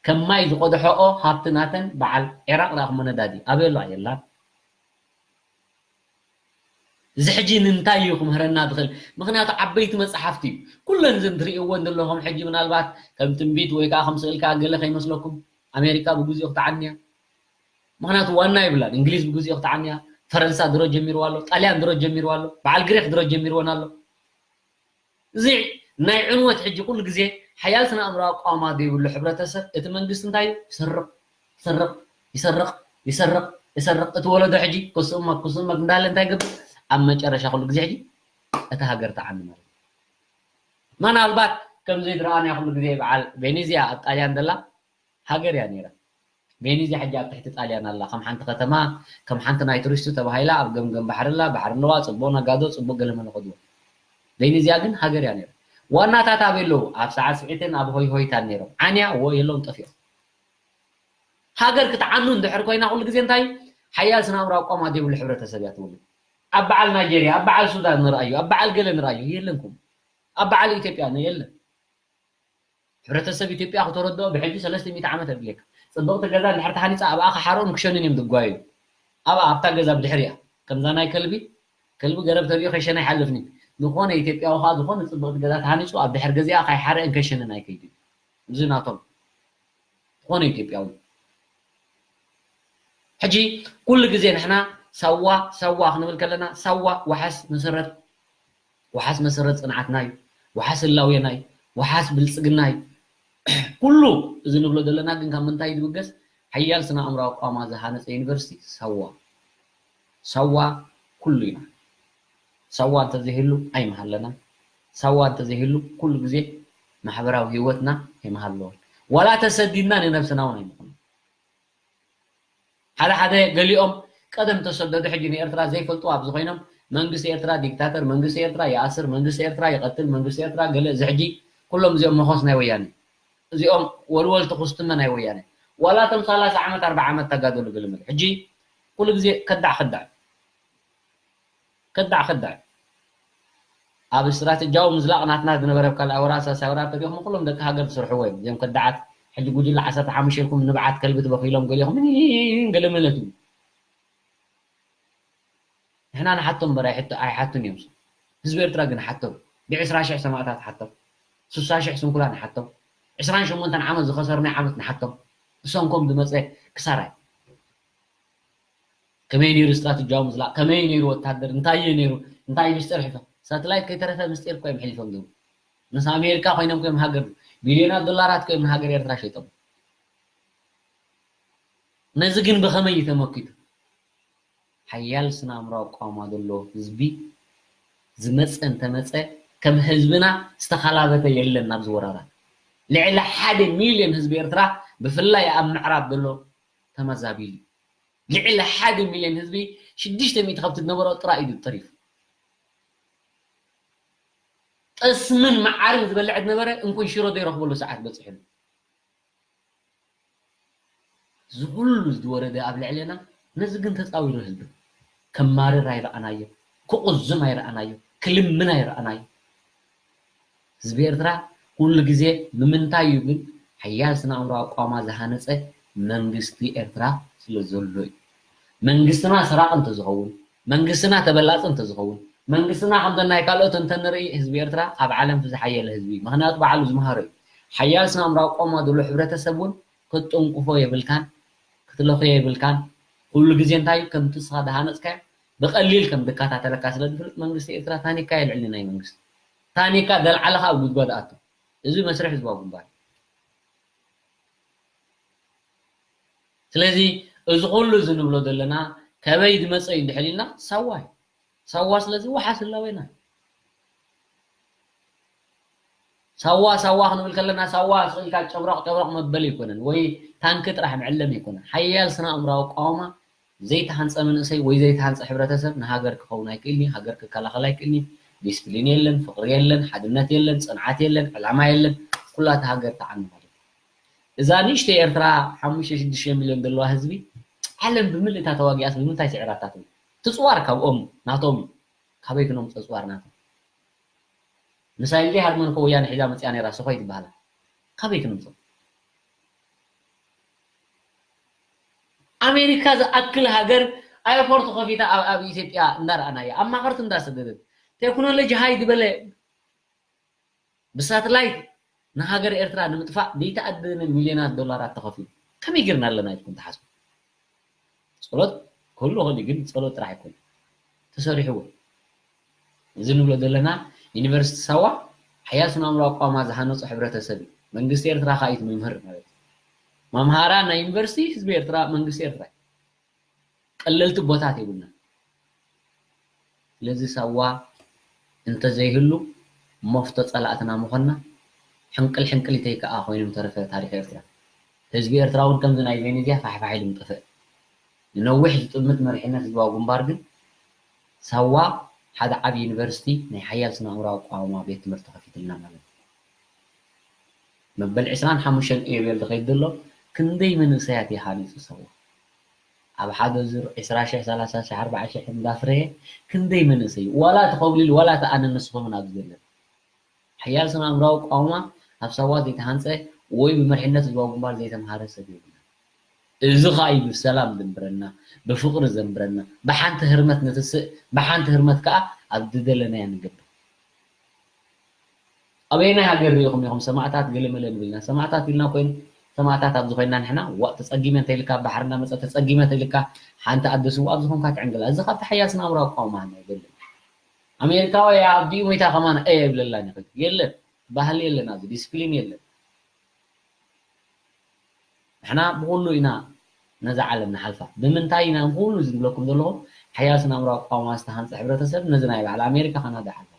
ከም ማይ ዝቆድሖኦ ሃብቲ ናተን በዓል ዒራቕ ደኣ ክሞ ነዳዲ ኣበይ ኣሎ? የላን። እዚ ሕጂ ንምንታይ እዩ ክምህረና ዝኽእል? ምኽንያቱ ዓበይቲ መጽሓፍቲ እዩ። ኩለን እዚ እንትርእይወን ዘለኹም ሕጂ ምናልባት ከም ትንቢት ወይ ከዓ ከም ስእልካ ገለ ከይመስለኩም ኣሜሪካ ብግዚኡ ክትዓኒ እያ። ምኽንያቱ ዋና የብላን። እንግሊዝ ብግዚኡ ክትዓኒ እያ። ፈረንሳ ድሮ ጀሚርዋ ኣሎ። ጣልያን ድሮ ጀሚርዋ ኣሎ። በዓል ግሪክ ድሮ ጀሚርወን ኣሎ። እዚ ናይ ዕንወት ሕጂ ኩሉ ግዜ ሓያል ስነ ኣእምሮ ኣቋማ ዘይብሉ ሕብረተሰብ እቲ መንግስቲ እንታይ እዩ? ይሰርቕ፣ ይሰርቕ፣ ይሰርቕ፣ ይሰርቕ፣ ይሰርቕ። እቲ ወለዶ ሕጂ ክስእመት፣ ክስእመት እንዳለ እንታይ ይገብር? ኣብ መጨረሻ ኩሉ ግዜ ሕጂ እታ ሃገር ትዓኒ ማለት እዩ። ምናልባት ከምዚ ዝረኣናዮ ኩሉ ግዜ በዓል ቬኔዝያ ኣብ ጣልያን ዘላ ሃገር እያ ነይራ። ቬኒዝያ ሕጂ ኣብ ትሕቲ ጣልያን ኣላ። ከም ሓንቲ ከተማ፣ ከም ሓንቲ ናይ ቱሪስት ተባሂላ ኣብ ገምገም ባሕሪ ኣላ፣ ባሕሪ ኣለዋ፣ ጽቡቕ ነጋዶ፣ ጽቡቕ ገለመለ ከድዎ። ቬኒዝያ ግን ሃገር እያ ነይራ። ዋናታት ኣበይ ኣለዉ? ኣብ ሰዓት ስዒትን ኣብ ሆይ ሆይታን ነይሮም። ዓንያ እዎ የለውን፣ ጠፊኦም። ሃገር ክትዓኑ እንድሕር ኮይና ኩሉ ግዜ እንታይ እዩ? ሓያል ስነ ኣእምሮ ኣቋማ ዘይብሉ ሕብረተሰብ እያ ትውልድ። ኣብ በዓል ናይጀርያ፣ ኣብ በዓል ሱዳን ንርኣዩ፣ ኣብ በዓል ገለ ንርኣዩ፣ የለን ከምኡ። ኣብ በዓል ኢትዮጵያ የለን። ሕብረተሰብ ኢትዮጵያ ክተረድኦ ብሕጂ ሰለስተ ሚእቲ ዓመት የድልየካ። ጽብቕቲ ገዛ እንድሕር ተሃኒጻ ኣብኣ ክሓርኡን ክሸኑን እዮም ዝጓየዩ። ኣብኣ ኣብታ ገዛ ብድሕሪኣ ከምዛ ናይ ከልቢ፣ ከልቢ ገረብ ተሪኡ ከይሸነ ኣይሓልፍን እዩ። ዝኾነ ኢትዮጵያዊ ከኣ ዝኾነ ጽብቕቲ ገዛ ተሃኒጹ ኣብ ድሕሪ ገዚኣ ከይሓረአን ከይሸነን ኣይከይድን እዩ። እዚ ናቶም። ዝኾነ ኢትዮጵያዊ። ሕጂ ኩሉ ግዜ ንሕና ሳዋ ሳዋ ክንብል ከለና ሳዋ ዋሕስ መሰረት ዋሓስ መሰረት ጽንዓትና እዩ። ዋሓስ ህላዌና እዩ። ዋሓስ ብልጽግና እዩ። ኩሉ እዚ ንብሎ ዘለና ግን ካብ ምንታይ እዩ ዝብገስ? ሓያል ስነ ኣእምሮኣዊ ኣቋማ ዝሃነጸ ዩኒቨርሲቲ ሳዋ። ሳዋ ኩሉ ኢና። ሳዋ እንተዘይህሉ ኣይምሃለናን። ሳዋ እንተዘይህሉ ኩሉ ግዜ ማሕበራዊ ህይወትና ኣይምሃለወን። ዋላ ተሰዲድና ንነብስና እውን ኣይምኾነን። ሓደ ሓደ ገሊኦም ቀደም ተሰደዱ ሕጂ ንኤርትራ ዘይፈልጡ ኣብዚ ኮይኖም መንግስቲ ኤርትራ ዲክታተር፣ መንግስቲ ኤርትራ ይኣስር፣ መንግስቲ ኤርትራ ይቐትል፣ መንግስቲ ኤርትራ ገለ እዚ ሕጂ ኩሎም እዚኦም መኾስ ናይ ወያነ። እዚኦም ወልወልቲ ኩስትመ ናይ ወያነ። ዋላ እቶም ሰላሳ ዓመት ኣርብዓ ዓመት ተጋደሉ ገለመለ። ሕጂ ኩሉ ግዜ ከዳዕ ከዳዕ። ከዳዕ ከዳዕ። ኣብ ስትራተጂያዊ ምዝላቕ ናትና ዝነበረ ኣብ ካልእ ኣውራ ሳሳውራ ተሪኹም ኩሎም ደቂ ሃገር ዝሰርሕዎ እዮም። እዚኦም ከዳዓት ሕጂ ጉጅለ ዓሰርተ ሓሙሽተ ኢልኩም ንብዓት ከልቢ ትበኽይሎም ገሊኹም ገለ ማለት እዩ። ንሕና ንሓቶም እምበር ኣይሕቶ-፣ ኣይሓቱን እዮም። ህዝቢ ኤርትራ ግን ሓቶም። ብዕስራ ሽሕ ሰማእታት ሓቶም። ስሳ ሽሕ ስንኩላን ሓቶም። ዕስራን ሸሞንተን ዓመት ዝኸሰርናዮ ዓመት ንሓቶም። እሶም ከም ዝመጸ ክሳራ እዩ። ከመይ ነይሩ ስትራተጂያዊ ምዝላቕ? ከመይ ነይሩ ወታደር? እንታይ እዩ ነይሩ? እንታይ ምስጢር ሒዞም? ሳተላይት ከይተረፈ ምስጢር እኮ እዮም ሒዞም ዘለዉ። ምስ ኣሜሪካ ኮይኖም እኮ እዮም ሃገር፣ ቢልዮናት ዶላራት እኮ እዮም ንሃገር ኤርትራ ሸይጦም። ነዚ ግን ብኸመይ እዩ ተመኪቱ? ሓያል ስነ ኣእምሮኣዊ ኣቋውማ ዘለዎ ህዝቢ ዝመጸ እንተመጸ ከም ህዝብና ዝተኸላበተ የለን ናብዚ ወራራት። ልዕሊ ሓደ ሚልዮን ህዝቢ ኤርትራ ብፍላይ ኣብ ምዕራብ ዘሎ ተመዛቢሉ። ልዕሊ ሓደ ሚልዮን ህዝቢ ሽዱሽተ ሚእቲ ከብቲ ዝነበሮ ጥራይ እዩ ተሪፉ። ጠስምን መዓርን ዝበልዕ ዝነበረ እንኮን ሽሮ ዘይረኽበሉ ሰዓት በጺሑሉ። እዚ ኩሉ ዝወረደ ኣብ ልዕሌና ነዚ ግን ተጻዊሩ ህዝቢ ከማርር ኣይረኣናዮ፣ ክቑዝም ኣይረኣናዮ፣ ክልምን ኣይረኣናዮ። ህዝቢ ኤርትራ ኩሉ ግዜ ንምንታይ እዩ ግን ሓያል ስነ ኣእምሮ ኣቋማ ዝሃነጸ መንግስቲ ኤርትራ ስለ ዘሎ እዩ። መንግስትና ሰራቂ እንተዝኸውን፣ መንግስትና ተበላጺ እንተዝኸውን፣ መንግስትና ከምዘን ናይ ካልኦት እንተንርኢ ህዝቢ ኤርትራ ኣብ ዓለም ዝሓየለ ህዝቢ እዩ። ምኽንያቱ ባዕሉ ዝመሃሮ እዩ። ሓያል ስነ ኣእምሮ ኣቋማ ዘሎ ሕብረተሰብ እውን ክትጥንቁፎ የብልካን፣ ክትለኽዮ የብልካን። ኩሉ ግዜ እንታይ ከምቲ ንስኻ ዝሃነጽካዮ ብቐሊል ከም ዝከታተለካ ስለ ዝፍልጥ መንግስቲ ኤርትራ ታኒካ የልዕል ናይ መንግስቲ። ታኒካ ዘልዓለኻ ኣብ ጉድጓድ ኣቱ። እዚ መስርሕ ህዝባዊ ግንባር። ስለዚ እዚ ኩሉ እዚ ንብሎ ዘለና ከበይ ዝመጸ እዩ እንድሕር ኢልና ሳዋ እዩ። ሳዋ ስለዚ ዋሓስ ህላዌና እዩ። ሳዋ ሳዋ ክንብል ከለና ሳዋ ስቕ ኢልካ ጨብረቕ ጨብረቕ መበሊ ኣይኮነን፣ ወይ ታንኪ ጥራሕ መዐለሚ ኣይኮነን። ሓያል ስነ ኣእምራዊ ኣቋውማ ዘይተሃንፀ መንእሰይ ወይ ዘይተሃንፀ ሕብረተሰብ ንሃገር ክኸውን ኣይክእልኒ፣ ሃገር ክከላኸል ኣይክእልኒ። ዲስፕሊን የለን፣ ፍቕሪ የለን፣ ሓድነት የለን፣ ፅንዓት የለን፣ ዕላማ የለን። ኩላታ ሃገር ተዓኒ ማለት እዩ። እዛ ንእሽተይ ኤርትራ ሓሙሽተ ሽዱሽተ ሚልዮን ዘለዋ ህዝቢ ዓለም ብምልእታ ተዋጊኣስ ብምንታይ ስዒራታ ትብል? ትፅዋር ካብኦም ናቶም እዩ። ካበይ ክነምፅኦ ፅዋር ናቶም? ንሳይል ሃርመን እኮ ወያነ ሒዛ መፅያ ነይራ፣ እሱ ኮይት ይበሃላ። ካበይ ክነምፅኦ? ኣሜሪካ ዝኣክል ሃገር ኣየርፖርት ከፊታ ኣብ ኣብ ኢትዮጵያ እንዳረኣናያ፣ ኣማኸርቲ እንዳሰደደት፣ ቴክኖሎጂ ሃይ ዝበለ ብሳተላይት ንሃገር ኤርትራ ንምጥፋእ ዘይተኣደነ ሚልዮናት ዶላራት ተኸፊሉ። ከመይ ጌርና ኣለና ኢልኩም ትሓስቡ? ጸሎት ክህሉ ይኽእል እዩ፣ ግን ጸሎት ጥራሕ ኣይኮነን ተሰሪሕዎ። እዚ ንብሎ ዘለና ዩኒቨርሲቲ ሳዋ ሓያል ስነ ኣእምሮ ኣቋማ ዝሃነጾ ሕብረተሰብ እዩ። መንግስቲ ኤርትራ ከኣ እዩ እቲ መምህር ማለት እዩ። መምሃራን ናይ ዩኒቨርሲቲ ህዝቢ ኤርትራ፣ መንግስቲ ኤርትራ እዩ። ቀለልቲ ቦታት የብልና። ስለዚ ሳዋ እንተዘይህሉ መፍቶ ጸላእትና ምኾንና፣ ሕንቅል ሕንቅሊተይ ከኣ ኮይኖም ተረፈ ታሪኽ ኤርትራ። ህዝቢ ኤርትራ እውን ከምዚ ናይ ቬኔዝያ ፋሕፋሕ ኢሉ ምጠፍእ። ንነዊሕ ዝጥምት መሪሕነት ህዝባዊ ግንባር ግን ሳዋ ሓደ ዓቢ ዩኒቨርሲቲ ናይ ሓያል ስነ ኣእምራዊ ኣቋውማ ቤት ትምህርቲ ከፊትልና ማለት እዩ። መበል ዕስራን ሓሙሽተን እዮ ቤል ዝኸይድ ዘሎ ክንደይ መንእሰያት እዩ ሃኒጹ ሳዋ? ኣብ ሓደ ዙር ዕስራ ሽሕ፣ ሰላሳ ሽሕ፣ ኣርባዓ ሽሕ እንዳፍረየ ክንደይ መንእሰይ ዋላ ተኸብሊል ዋላ ተኣነ ንስኹምን ኣብዚ ዘለና ሓያል ስነ ኣእምራዊ ኣቋውማ ኣብ ሳዋ ዘይተሃንጸ ወይ ብመሪሕነት ህዝባዊ ግንባር ዘይተምሃረ ሰብ የብልና። እዚ ኸኣ እዩ ብሰላም ዘንብረና፣ ብፍቕሪ ዘንብረና፣ ብሓንቲ ህርመት ንትስእ፣ ብሓንቲ ህርመት ከኣ ኣብ ዝደለናዮ ንገብር። ኣበየናይ ሃገር ርኢኹም ኢኹም ሰማእታት ገለመለ ንብልና? ሰማእታት ኢልና ኮይኑ ሰማእታት ኣብዚ ኮይና ንሕና ዋእ ተጸጊመ እንተኢልካ ባሕሪ እናመጸ ተጸጊመ እንተኢልካ ሓንቲ ኣደ ስውእ ኣብ ዝኾንካ ትዕንግላ። እዚ ካብቲ ሓያል ስነ ኣእምራዊ ኣቋውማ ኣይበልን። ኣሜሪካዊ ኣብዲኡ ሞይታ ከማን እየ ይብለላን ይኽእል። የለን፣ ባህሊ የለን፣ ኣብዚ ዲስፕሊን የለን። ንሕና ብኹሉ ኢና ነዛ ዓለም ንሓልፋ። ብምንታይ ኢና ብኹሉ እዚ ዝብለኩም ዘለኹ? ሓያል ስነ ኣእምራዊ ኣቋውማ ዝተሃንጸ ሕብረተሰብ ነዚ ናይ በዓል ኣሜሪካ ከናዳ ሓልፋ።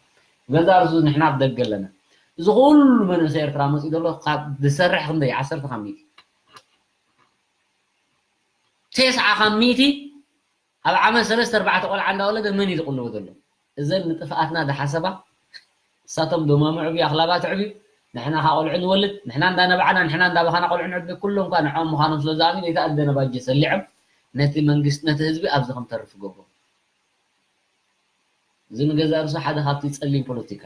ገዛ ርሱ ንሕና ኣብ ደገ ኣለና። እዚ ኩሉ መንእሰይ ኤርትራ መጺኡ ዘሎ ካብ ዝሰርሕ ክንደይ? ዓሰርተ ካብ ሚእቲ። ተስዓ ካብ ሚእቲ ኣብ ዓመት ሰለስተ ኣርባዕተ ቆልዓ እንዳወለደ መን እዩ ዝቕልቦ ዘሎ? እዘን ንጥፍኣትና ዝሓሰባ እሳቶም ደሞም ኣዕብዩ ኣኽላባት ኣዕብዩ ንሕና ካ ቆልዑ ንወልድ ንሕና እንዳነባዕና ንሕና እንዳበኻና ቆልዑ ንዕቢ ኩሎም ኳ ንዖም ምዃኖም ስለ ዝኣምን የተኣደነ ባጀት ሰሊዖም ነቲ መንግስቲ ነቲ ህዝቢ ኣብዚ ከም ተርፍ ገብሮ። እዚ ንገዛእ ርእሱ ሓደ ካብቲ ጸሊም ፖለቲካ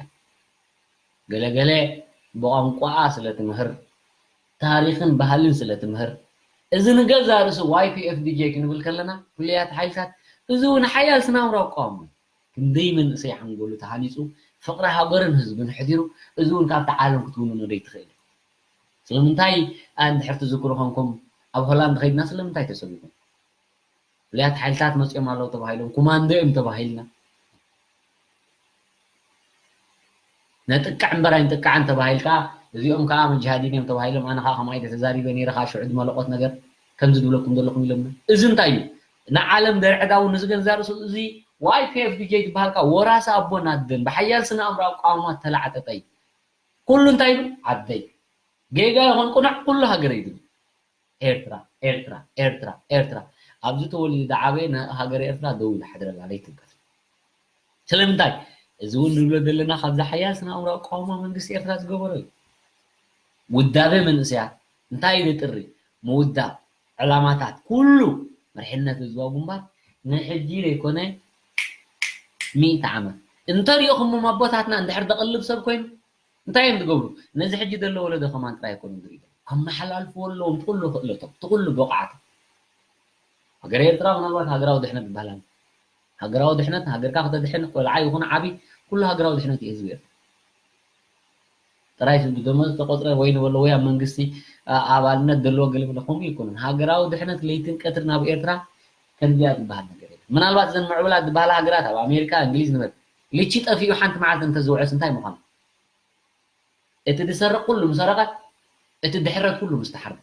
ገለገለ ብቋንቋኣ ስለ ትምህር ታሪኽን ባህልን ስለ ትምህር እዚ ንገዛእ ርእሱ ዋይ ፒ ኤፍ ዲ ጄ ክንብል ከለና ፍሉያት ሓይልታት እዚ እውን ሓያል ስነ ኣእምሮ ኣቋውሞ እዩ። ክንደይ መንእሰይ ሓንጎሉ ተሃኒፁ ፍቕሪ ሃገርን ህዝብን ሕዲሩ እዚ እውን ካብቲ ዓለም ክትውንኖ ዘይትኽእል እዩ። ስለምንታይ እንድሕር ትዝክሩ ኮንኩም ኣብ ሆላንድ ከይድና ስለምንታይ ተሰዊኦም? ፍሉያት ሓይልታት መፂኦም ኣለዉ ተባሂሎም ኮማንዶ እዮም ተባሂልና። ነጥቅዕ እምበር ኣይንጥቅዕን ተባሂልካ እዚኦም ከዓ መጃሃዲን እዮም ተባሂሎም ኣነ ከዓ ከምኣ ኢለ ተዛሪበ ነይረ ከዓ ሽዑ ድመለቆት ነገር ከምዚ ድብለኩም ዘለኹም ኢሎምና። እዚ እንታይ እዩ ንዓለም ደርዕዳውን ንዝገንዛ ርእሱ እዚ ዋይ ፒ ኤፍ ዲ ጄ ዝበሃልካ ወራሲ ኣቦን ኣደን ብሓያል ስነ ኣእምራዊ ኣቋውማ ተላዕጠጠ እዩ። ኩሉ እንታይ ይብል ዓደይ ጌጋ ይኹን ቁኑዕ ኩሉ ሃገረይ ይብል። ኤርትራ ኤርትራ ኤርትራ ኤርትራ ኣብዚ ተወሊዱ ዝዓበየ ንሃገረ ኤርትራ ደው ኢሉ ሓድረላ ለይትን ቀትርን። ስለምንታይ እዚ እውን ንብሎ ዘለና ካብዚ ሓያል ስነ ኣእምራዊ ኣቋውማ መንግስቲ ኤርትራ ዝገበሮ እዩ። ውዳበ መንእሰያት እንታይ እዩ ዘጥሪ ምውዳብ ዕላማታት ኩሉ መርሕነት ህዝባዊ ግንባር ንሕጂ ዘይኮነ ሚእቲ ዓመት እንተሪኦኹሞም ኣቦታትና እንድሕር ዘቕልብ ሰብ ኮይኑ እንታይ እዮም ዝገብሩ ነዚ ሕጂ ዘሎ ወለዶ ከማን ጥራይ ኣይኮኑን ዝሪኦ ኣመሓላልፍዎ ኣለዎም ትኩሉ ክእለቶም ትኩሉ ብቕዓት ሃገር ኤርትራ ምናልባት ሃገራዊ ድሕነት ዝበሃል ኣሎ ሃገራዊ ድሕነት ሃገርካ ከተድሕን ቆልዓ ይኹን ዓቢ ኩሉ ሃገራዊ ድሕነት እዩ ህዝቢ ኤርትራ ጥራይ ስም ብደሞዝ ዝተቆፅረ ወይ ንበሎ ወይ ኣብ መንግስቲ ኣባልነት ዘለዎ ገለመለ ከምኡ ይኮኑን ሃገራዊ ድሕነት ለይትን ቀትርን ኣብ ኤርትራ ከምዚኣ ዝበሃል ነገር የለን ምናልባት እዘን ምዕቡላት ዝበሃላ ሃገራት ኣብ ኣሜሪካ እንግሊዝ ንበል ልቺ ጠፊኡ ሓንቲ መዓልቲ እንተዝውዕስ እንታይ ምዃኑ እቲ ዝሰርቕ ኩሉ ምሰረቐ እቲ ድሕረት ኩሉ ምስተሓርደ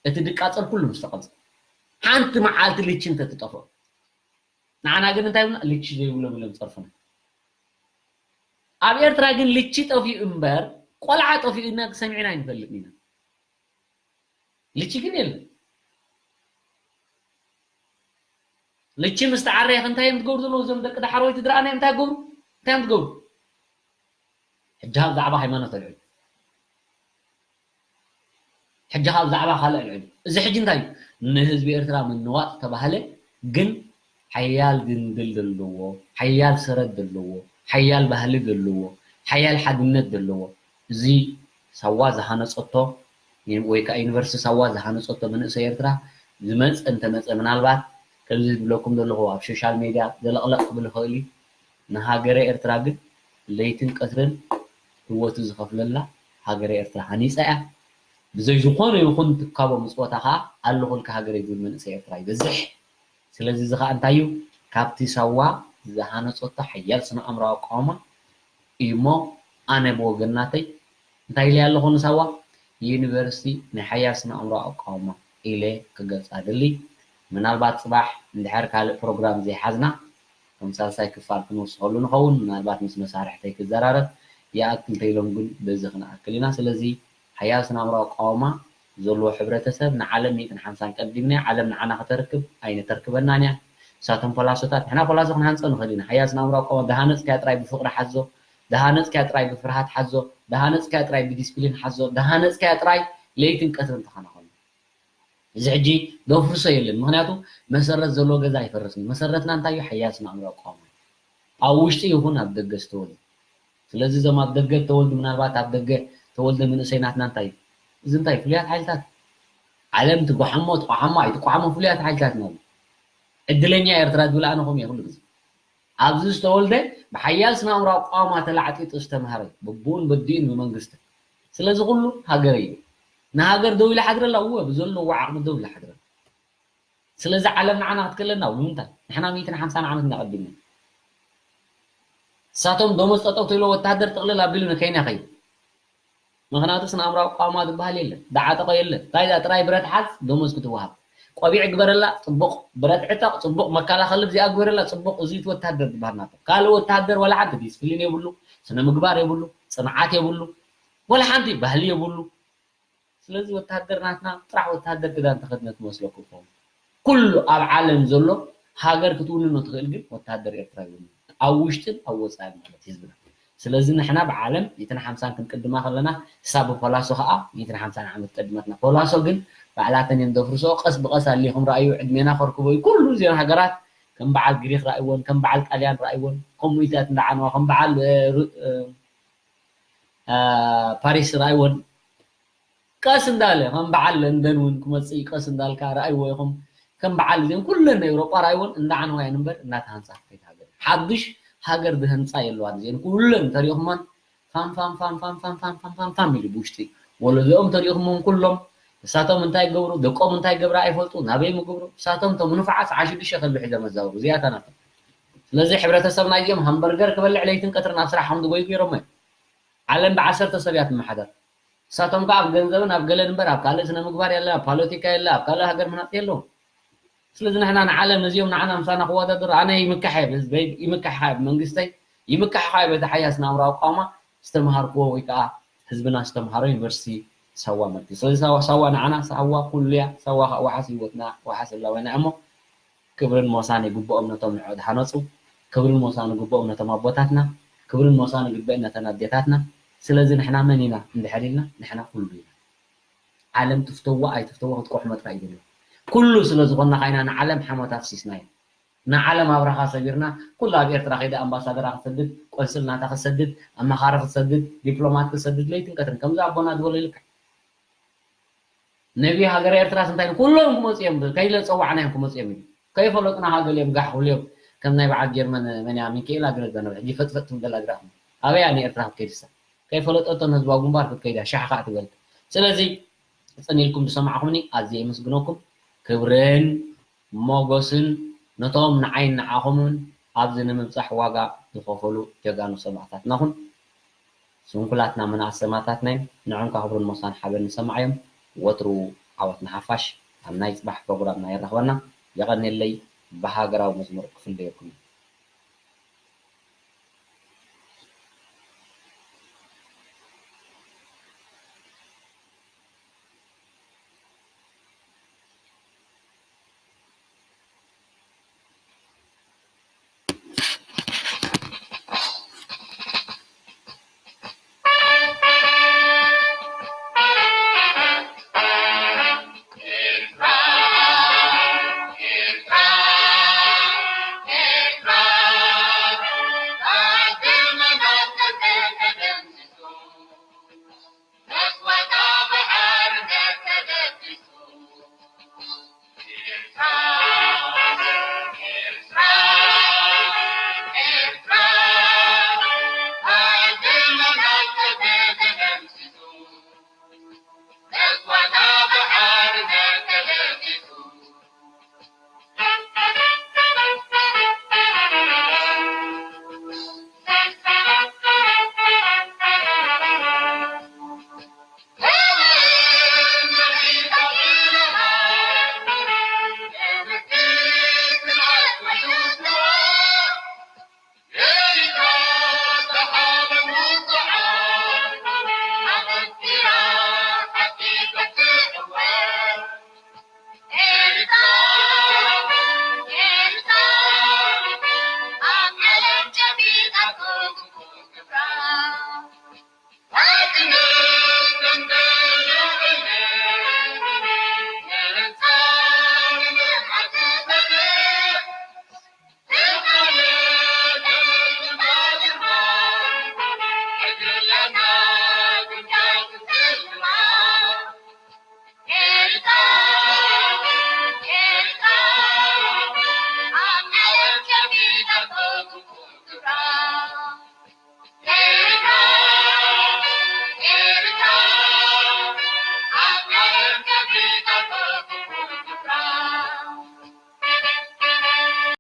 እቲ ዝቃፀል ኩሉ ምስተቐፀ ሓንቲ መዓልቲ ልቺ እንተትጠፍኦ ንዓና ግን እንታይ ብና ልቺ ዘይብሎም ኢሎም ፀርፉና ኣብ ኤርትራ ግን ልቺ ጠፊኡ እምበር ቆልዓ ጠፊኡ እና ሰሚዕና ኣይንፈልጥን ኢና። ልቺ ግን የለን። ልቺ ምስ ተዓረየ እንታይ እዮም ትገብሩ ዘለዉ? እዞም ደቂ ዳሕረዎት ትድረኣና እዮም። እንታይ ገብሩ? እንታይ እዮም ትገብሩ? ሕጂ ካብ ዛዕባ ሃይማኖት ኣልዕሉ። ሕጂ ካብ ዛዕባ ካልእ ኣልዕሉ። እዚ ሕጂ እንታይ እዩ? ንህዝቢ ኤርትራ ምንዋጥ ተባህለ፣ ግን ሓያል ድንድል ዘለዎ፣ ሓያል ሰረት ዘለዎ፣ ሓያል ባህሊ ዘለዎ፣ ሓያል ሓድነት ዘለዎ፣ እዚ ሳዋ ዝሃነጸቶ ወይ ከዓ ዩኒቨርሲቲ ሳዋ ዝሃነጸቶ መንእሰይ ኤርትራ ዝመጸ እንተመጸ፣ ምናልባት ከምዚ ዝብለኩም ዘለኹ ኣብ ሶሻል ሜድያ ዘለቕለቕ ክብል ይኽእል እዩ። ንሃገረ ኤርትራ ግን ለይትን ቀትርን ህይወቱ ዝኸፍለላ ሃገረ ኤርትራ ሃኒጻ እያ። ብዘይ ዝኾነ ይኹን ትካቦ ምጽወታ ከዓ ኣለኹልካ ሃገረይ ዝብል መንእሰይ ኤርትራ ይበዝሕ። ስለዚ እዚ ከዓ እንታይ እዩ? ካብቲ ሳዋ ዝሃነጸቶ ሓያል ስነ ኣእምራዊ ኣቃውማ እዩ እሞ፣ ኣነ ብወገናተይ እንታይ ኢለ ኣለኹ ንሳዋ? ዩኒቨርሲቲ ናይ ሓያል ስነ ኣእምራዊ ኣቃውማ ኢለ ክገልጻ ደሊ። ምናልባት ጽባሕ እንድሕር ካልእ ፕሮግራም ዘይሓዝና፣ ከም ሳልሳይ ክፋል ክንውስኸሉ ንኸውን። ምናልባት ምስ መሳርሕተይ ክዘራረብ ይኣክል እንተኢሎም ግን በዚ ክንኣክል ኢና። ስለዚ ሓያል ስነ ኣእምራዊ ኣቃውማ ዘለዎ ሕብረተሰብ ንዓለም ሚእትን ሓምሳን ቀዲምና፣ ዓለም ንዓና ከተርክብ ኣይነተርክበናን እያ። ንሳቶም ፖላሶታት፣ ንሕና ፖላሶ ክንሃንጾ ንኽእል ኢና። ሓያል ስነ ኣእምራዊ ኣቃውማ፣ ዝሃነጽካዮ ጥራይ ብፍቕሪ ሓዞ፣ ዝሃነጽካዮ ጥራይ ብፍርሃት ሓዞ፣ ዝሃነጽካዮ ጥራይ ብዲስፕሊን ሓዞ፣ ዝሃነጽካዮ ጥራይ ለይትን ቀትርን ተኸናኸኖ። እዚ ሕጂ ዘፍርሶ የለን። ምኽንያቱ መሰረት ዘለዎ ገዛ ኣይፈርስን። መሰረትና እንታይ እዩ? ሓያል ስነ ኣእምራዊ ኣቃውማ። ኣብ ውሽጢ ይኹን ኣብ ደገ ዝተወልዱ። ስለዚ እዞም ኣብ ደገ ዝተወልዱ፣ ምናልባት ኣብ ደገ ተወልደ መንእሰይ ናትና እንታይ እዩ? እዚ እንታይ እዩ? ፍሉያት ሓይልታት። ዓለም ትቋሓሞ፣ ትቋሓሞ፣ ኣይትቋሓሞ ፍሉያት ሓይልታት ኢና። ዕድለኛ ኤርትራ ዝብል ኣነ ከምኡ እየ ኩሉ ግዜ። ኣብዚ ዝተወልደ ብሓያል ስነ ኣእምራዊ ኣቃውማ ተላዕጢጡ ዝተምሃረ፣ ብቡን በዲኡን ብመንግስቲ። ስለዚ ኩሉ ሃገረይ እዩ። ንሃገር ደው ኢሉ ሓድረላ፣ እወ፣ ብዘለዎ ዓቕሚ ደው ኢሉ ሓድረላ። ስለዚ ዓለም ንዓና ክትክለና፣ ብምንታይ? ንሕና ሚእትን ሓምሳን ዓመት እናቐዲምና። ንሳቶም ደሞዝ ጠጠው ትብሎ፣ ወታሃደር ጥቕልል ኣቢሉ ንኬንያ ከይዱ። ምኽንያቱ ስነ ኣእምራዊ ኣቃውማ ዝበሃል የለን። ዝዓጠቐ የለን። እንታይ እዛ ጥራይ ብረት ሓዝ፣ ደሞዝ ክትወሃብ። ቆቢዕ ግበረላ፣ ጽቡቕ። ብረት ዕጠቕ፣ ጽቡቕ። መከላኸሊ ብዚኣ ግበረላ፣ ጽቡቕ። እዚ እቲ ወታሃደር ዝበሃል ናቶም። ካልእ ወታሃደር ዋላ ሓንቲ ዲስፕሊን የብሉ፣ ስነ ምግባር የብሉ፣ ጽንዓት የብሉ፣ ዋላ ሓንቲ ባህሊ የብሉ። ስለዚ ወታሃደር ናትና ጥራሕ ወታሃደር ክዳን ተኸድነ ትመስለኩም ትኸውን። ኩሉ ኣብ ዓለም ዘሎ ሃገር ክትውንኖ ትኽእል ግን ወታሃደር ኤርትራ ይውንን። ኣብ ውሽጥን ኣብ ወጻእን ማለት ህዝብና። ስለዚ ንሕና ብዓለም ሚእትን ሓምሳን ክንቅድማ ከለና፣ እሳ ብፖላሶ ከኣ ሚእትን ሓምሳን ዓመት ቀድመትና። ፖላሶ ግን ባዕላተን እየን ዘፍርሶ። ቀስ ብቐስ ኣሊኹም ረኣዩ፣ ዕድሜና ከርክቦ እዩ። ኩሉ እዚአን ሃገራት ከም በዓል ግሪኽ ረኣይወን፣ ከም በዓል ጣልያን ረኣይወን፣ ኮሙኒታት እንዳዓነዋ፣ ከም በዓል፣ እ፣ ሩ-፣ እ፣ እ፣ ፓሪስ ረኣይወን። ቀስ እንዳለ ከም በዓል ለንደን እውን ክመጽእ እዩ። ቀስ እንዳልካ ረኣይዎ ኢኹም። ከም በዓል እዚኦም ኩለን ናይ ኤውሮጳ ረኣይወን እንዳዓነዋ እየን እምበር እንዳተሃንጻ ከይድ ሃገር። ሓድሽ ሃገር ዝህንጻ የለዋን። እዚአን ኩለን ተሪእኹመን ፋም ፋም ፋም ፋም ፋም ፋም ፋም ፋም ፋም ኢሉ ብውሽጢ ወለዶኦም ተሪእኹሞም ኩሎም። እሳቶም እንታይ ይገብሩ፣ ደቆም እንታይ ይገብራ ኣይፈልጡ፣ ናበይ ምገብሩ። እሳቶም እቶም ንፉዓት ሰዓት ሽዱሽተ ከልቢ ሒዞም መዛወሩ። እዚኣታ ናቶም። ስለዚ ሕብረተሰብና እዚኦም ሃምበርገር ክበልዕ ለይትን ቀትርን ኣብ ስራሕ ከም ዝጎዩ ገይሮሞ እዮም። ዓለም ብዓሰርተ ሰብ እያ ትመሓደር። ንሳቶም ከኣ ኣብ ገንዘብን ኣብ ገለን እምበር ኣብ ካልእ ስነ ምግባር የለ፣ ኣብ ፖለቲካ የለ፣ ኣብ ካልእ ሃገር ምህናጽ የለዎም። ስለዚ ንሕና ንዓለም ነዚኦም ንዓና ምሳና ክወዳደሩ ኣነ ይምካሕ እየ፣ ብህዝበይ ይምካሕ እየ፣ ብመንግስተይ ይምካሕ እየ፣ በቲ ሓያል ስነ ኣእምራዊ ኣቃውማ ዝተምሃርክዎ ወይ ከኣ ህዝብና ዝተምሃሮ ዩኒቨርሲቲ ሳዋ መርኪ። ስለዚ ሳዋ፣ ሳዋ ንዓና ሳዋ ኩሉ እያ፣ ሳዋ ከኣ ወሓስ ህይወትና፣ ወሓስ ህላዌና እሞ ክብርን ሞሳን ይግብኦም ነቶም ንዕኡ ዝሃነጹ፣ ክብርን ሞሳን ይግብኦም ነቶም ኣቦታትና፣ ክብርን ሞሳን ይግብእን ነተን ኣዴታትና። ስለዚ ንሕና መን ኢና እንድሕር ኢልና፣ ንሕና ኩሉ ኢና። ዓለም ትፍተዎ ኣይትፍተዎ ክትቆሕሞ ጥራይ እዩ ዘሎ። ኩሉ ስለ ዝኾንና ካይና ንዓለም ሓሞት ኣፍሲስና ኢና። ንዓለም ኣብራኻ ሰቢርና፣ ኩሉ ኣብ ኤርትራ ከይደ ኣምባሳደራ ክሰድድ፣ ቆንስል ናታ ክሰድድ፣ ኣማኻሪ ክሰድድ፣ ዲፕሎማት ክሰድድ፣ ለይትን ቀትርን ከምዚ ኣቦና ዝበሎ ይልክዕ። ነቢ ሃገረ ኤርትራስ እንታይ ኢሉ? ኩሎም ክመጹ እዮም፣ ከይለ ጸዋዕናዮም ክመጹ እዮም ኢሉ። ከይፈለጡና ሃገር እዮም ጋሕ ክብሉ እዮም። ከም ናይ በዓል ጀርመን መን እያ? ሚካኤላ ግረዘ ነበር ሕጂ ፈጥፈጥ ትብል ዘላ ግራ። ኣበይ እያ ንኤርትራ ክትከይድ እሳ? ከይፈለጠቶ ንህዝባዊ ግንባር ክትከይድ እያ፣ ሻሕ ከኣ ትበል። ስለዚ ጽን ኢልኩም ዝሰማዕኩምኒ ኣዝየ የመስግነኩም። ክብርን ሞጎስን ነቶም ንዓይን ንዓኹምን ኣብዚ ንምብጻሕ ዋጋ ዝኸፈሉ ጀጋኑ ሰማእታትና ኹን። ስንኩላትና መናእሰይ ሰማእታትና እዮም። ንዖም ከኣ ክብርን ሞሳን ሓበን ንሰማዕ እዮም። ወትሩ ዓወት ንሓፋሽ። ኣብ ናይ ጽባሕ ፕሮግራምና የራኽበና። የቐንየለይ። ብሃገራዊ መዝሙር ክፍለየኩም እዩ።